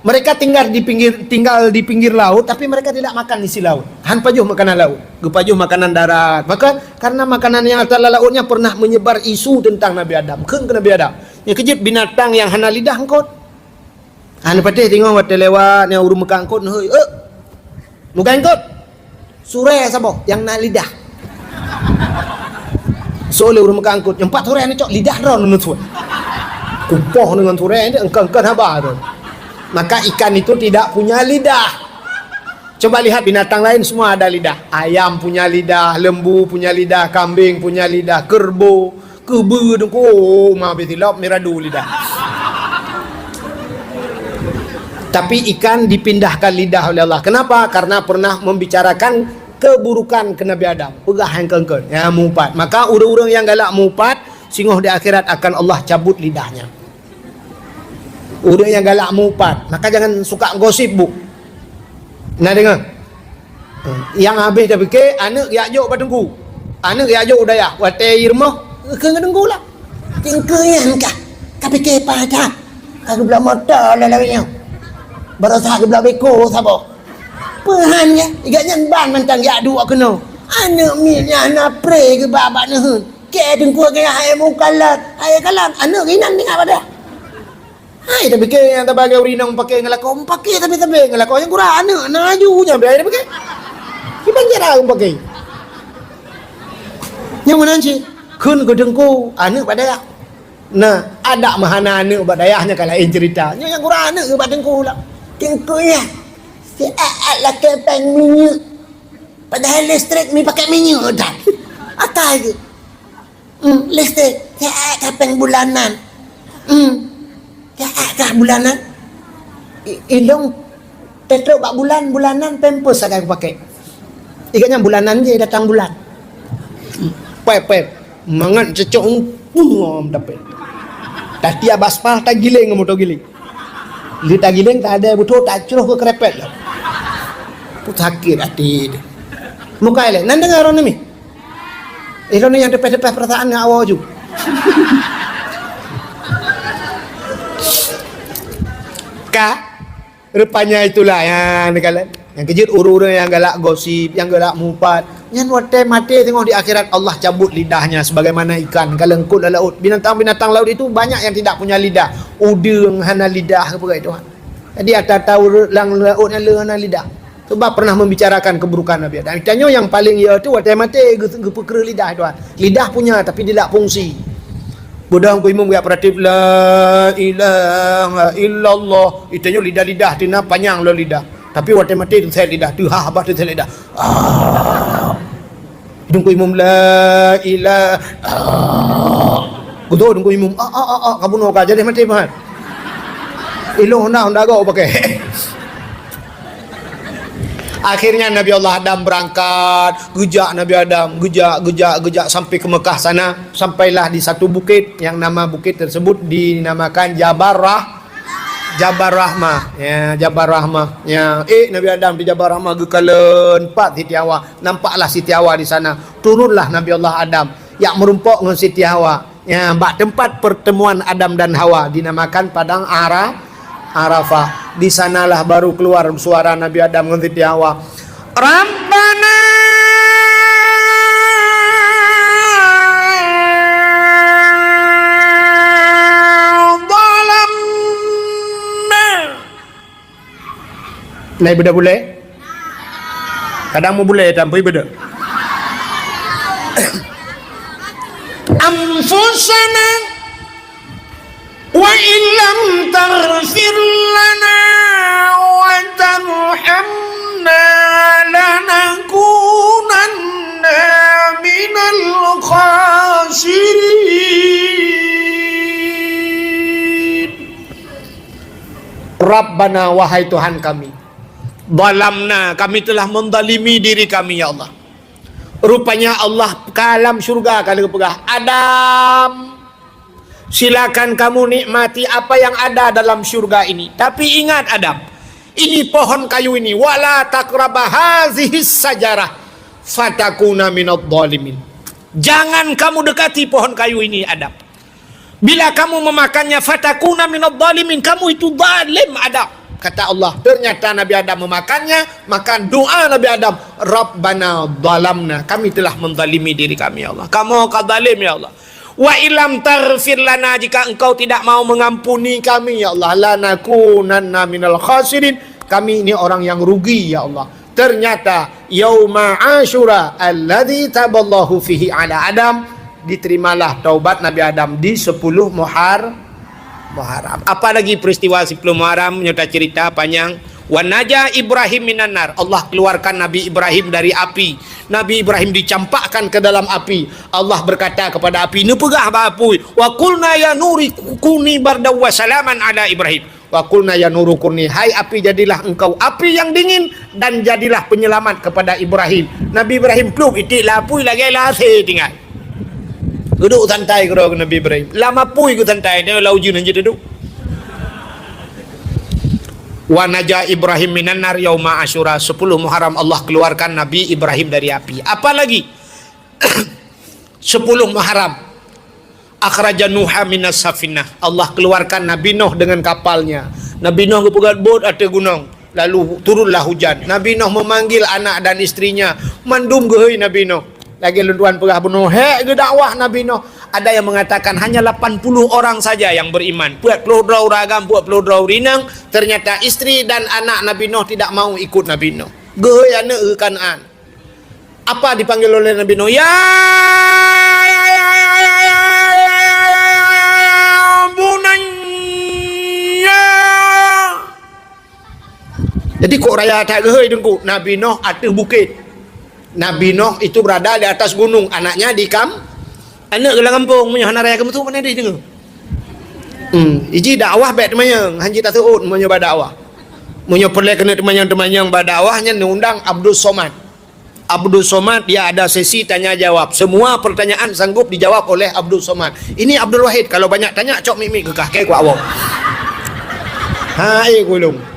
mereka tinggal di pinggir, tinggal di pinggir laut, tapi mereka tidak makan isi laut. Han pajoh makanan laut, geupajoh makanan darat. Maka, karena makanan yang atas lautnya pernah menyebar isu tentang Nabi Adam. Kheun keu Nabi Adam. Nyang keujeuet binatang yang hana lidah eungkôt. Hana patéh teungoh watée lewat, nyang ureuëng meukat eungkôt, neuhôi, "Eh! Mugai eungkôt! Surée saboh nyang na lidah." Soe lé ureuëng meukat eungkôt, "Nyang pat surée neucok, lidah droe neuneusut." Kupoh deungon surée, eungkôt-eungkôt haba tu. Maka ikan itu tidak punya lidah. Coba lihat binatang lain, semua ada lidah. Ayam punya lidah, lembu punya lidah, kambing punya lidah, kerbau, keubeue tu, oh, ma bitilop miradu lidah. Tapi ikan dipindahkan lidah oleh Allah. Kenapa? Karena pernah membicarakan keburukan ke Nabi Adam. Peugah nyang keungkeuen, nyang meuupat. Maka ureuëng-ureuëng nyang galak meuupat, singoh di akhirat akan Allah cabut lidahnya. Ureuëng nyang galak meuupat, maka jangan suka gosip, Bu. Na deungoe? Nyang habéh tapike, aneuëk jak jok bak teungku. Aneuëk jak jok u dayah, watée i rumoh, keu teungku lah. Teungku nyan kah, ka pike pajan, ka geubloe moto lé lawét nyoe. Baroesa geubloe beko saboh. Peuhan nyan, i gobnyan ban mantong jak duek keunoe. Aneuëk miet nyan hana pré geuba bak neuheun. Kée teungku keu hai meukalat, hai kalam, aneuëk inan tinggai bak dayah. Hai, tapike nyang tabagi ureuëng inong meupaké ngon lakoe, meupaké sabe-sabe ngon lakoe, nyang gura aneuëk na aju nyan bri tapike. Kiban cara meupaké. Nyang meunan cit, kheun keu teungku, aneuëk bak dayah. Nah, adak meuhana aneuëk bak dayah nyan ka laén cerita. Nyoe nyang gura aneuëk bak teungku lah. Teungku nyan, siat-at lakée péng minyeuk. Padahai listrik mi pakai minyeuk dah. Akai geuh. Hmm, listrik. Siat-at ka péng bulanan. Hmm. Siat-at ka bulanan. I-, ilong petrol bak bulan, bulanan pampers sagai kupakai. I gobnyan bulanan je datang bulan. Hmm. Pep, pep. Mangat cecok ngom dapet. Tati abas pah tagiléng ngon moto giléng. Lheueh tagiléng, tadée beuthô, tacroh keu keurépet lom. Sakét até deh. Mukai lé, nan deungoe droeneuh mi. Eh, droeneuh nyang teupeh-teupeh peurasaan ngon awak ju. Ka? Rupanya itulah yang dikala-, yang keujeuet ureuëng-ureuëng nyang galak gosip, nyang galak mupat. Nyan watée maté teungoh di akhirat Allah cabut lidahnya sebagaimana ikan ka leungkot lam laôt. Binatang-binatang laut itu banyak yang tidak punya lidah. Udeueng hana lidah, apa kata itu. Jadi ata-ata ureuëng lam laôt nyan le hana lidah. Sebab pernah membicarakan keburukan Nabi Adam. Tanyoe nyang paling ya tu watée maté geu-, geupeukreue lidah itu. Lidah punya tapi tidak fungsi. Beudang ku imum geujak peuratif, "La ilaha illallah." Itanyoe lidah-lidah tina panyang lom lidah. Tapi watée maté teusét lidah, teuhah bah teusét lidah. Ah. Dungku imum, "La ilaha." Ah. Kutu dungku imum, "Ah, ah, ah, ah, kamu noga jadi maté mah." Ilong honda, honda gok pakai. Akhirnya Nabi Allah Adam berangkat, geujak Nabi Adam, geujak, geujak, geujak sampai ke Mekah sana. Sampailah di satu bukit yang nama bukit tersebut dinamakan Jabal Rah-, Jabal Rahmah. Ya, Jabal Rahmah. Ya, eh, Nabi Adam di Jabal Rahmah geukalon pat Siti Hawa. Nampaklah Siti Hawa di sana. Turunlah Nabi Allah Adam. Yak merumpok ngon Siti Hawa. Ya, bak tempat pertemuan Adam dan Hawa dinamakan Padang Ara-, Arafah. Di sanalah baru keluar suara Nabi Adam ngon Siti Hawa. "Rabbana zalamna." Nah, ibu dah boleh? Kadang mau boleh tanpa ibu dah. Anfusana wa illam taghfir lana wa tarhamna lanakunanna minal khasirin. Rabbana, wahai Tuhan kami, zalamna, kami telah menzalimi diri kami, ya Allah. Rupanya Allah ka lam syurga ka lheueh peugah, "Adam, silakan kamu nikmati apa yang ada dalam syurga ini. Tapi ingat, Adam, ini pohon kayu ini, wala taqraba hazihis sajarah, fatakuna minadh dhalimin." Jangan kamu dekati pohon kayu ini, Adam. Bila kamu memakannya, fatakuna minadh dhalimin, kamu itu zalim, Adam. Kata Allah, ternyata Nabi Adam memakannya, maka doa Nabi Adam, "Rabbana zalamna, kami telah menzalimi diri kami, ya Allah. Kamu ka zalim, ya Allah. Wa illam taghfir lana, jika Engkau tidak mau mengampuni kami, ya Allah, lanakunanna minal khasirin, kami ini orang yang rugi, ya Allah." Ternyata yauma Asyura alladzi taballahu fihi ala Adam, diterimalah taubat Nabi Adam di sepuluh Muhar-, Muharram. Apa lagi peristiwa sepuluh Muharram? Nyoe cerita panjang. Wa naja Ibrahim minan nar. Allah keluarkan Nabi Ibrahim dari api. Nabi Ibrahim dicampakkan ke dalam api. Allah berkata kepada api, neupeugah bak api, "Wa qulna ya nuri kuni bardaw wa salaman ala Ibrahim." "Wa qulna ya nuru kuni, hai api, jadilah engkau api yang dingin dan jadilah penyelamat kepada Ibrahim." Nabi Ibrahim plup itik lam apui lagée lam asée tinggai. Duduk santai keudroe Nabi Ibrahim. Lam apui geusantai, dia lam ujeuen hanjeuet duduk. Wa naja Ibrahim minan nar yauma Asyura, sepuluh Muharram Allah keluarkan Nabi Ibrahim dari api. Apa lagi? Sepuluh Muharram. Akhraja Nuha minas safinah. Allah keluarkan Nabi Nuh dengan kapalnya. Nabi Nuh geupeugöt bot ateueh gunong. Lalu turunlah hujan. Nabi Nuh memanggil anak dan istrinya. Mandum geuhôi Nabi Nuh. Lagée lôn tuan peugah bunoe, hék geudakwah Nabi Nuh. Ada yang mengatakan hanya lapan puluh orang saja yang beriman. Peuet ploh droe ureuëng agam, peuet ploh droe ureuëng inong. Ternyata istri dan anak Nabi Nuh tidak mau ikut Nabi Nuh. Geuhôi aneuëk geuh Kanaan. Apa dipanggil oleh Nabi Nuh? Ya, ya, ya, ya, ya, ya, ya, ya, ya, ya, bunayya. Jadi kok raya that geuhôi Teungku? Nabi Nuh ateueh bukét. Nabi Nuh itu berada di atas gunung, anaknya di kam-, aneuëk geuh lam gampông, meunyoe hana raya keumeusu mana deh deungoe. Hmm, iji dakwah bék teumanyong, hanji taseuôt meunyoe ba dakwah. Meunyoe peureulée keuneuk teumanyong-teumanyong ba dakwah nyan undang Abdul Somad. Abdul Somad, dia ada sesi tanya jawab. Semua pertanyaan sanggup dijawab oleh Abdul Somad. Ini Abdul Wahid, kalau banyak tanya, cok mik-mik keu kah, keu kuak woe. Ha, eh, ku ilong.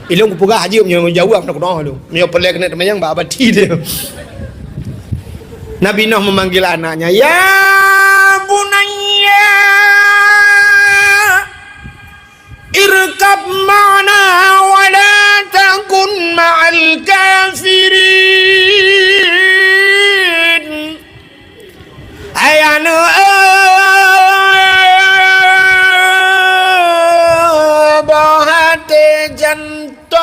Ilong kupeugah aja meunyoe jawab nak kudoh ilong. Meunyoe peureulée keuneuk teumanyong bak abati dia. Nabi Nuh memanggil anaknya, "Ya bunayya, irkab ma'ana wa jantong.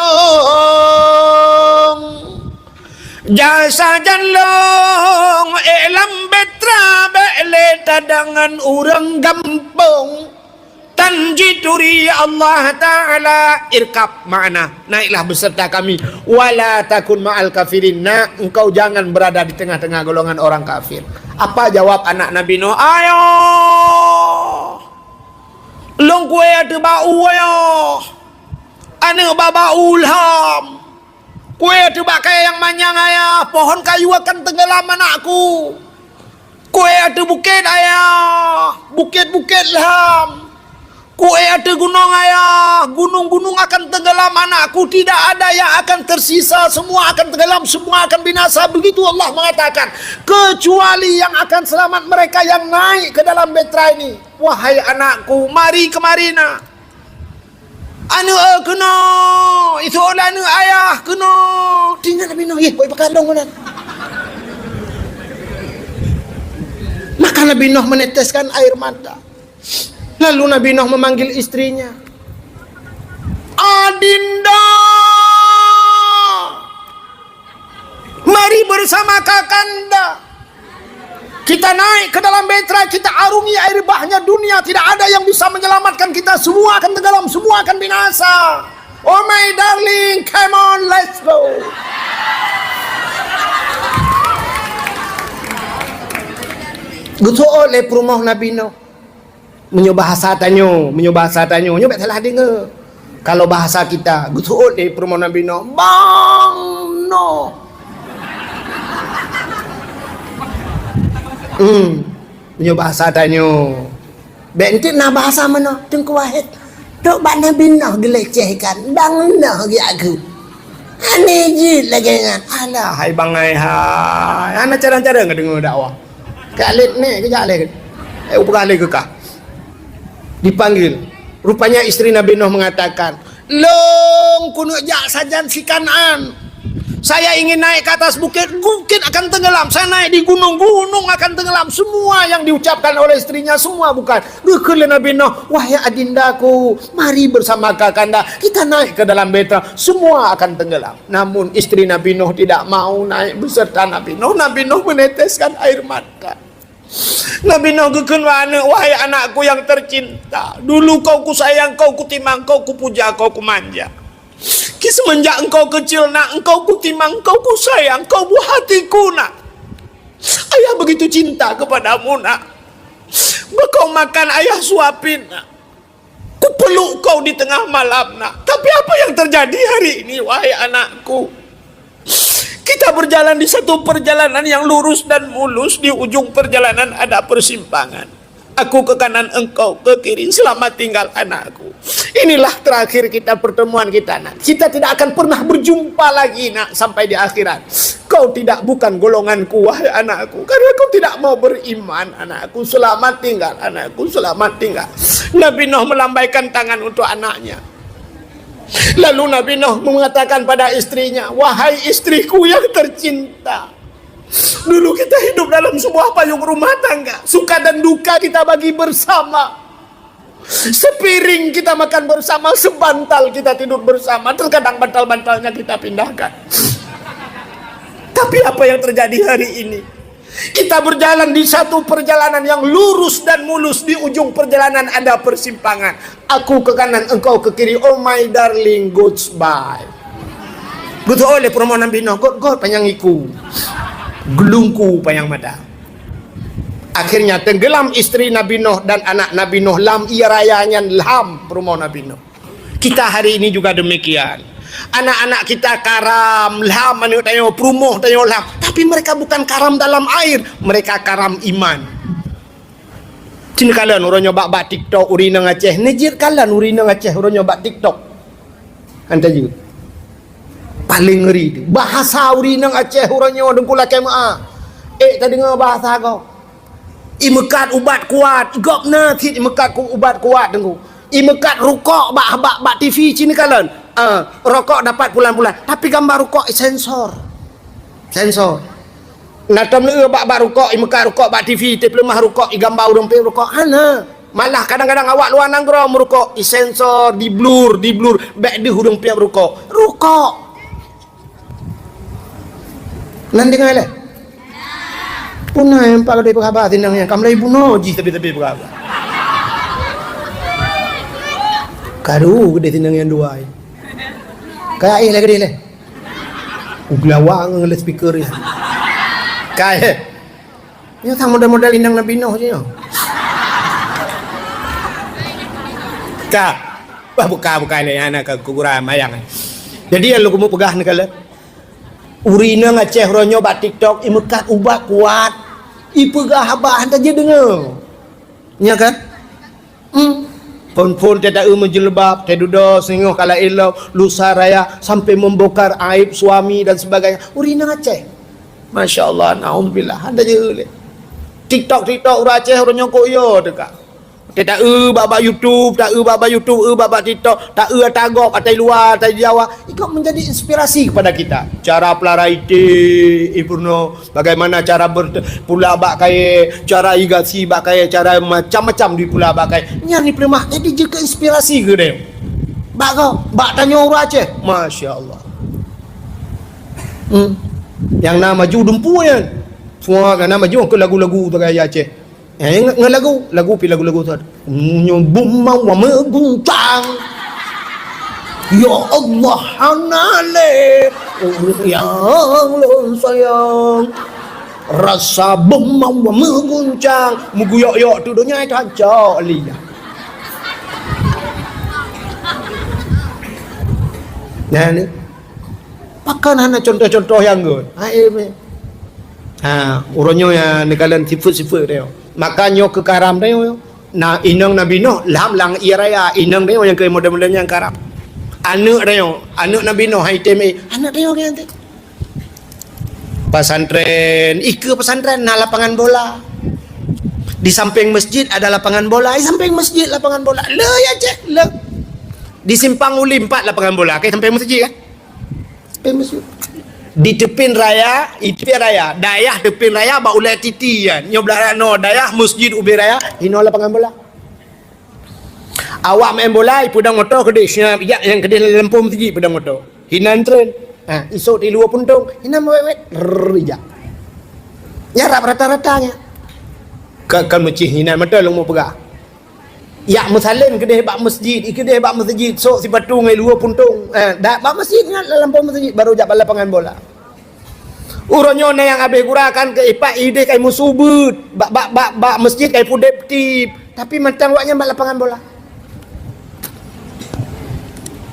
Jasa jan long ék lam betra bék lé tadangan ureuëng gampông. Tan jituri Allah Ta'ala, irkab makna, naiklah beserta kami. Wala takun ma'al kafirin, nak, engkau jangan berada di tengah-tengah golongan orang kafir. Apa jawab anak Nabi Nuh? Ayah, lôn kue ateueh bak u ayah. Aneuëk bak bak u lham. Kue ateueh bak kayée nyang manyang ayah, pohon kayu akan tenggelam anakku. Kue ateueh bukét ayah, bukét-bukét lham. Kue ateueh gunong ayah, gunung-gunung akan tenggelam anakku. Tidak ada yang akan tersisa, semua akan tenggelam, semua akan binasa. Begitu Allah mengatakan, kecuali yang akan selamat mereka yang naik ke dalam betra ini. Wahai anakku, mari kemari nak. Aneuëk, eh, keunoe, iseuôt lé aneuëk ayah, keunoe. Tinggai Nabi Nuh, yeh, boh ipakalong meunan. Maka Nabi Nuh meneteskan air mata. Lalu Nabi Nuh memanggil istrinya, "Adinda!" Mari bersama kakanda. Kita naik ke dalam betra, kita arungi air bahnya dunia. Tidak ada yang bisa menyelamatkan kita. Semua akan tenggelam, semua akan binasa. Oh my darling, come on, let's go. Geuseuôt lé peurumoh Nabi Nuh. Meunyoe bahasa tanyoe, meunyoe bahasa tanyoe, nyoe bék salah deungoe. Kalau bahasa kita, geuseuôt lé peurumoh Nabi Nuh, "Bang Nuh!" Hmm, meunyoe bahasa tanyoe. Bék enteuk na bahasa meunoe, Teungku Wahid. Trok bak Nabi Nuh geulecehkan, "Bang Nuh," geujak kheun. Aneh jeuet lagée nyan. Alah, hai bangai hai. Hana carang-carang ka deungoe dakwah. Kak Lid ni kejak leh. Eh, upeugah lé keu kah. Dipanggil. Rupanya istri Nabi Nuh mengatakan, "Lôn keuneuk jak sajan si Kan'an. Saya ingin naik ke atas bukit, bukit akan tenggelam. Saya naik di gunung, gunung akan tenggelam." Semua yang diucapkan oleh istrinya, semua bukan. Geukheun lé Nabi Nuh, "Wahai adindaku, mari bersama kakanda, kita naik ke dalam betra, semua akan tenggelam." Namun istri Nabi Nuh tidak mau naik beserta Nabi Nuh. Nabi Nuh meneteskan air mata. Nabi Nuh geukheun bak aneuëk, "Wahai anakku yang tercinta, dulu kau kusayang, kau kutimang, kau kupuja, kau kumanja. Ki semenjak engkau kecil, nak, engkau kutimang, engkau kusayang, kau buah hatiku, nak. Ayah begitu cinta kepadamu, nak. Bekau makan ayah suapin, nak. Kupeluk kau di tengah malam, nak. Tapi apa yang terjadi hari ini, wahai anakku? Kita berjalan di satu perjalanan yang lurus dan mulus, di ujung perjalanan ada persimpangan. Aku ke kanan, engkau ke kiri. Selamat tinggal, anakku. Inilah terakhir kita pertemuan kita, nak. Kita tidak akan pernah berjumpa lagi, nak, sampai di akhirat. Kau tidak bukan golonganku, wahai anakku, karena kau tidak mau beriman, anakku. Selamat tinggal, anakku, selamat tinggal." Nabi Nuh melambaikan tangan untuk anaknya. Lalu Nabi Nuh mengatakan pada istrinya, "Wahai istriku yang tercinta, dulu kita hidup dalam sebuah payung rumah tangga. Suka dan duka kita bagi bersama. Sepiring kita makan bersama, sebantal kita tidur bersama. Terkadang bantal-bantalnya kita pindahkan. Tapi apa yang terjadi hari ini? Kita berjalan di satu perjalanan yang lurus dan mulus. Di ujung perjalanan ada persimpangan. Aku ke kanan, engkau ke kiri. Oh my darling, goodbye." Geuteu'oh lé peurumoh Nabi Nuh, "Got-got panyang iku, geulungku panyang mata." Akhirnya tenggelam istri Nabi Nuh dan anak Nabi Nuh lam ie raya nyan, lham peurumoh Nabi Nuh. Kita hari ini juga demikian. Anak-anak kita karam, lham aneuk tanyoe, peurumoh tanyoe lham. Tapi mereka bukan karam dalam air, mereka karam iman. Cit neukalon uroe nyoe bak-bak TikTok ureueng inong Aceh. Neujeuet kalon ureueng inong Aceh uroe nyoe bak TikTok. Kan tajeuet. Paléng ngeri tu. Bahasa ureueng inong Aceh uroe nyoe, Teungku, lakée meu'ah. Ék tadeungoe bahasa gob. Imeukat ubat kuat, gob na cit imeukat ku-, ubat kuat, Teungku. Imeukat rukok bak, bak, bak T V cit neukalon. Ah, rokok dapat pulan-pulan, tapi gambar rukok sensor. Sensor. Na tom lé bak, bak rukok, imeukat rukok bak T V, teupeuleumah rukok, igambar ureueng peuék rukok. Hana. Malah kadang-kadang awak luwa nanggroe meurukok, disensor, diblur, diblur, bék deuh ureuëng piep rukok. Rukok! Nan deungoe lé. Puna nyang pak geude peugah haba sinang nyan, ka mulai bunoe jih tepi-tepi peugah haba. Karu geude sinang nyang dua. Ka éh lé geude lé. Uglawang lé speaker ya. Ka éh. Nyoe sang model-model inong Nabi Nuh je nyoe. Ka. Wah, buka-buka ni anak ke kuburan mayang. Jadi yang lu kamu peugah ni kala. Ureuëng inong Aceh uroe nyoe bak TikTok, imeukat ubat kuat, ipeugah haba hana jideungoe. Nya kan? Hmm. Phon-phon teuh taeu meujilbab, teuh dudoe singoh kala ilok, lusa raya sampai membongkar aib suami dan sebagainya. Ureuëng inong Aceh. Masya Allah, naudzubillah. Hana jeuet lé. TikTok, TikTok ureuëng Aceh uroe nyoe kok yo teuka. Teuh taeu bak-bak YouTube, taeu bak-bak YouTube, eu bak-bak TikTok, taeu ata gob, ata luwa, ata Jawa. Ikut menjadi inspirasi kepada kita. Cara pelara ité, ipurno, bagaimana cara ber-, pula bak kayée, cara igasi bak kayée, cara macam-macam dipula bak kayée. Nyan dipeuleumah, jadi jeuet keu inspirasi keu deh. Bak kau, bak tanyoe ureuëng Aceh. Masya Allah. Hmm. Yang na maju dumpu nyan. Semua yang na maju ke lagu-lagu tu gaya Aceh. Eh, nge-, nge-, lagu, lagu pi lagu-lagu tu. Nyoe bumau wa meuguncang. Ya Allah, hana lé ureuëng nyang lôn sayang. Rasa bumau wa meuguncang. Meuguyok-yok tu donya itu hancok liya. Nah, ni. Pakon hana contoh-contoh nyang gét. Ha, eh, meh. Ha, uroe nyoe ya neukalon sifeuet-sifeuet dia. Maka nyoe keu karam dia. Nah, inong Nabi Nuh lam lang ie raya, inong dia nyang keu model-model nyang karam. Aneuk dia, aneuk Nabi Nuh hai tem, eh, aneuk dia kan tu. Pesantren, ikeue pesantren na lapangan bola. Di samping masjid ada lapangan bola, di samping masjid lapangan bola. Le ya cek, le. Di Simpang Uli empat lapangan bola, ke samping masjid kan? Samping masjid. Di teupin raya, di teupin raya, dayah teupin raya bak ulée titi kan. Nyoe blah rano dayah masjid ubé raya, inoe lapangan bola. Awak main bola, ipeudong moto keudeh, siap ijak nyang keudeh lam lampôh masjid ipeudong moto. Hinan tren. Ha, isok di luwa puntong, hinan wet-wet, rrrr, ijak. Nyarap rata-rata nya. Ka, kan meucih hinan mata lông mau peugah. Yak meusalén keudeh bak masjid, i keudeh bak masjid, sok sipatu ngai luwa puntong. Eh, dak bak masjid nyan, lam lampôh masjid, baru jak bak lapangan bola. Uroe nyoe na nyang habéh gura kan keu ipak ideh kai musuh beuet. Bak, bak, bak, bak masjid kai pudeb tib. Tapi mantong awak nyan bak lapangan bola.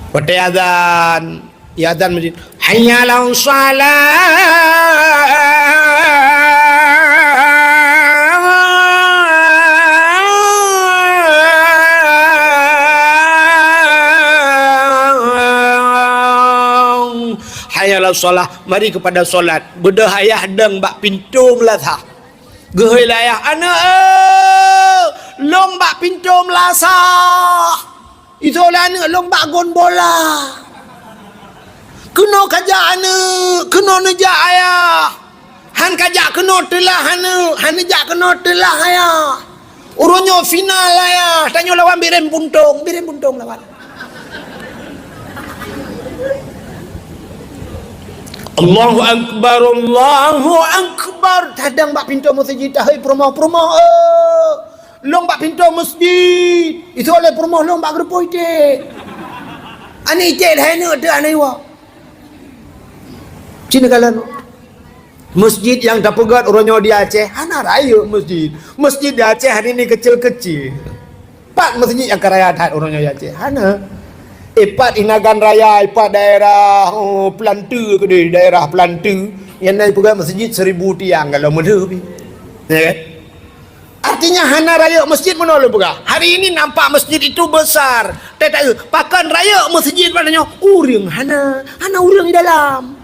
Watée azan, ya azan masjid. Hayya 'alas shalah. Hayya 'alas shalah. Mari kepada solat. Beudôh ayah dong bak pintoe meulasah. Geuhôi lé ayah, "Aneuk, eh, lông bak pintoe meulasah." Isoe lé aneuk lông bak gon bola. Keunoe kajak aneuk, keunoe neujak ayah. Han kajak keunoe teulah aneuk, han neujak keunoe teulah ayah. Uroe nyoe final ayah, tanyoe lawan Bireuen Puntong, Bireuen Puntong lawan. Allahu Akbar, Allahu Akbar. Tadong bak pintoe masjid, tahôi peurumoh-peurumoh, eh. Lông bak pintoe masjid. Isoe lé peurumoh lông bak geureupoh iték. Aneuk iték lhèe neuk teuh aneuk iwa. Cina kalan. Masjid nyang tapeugöt uroe nyoe di Aceh, hana rayeuk masjid. Masjid di Aceh hari ini kecil-kecil. Pat masjid nyang ka raya that uroe nyoe di Aceh? Hana. Ipat Inagan Raya, ipat daerah, oh, Peulanteu keudeh, daerah Peulanteu. Nyang na ipeugöt masjid seribu tiang kalau meulheueh pih. Ya kan? Artinya hana rayeuk masjid meunoe lôn peugah. Hari ini nampak masjid itu besar. Tetapi pakon rayeuk masjid pada nyoe? Ureueng hana, hana ureueng di dalam.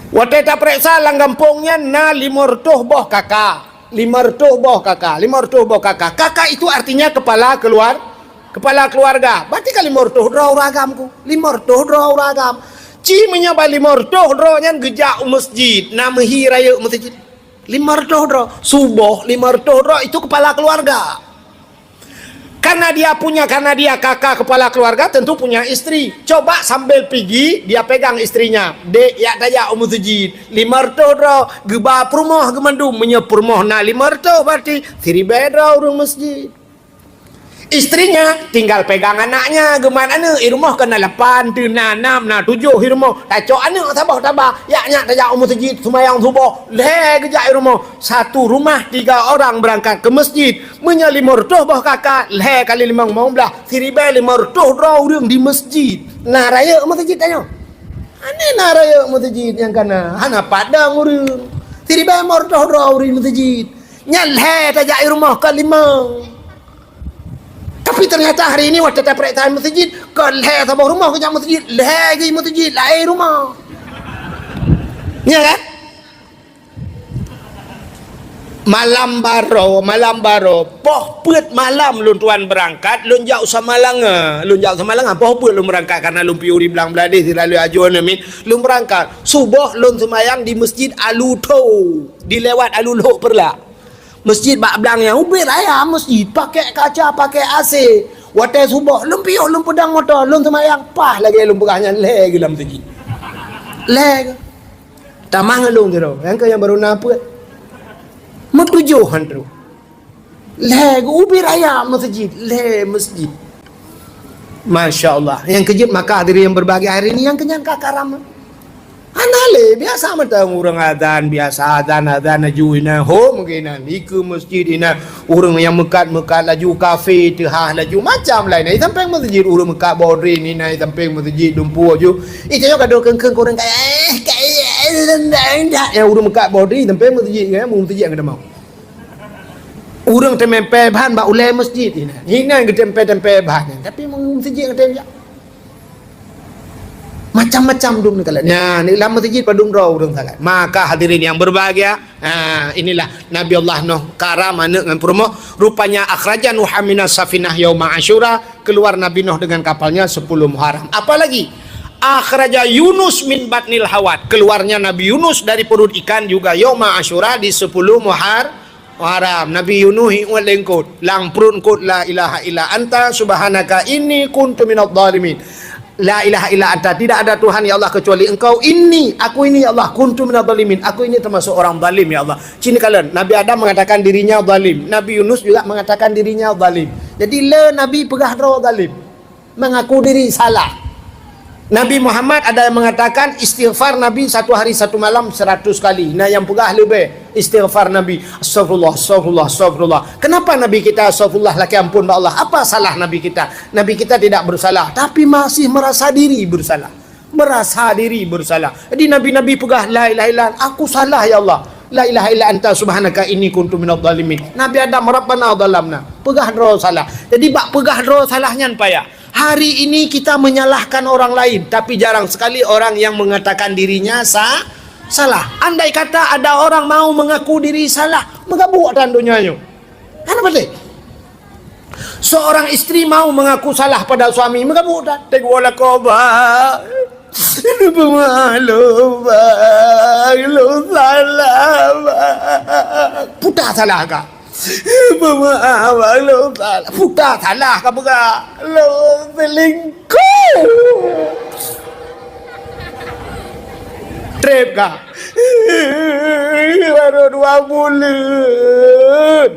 Watée tapeuriksa lam gampông nyan na limong reutôh boh kaka. Limong reutôh boh kaka, limong reutôh boh kaka. Kaka itu artinya kepala keluar, kepala keluarga. Berarti kan limong reutôh droe ureueng agam ku. Limong reutôh droe ureueng agam. Ci meunyoe ban limong reutôh droe nyan geujak u masjid, na meuhi rayeuk masjid. Limong reutôh droe, suboh limong reutôh droe itu kepala keluarga. Dia punya, karena dia kakak kepala keluarga, tentu punya istri. Coba sambil pigi, dia pegang istrinya. "Dek, yak tajak u meuseujid. Lima reutôh droe, geuba peurumoh geumandum. Meunyoe peurumoh na lima reutôh, berarti siribèe droe ureueng meuseujid." Istrinya tinggal pegang anaknya, geumat aneuk, i rumoh keu na lapan, teu na nam, na tujoh i rumoh. Tacok aneuk saboh taba, yak nyak tajak u meuseujid, seumayang suboh, lhèe geujak i rumoh. Satu rumah tiga orang berangkat ke masjid. Meunyoe lima reutôh boh kakak, lhèe kali limong, limong blah, siribèe lima reutôh droe ureueng di masjid. Na rayeuk meuseujid tanyoe? Hana na rayeuk meuseujid nyang kana, hana padang ureueng. Siribèe lima reutôh droe ureueng meuseujid. Nyan lhèe tajak i rumoh ka limong. Tapi ternyata hari ini watèe taprek that meuseujid, ka lhèe saboh rumoh geujak meuseujid, lhèe geuh meuseujid, laén rumoh. Ya kan? Malam baroe, malam baroe, poh peuet malam lôn tuan beurangkat, lôn jak u Samalanga. Lôn jak u Samalanga, poh peuet lôn beurangkat, karena lôn piôh di Blang Bladeh, sira lhèe ajoe namiet, lôn beurangkat. Suboh lôn seumayang di Masjid Alutho, di lewat Alulhok Peureulak. Masjid bak blang nyan, ubit raya masjid, pakai kaca, pakai A C. Watèe suboh, lôn piôh, lôn peudong moto, lôn seumayang, paih lagèe lôn peugah nyan, lhèe geuh lam masjid. Lhèe geuh. Tamah ngon lôn sidroe, nyang keu nyang barô na peuet. Meutujoh han troh. Lhèe geuh ubit raya masjid, lhèe masjid. Masya Allah. Nyang keujeuet maka hadirin yang berbahagia hari ini, nyang keunyan ka karam. Hana lé, biasa mantong ureueng azan, biasa azan, azan laju inan, ho mungkin inan, dikeue masjid inan, ureueng nyang meukat-meukat laju kafe, teuhah laju, macam laén. Di sampéng masjid ureueng meukat bodri inan, di sampéng masjid dumpeue laju. Itu nyoe ka dok keung-keung ureueng kaya, eh, kaya, eh, rendah, rendah. Nyang ureueng meukat bodri, di sampéng masjid, kan, masjid nyang keudamong. Ureueng teumèe pèe ban bak ulèe masjid inan. Inan geutem pèe-tem pèe ban nyan. Tapi masjid nyang tém jak. Macam-macam dum neukalon. Nyan, di lam masjid padum droe ureueng salat. Maka hadirin yang berbahagia, ha, inilah Nabi Allah Nuh karam aneuk ngon peurumoh. Rupanya akhraja Nuhan minas safinah yauma Asyura, keluar Nabi Nuh dengan kapalnya sepuluh Muharram. Apalagi akhraja Yunus min batnil hawat, keluarnya Nabi Yunus dari perut ikan juga yauma Asyura di sepuluh Muhar-, Muharram. Nabi Yunus iwet lé eungkôt, lam pruet eungkôt, "La ilaha illa anta subhanaka inni kuntu minadh dhalimin." "La ilaha illa anta, tidak ada Tuhan ya Allah kecuali Engkau. Inni, aku ini ya Allah, kuntu minadh dhalimin. Aku ini termasuk orang zalim ya Allah." Cina kalian, Nabi Adam mengatakan dirinya zalim. Nabi Yunus juga mengatakan dirinya zalim. Jadi le Nabi peugah droe zalim. Mengaku diri salah. Nabi Muhammad ada yang mengatakan istighfar Nabi satu hari satu malam seratus kali. Nah, yang peugah leubeh istighfar Nabi. Astagfirullah, astagfirullah, astagfirullah. Kenapa Nabi kita astagfirullah lakèe ampôn bak Allah? Apa salah Nabi kita? Nabi kita tidak bersalah, tapi masih merasa diri bersalah. Merasa diri bersalah. Jadi nabi-nabi peugah, "La ilaha illa anta, aku salah ya Allah. La ilaha illa anta subhanaka inni kuntu minadh dhalimin." Nabi Adam, "Rabbana dhalamna." Peugah droe salah. Jadi bak peugah droe salah nyan payah. Hari ini kita menyalahkan orang lain, tapi jarang sekali orang yang mengatakan dirinya sa-, salah. Andai kata ada orang mau mengaku diri salah, meugabuk tan donya nyoe. Hana patéh. Seorang istri mau mengaku salah pada suami, meugabuk tan. Teuk woe lakoe, "Bah, peumaklum, bah, lôn salah, bah." Puta salah ka. Peumaklum, bah, lôn salah. Puta salah ka peugah. Lôn selingkuh. Trép ka. Baru dua buleuen.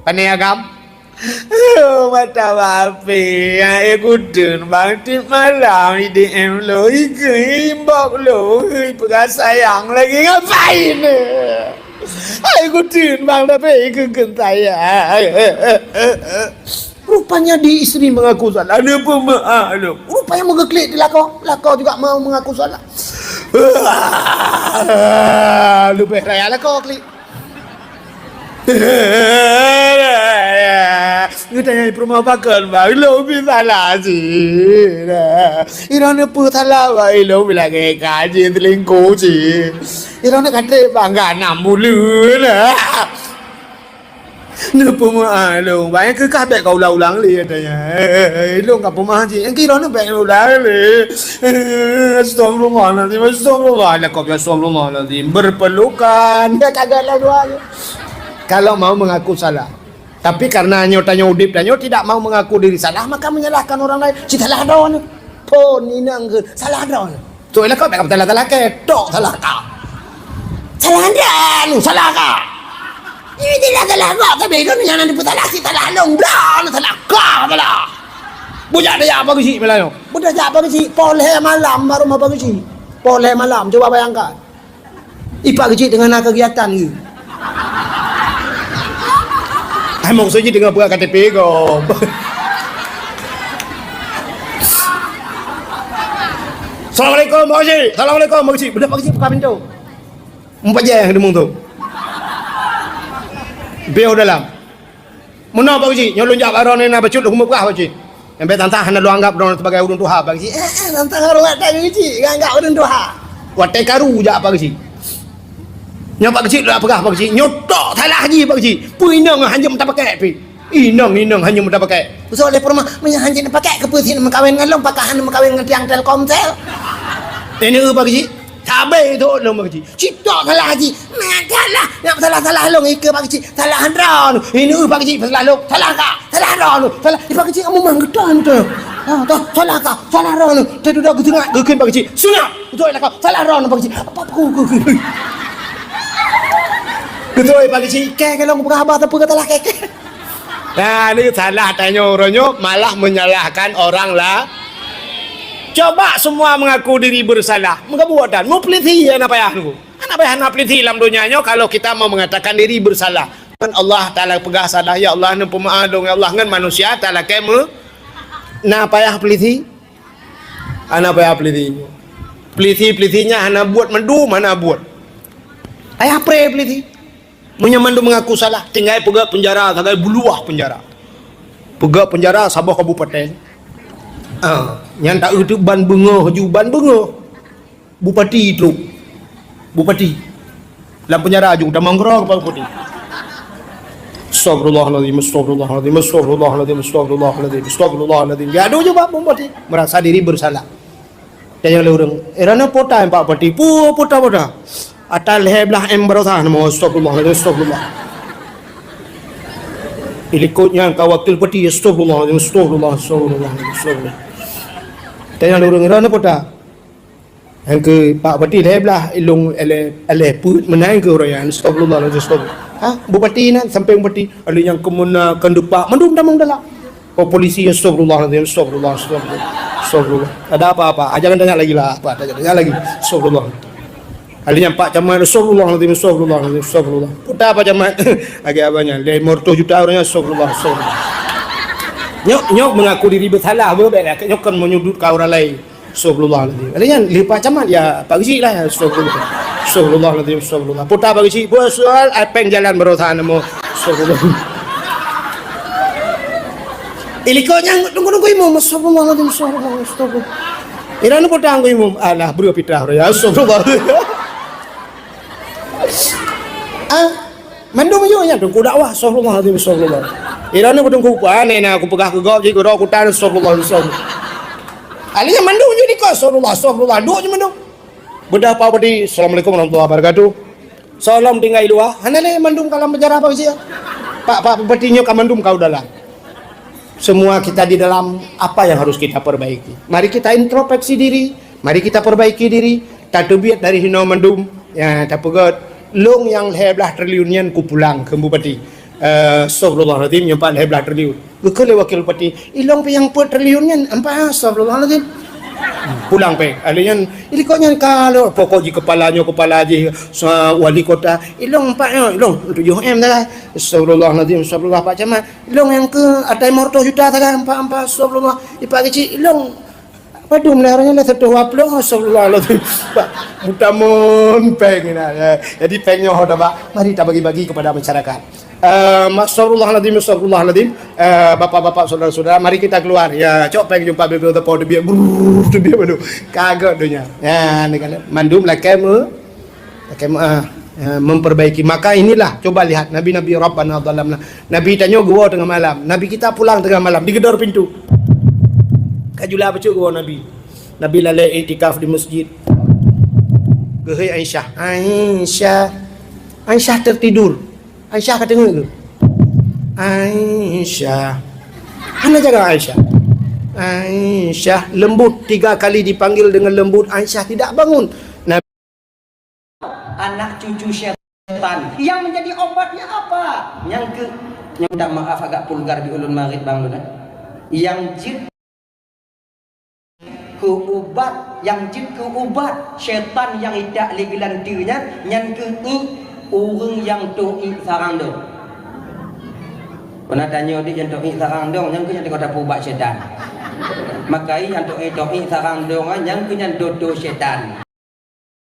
Pane agam? Oh, mata bapé, hai kuteun bang, tiep malam I D M lôn, ikeu inbox lôn, peugah sayang lagi, ngapain? Hai kuteun bang, tapi ikeu keu sayang. Rupanya di istri mengaku salah, ada pemaaf lôn. Rupanya meugeuklik di lakoe, lakoe juga mau mengaku salah. Leubeh raya lakoe klik. Geutanyong peurumoh pakon, bang, ilôn pih salah cit. Ilôn neupeu salah, bang, ilôn pih lagèe ka jih selingkuh cit. Ilôn ka trép bang, ka nam buleuen. Neupeumaaf lôn, bang, nyang keu ka bèk ka ulang-ulang lé, katanya. Ilôn ka peumaaf cit, nyang keu ilôn bèk ulang lé. Astagfirullahalazim, astagfirullah, astagfirullahalazim. Berpelukan. Dah kagak lah dua. Kalau mau mengaku salah. Tapi karena nyoe tanyoe udeb tanyoe tidak mau mengaku diri salah, maka menyalahkan orang lain. Cit salah droeneuh. Phon inong keuh salah droeneuh. Cok, ilakot bèk salah-salah kèe, tok salah ka. Salah droeneuh, salah ka. Ini tidak salah ka, tapi droeneuh nyang na neupeusalah, cit salah lôn, droeneuh salah ka, salah. Bujak daya Pak Geuchik malam nyoe. Bujak Pak Geuchik, poh lhèe malam baru ma Pak Geuchik. Poh lhèe malam, coba bayangkan. I Pak Geuchik teungoh na kegiatan geuh. Hai, maksud jih teungoh peugah K T P gob. Assalamualaikum, Pak Geuchik. Assalamualaikum, Pak Geuchik. Beudôh Pak Geuchik buka pintoe. Mupajèe deungon tu. Piôh dalam. Meunoe Pak Geuchik, nyoe lôn jak bak droeneuh na bacut lôn keumeung peugah Pak Geuchik. Nyang bèk tantang hana lôn anggap droeneuh sibagai ureueng tuha Pak Geuchik. Eh, eh, tantang horeumat that Pak Geuchik, ngon anggap ureueng tuha. Watèe karu jak Pak Geuchik. Nyoe Pak Geuchik lôn peugah Pak Geuchik, nyoe tok salah jih Pak Geuchik. Peue inong hanjeuet tapakèk pih. Inong, inong hanjeuet tapakèk. Usah lé peurumoh, meunyoe hanjeuet tapakèk, keupeue sit meukawen ngon lôn, pakon hana meukawen ngon tiang Telkomsel. Ini Pak Geuchik, sabé itu lôn Pak Geuchik. Cit tok salah jih. Meusalah, nyang salah-salah lôn ikeue Pak Geuchik. Salah droeneuh. Ini Pak Geuchik salah lôn. Salah ka. Salah droeneuh. Salah. Ih, Pak Geuchik kamoe mang geutan tu. Ha, toh, salah ka. Salah droeneuh. Teududak geuseungat geukheun Pak Geuchik. Seungat. Beutôi lah ka. Salah droeneuh Pak Geuchik. Apa aku, aku, aku. Beutôi Pak Geuchik. Kèe, kèe lôn peugah haba sapeue kata lah kèe, kèe. Nah, ini salah tanyoe uroe nyoe malah menyalahkan orang la-, Coba semua mengaku diri bersalah. Meugabuek tan. Meupeulisi hana payah nunggu. Hana payah na peulisi lam donya nyoe kalau kita mau mengatakan diri bersalah. Kan Allah Taala peugah salah, "Ya Allah, neupeumeu'ah lôn, ya Allah," ngon manusia talakèe meu-, na payah peulisi? Hana payah peulisi. Peulisi-peulisi nyan hana buet mandum, hana buet. Payah pré peulisi. Meunyoe mandum mengaku salah, tinggai peugöt peunjara sagai buluwah peunjara. Peugöt peunjara saboh kabupaten. Ah, nyan taeu teuk ban beungoh ju ban beungoh. Bupati trok. Bupati. Lam peunjara ju tamong keudroe keu bupati. Astagfirullahalazim, astagfirullahalazim, astagfirullahalazim, astagfirullahalazim, astagfirullahalazim. Gadoh ju bak bupati. Merasa diri bersalah. Tanyong lé ureueng, "Eh, droeneuh peue ata, Pak Bupati?" "Peue, peue ata, peue ata?" "Ata lhèe blah M baroesa." "Nama?" "Astagfirullahalazim, astagfirullah." Ilikot nyan ka wakil bupati, "Astagfirullahalazim, astagfirullah, astagfirullah, astagfirullah." Tanyong lé ureueng, "Droeneuh peue ata?" Nyang keu Pak Bupati lhèe blah, ilong lhèe, lhèe peuet meunan keu ureueng nyan. Astagfirullahalazim, astagfirullah. Ha? Bupati nyan, sampéng bupati. Ada nyang keumeuna, keudepak, mandum tamong dalam. Oh, polisi, astagfirullahalazim, astagfirullah, astagfirullah, astagfirullah. Ada apa-apa? Ah, jangan tanya lagi lah. Apa? Tanya, tanya lagi. Astagfirullah. Ahli nyan Pak Camat, astagfirullahalazim, astagfirullahalazim, astagfirullah. Peue ata Pak Camat? Lagèe abang nyan, lhèe reutôh juta ureueng nyan, astagfirullah, astagfirullah. Nyoe, nyoe mengaku diri bersalah, beuh, bèk lah. Nyoe kan menyudutkan orang lain. Astagfirullahalazim. Ahli nyan, lheuh Pak Camat, ya, Pak Geuchik lah, ya, astagfirullah. Astagfirullahalazim, astagfirullah. Peue ata Pak Geuchik, peue soal, ai péng jalan baroesa nama. Astagfirullah. Ilikot nyan, tunggu-tunggu imum, astagfirullahalazim, astagfirullah, astagfirullah. Ira ni peue ata imum, alah, breuh pitah, ya, astagfirullah. Ah, mandum ju nyan, teungku dakwah, astagfirullahalazim, astagfirullah. Ira ni peue teungku, ah, nèk na, aku peugah keu gob, jih, keu droe, aku tan, astagfirullah, astagfirullah. Ahli nyan mandum ju di kos, astagfirullah, astagfirullah, duek ju mandum. Beudôh Pak Bupati, "Assalamualaikum warahmatullahi wabarakatuh." Soe lom tinggai luwa, hana lé mandum ka lam penjara Pak Geuchik. Pak, Pak Bupati nyoe ka mandum ka u dalam. Semua kita di dalam, apa yang harus kita perbaiki? Mari kita introspeksi diri, mari kita perbaiki diri, tateubiet dari hinoe mandum, ya, tapeugöt, "Lôn nyang lhèe blah triliun nyan kupulang," kheun Bupati. Eh, astagfirullahalazim, nyoe pat lhèe blah triliun. Geukheun lé wakil bupati, "Ilong pih nyang peuet triliun nyan, ampa, astagfirullahalazim." Pulang péng. Ahli nyan, "Ilikot nyan ka lôn, pokok jih kepala nyoe, kepala jih, sa-, wali kota. Ilong ampa nyoe, ilong tujoh M sagai. Astagfirullahalazim, astagfirullah Pak Camat. Ilong nyang keu ata lima ratus juta sagai, ampa, ampa, astagfirullah. I Pak Geuchik, ilong." Padum lé ureueng nyan lé seratus dua puluh, astagfirullahalazim. Pak, meutamon péng nyan, ya. Jadi péng nyoe ho tabak, mari tabagi-bagi kepada masyarakat. Eh, astagfirullahalazim, astagfirullahalazim. Eh, bapak-bapak, saudara-saudara, mari kita keluar. Ya, cok péng jumpa bibir teupeu teubiet, brrr, teubiet baru. Kaget donya. Ya, ni kan mandum lakèe me-, Pakai ma-, ah, ah, memperbaiki. Maka inilah, coba lihat, Nabi-Nabi Rabbana zalamna. Nabi tanyoe geuwoe teungoh malam. Nabi kita pulang teungoh malam, digeudor pintu. Ka jula bacut geuwoe Nabi. Nabi lalè iktikaf di masjid. Geuhôi Aisyah. Aisyah. Aisyah tertidur. Aisyah ka teungeut geuh. "Aisyah." Hana jaga Aisyah. "Aisyah." Lembut, tiga kali dipanggil dengan lembut, Aisyah tidak bangun. Nah, anak cucu syaitan. Yang menjadi obatnya apa? Nyang keu, nyang minta maaf agak vulgar di ulun marit bang tu, eh. Yang jeuet keu ubat, nyang jeuet keu ubat syaitan nyang itak lé geulanteue nyan, nyan keuh iék ureuëng nyang tôh iék sarang dong. Pernah tanyoe di nyang tôh iék sarang dong, nyan keuh nyang teuka tapeuubat syaitan. Maka nyang tôh iék, tôh iék sarang dong, nyan keuh nyang tôh-tôh syaitan.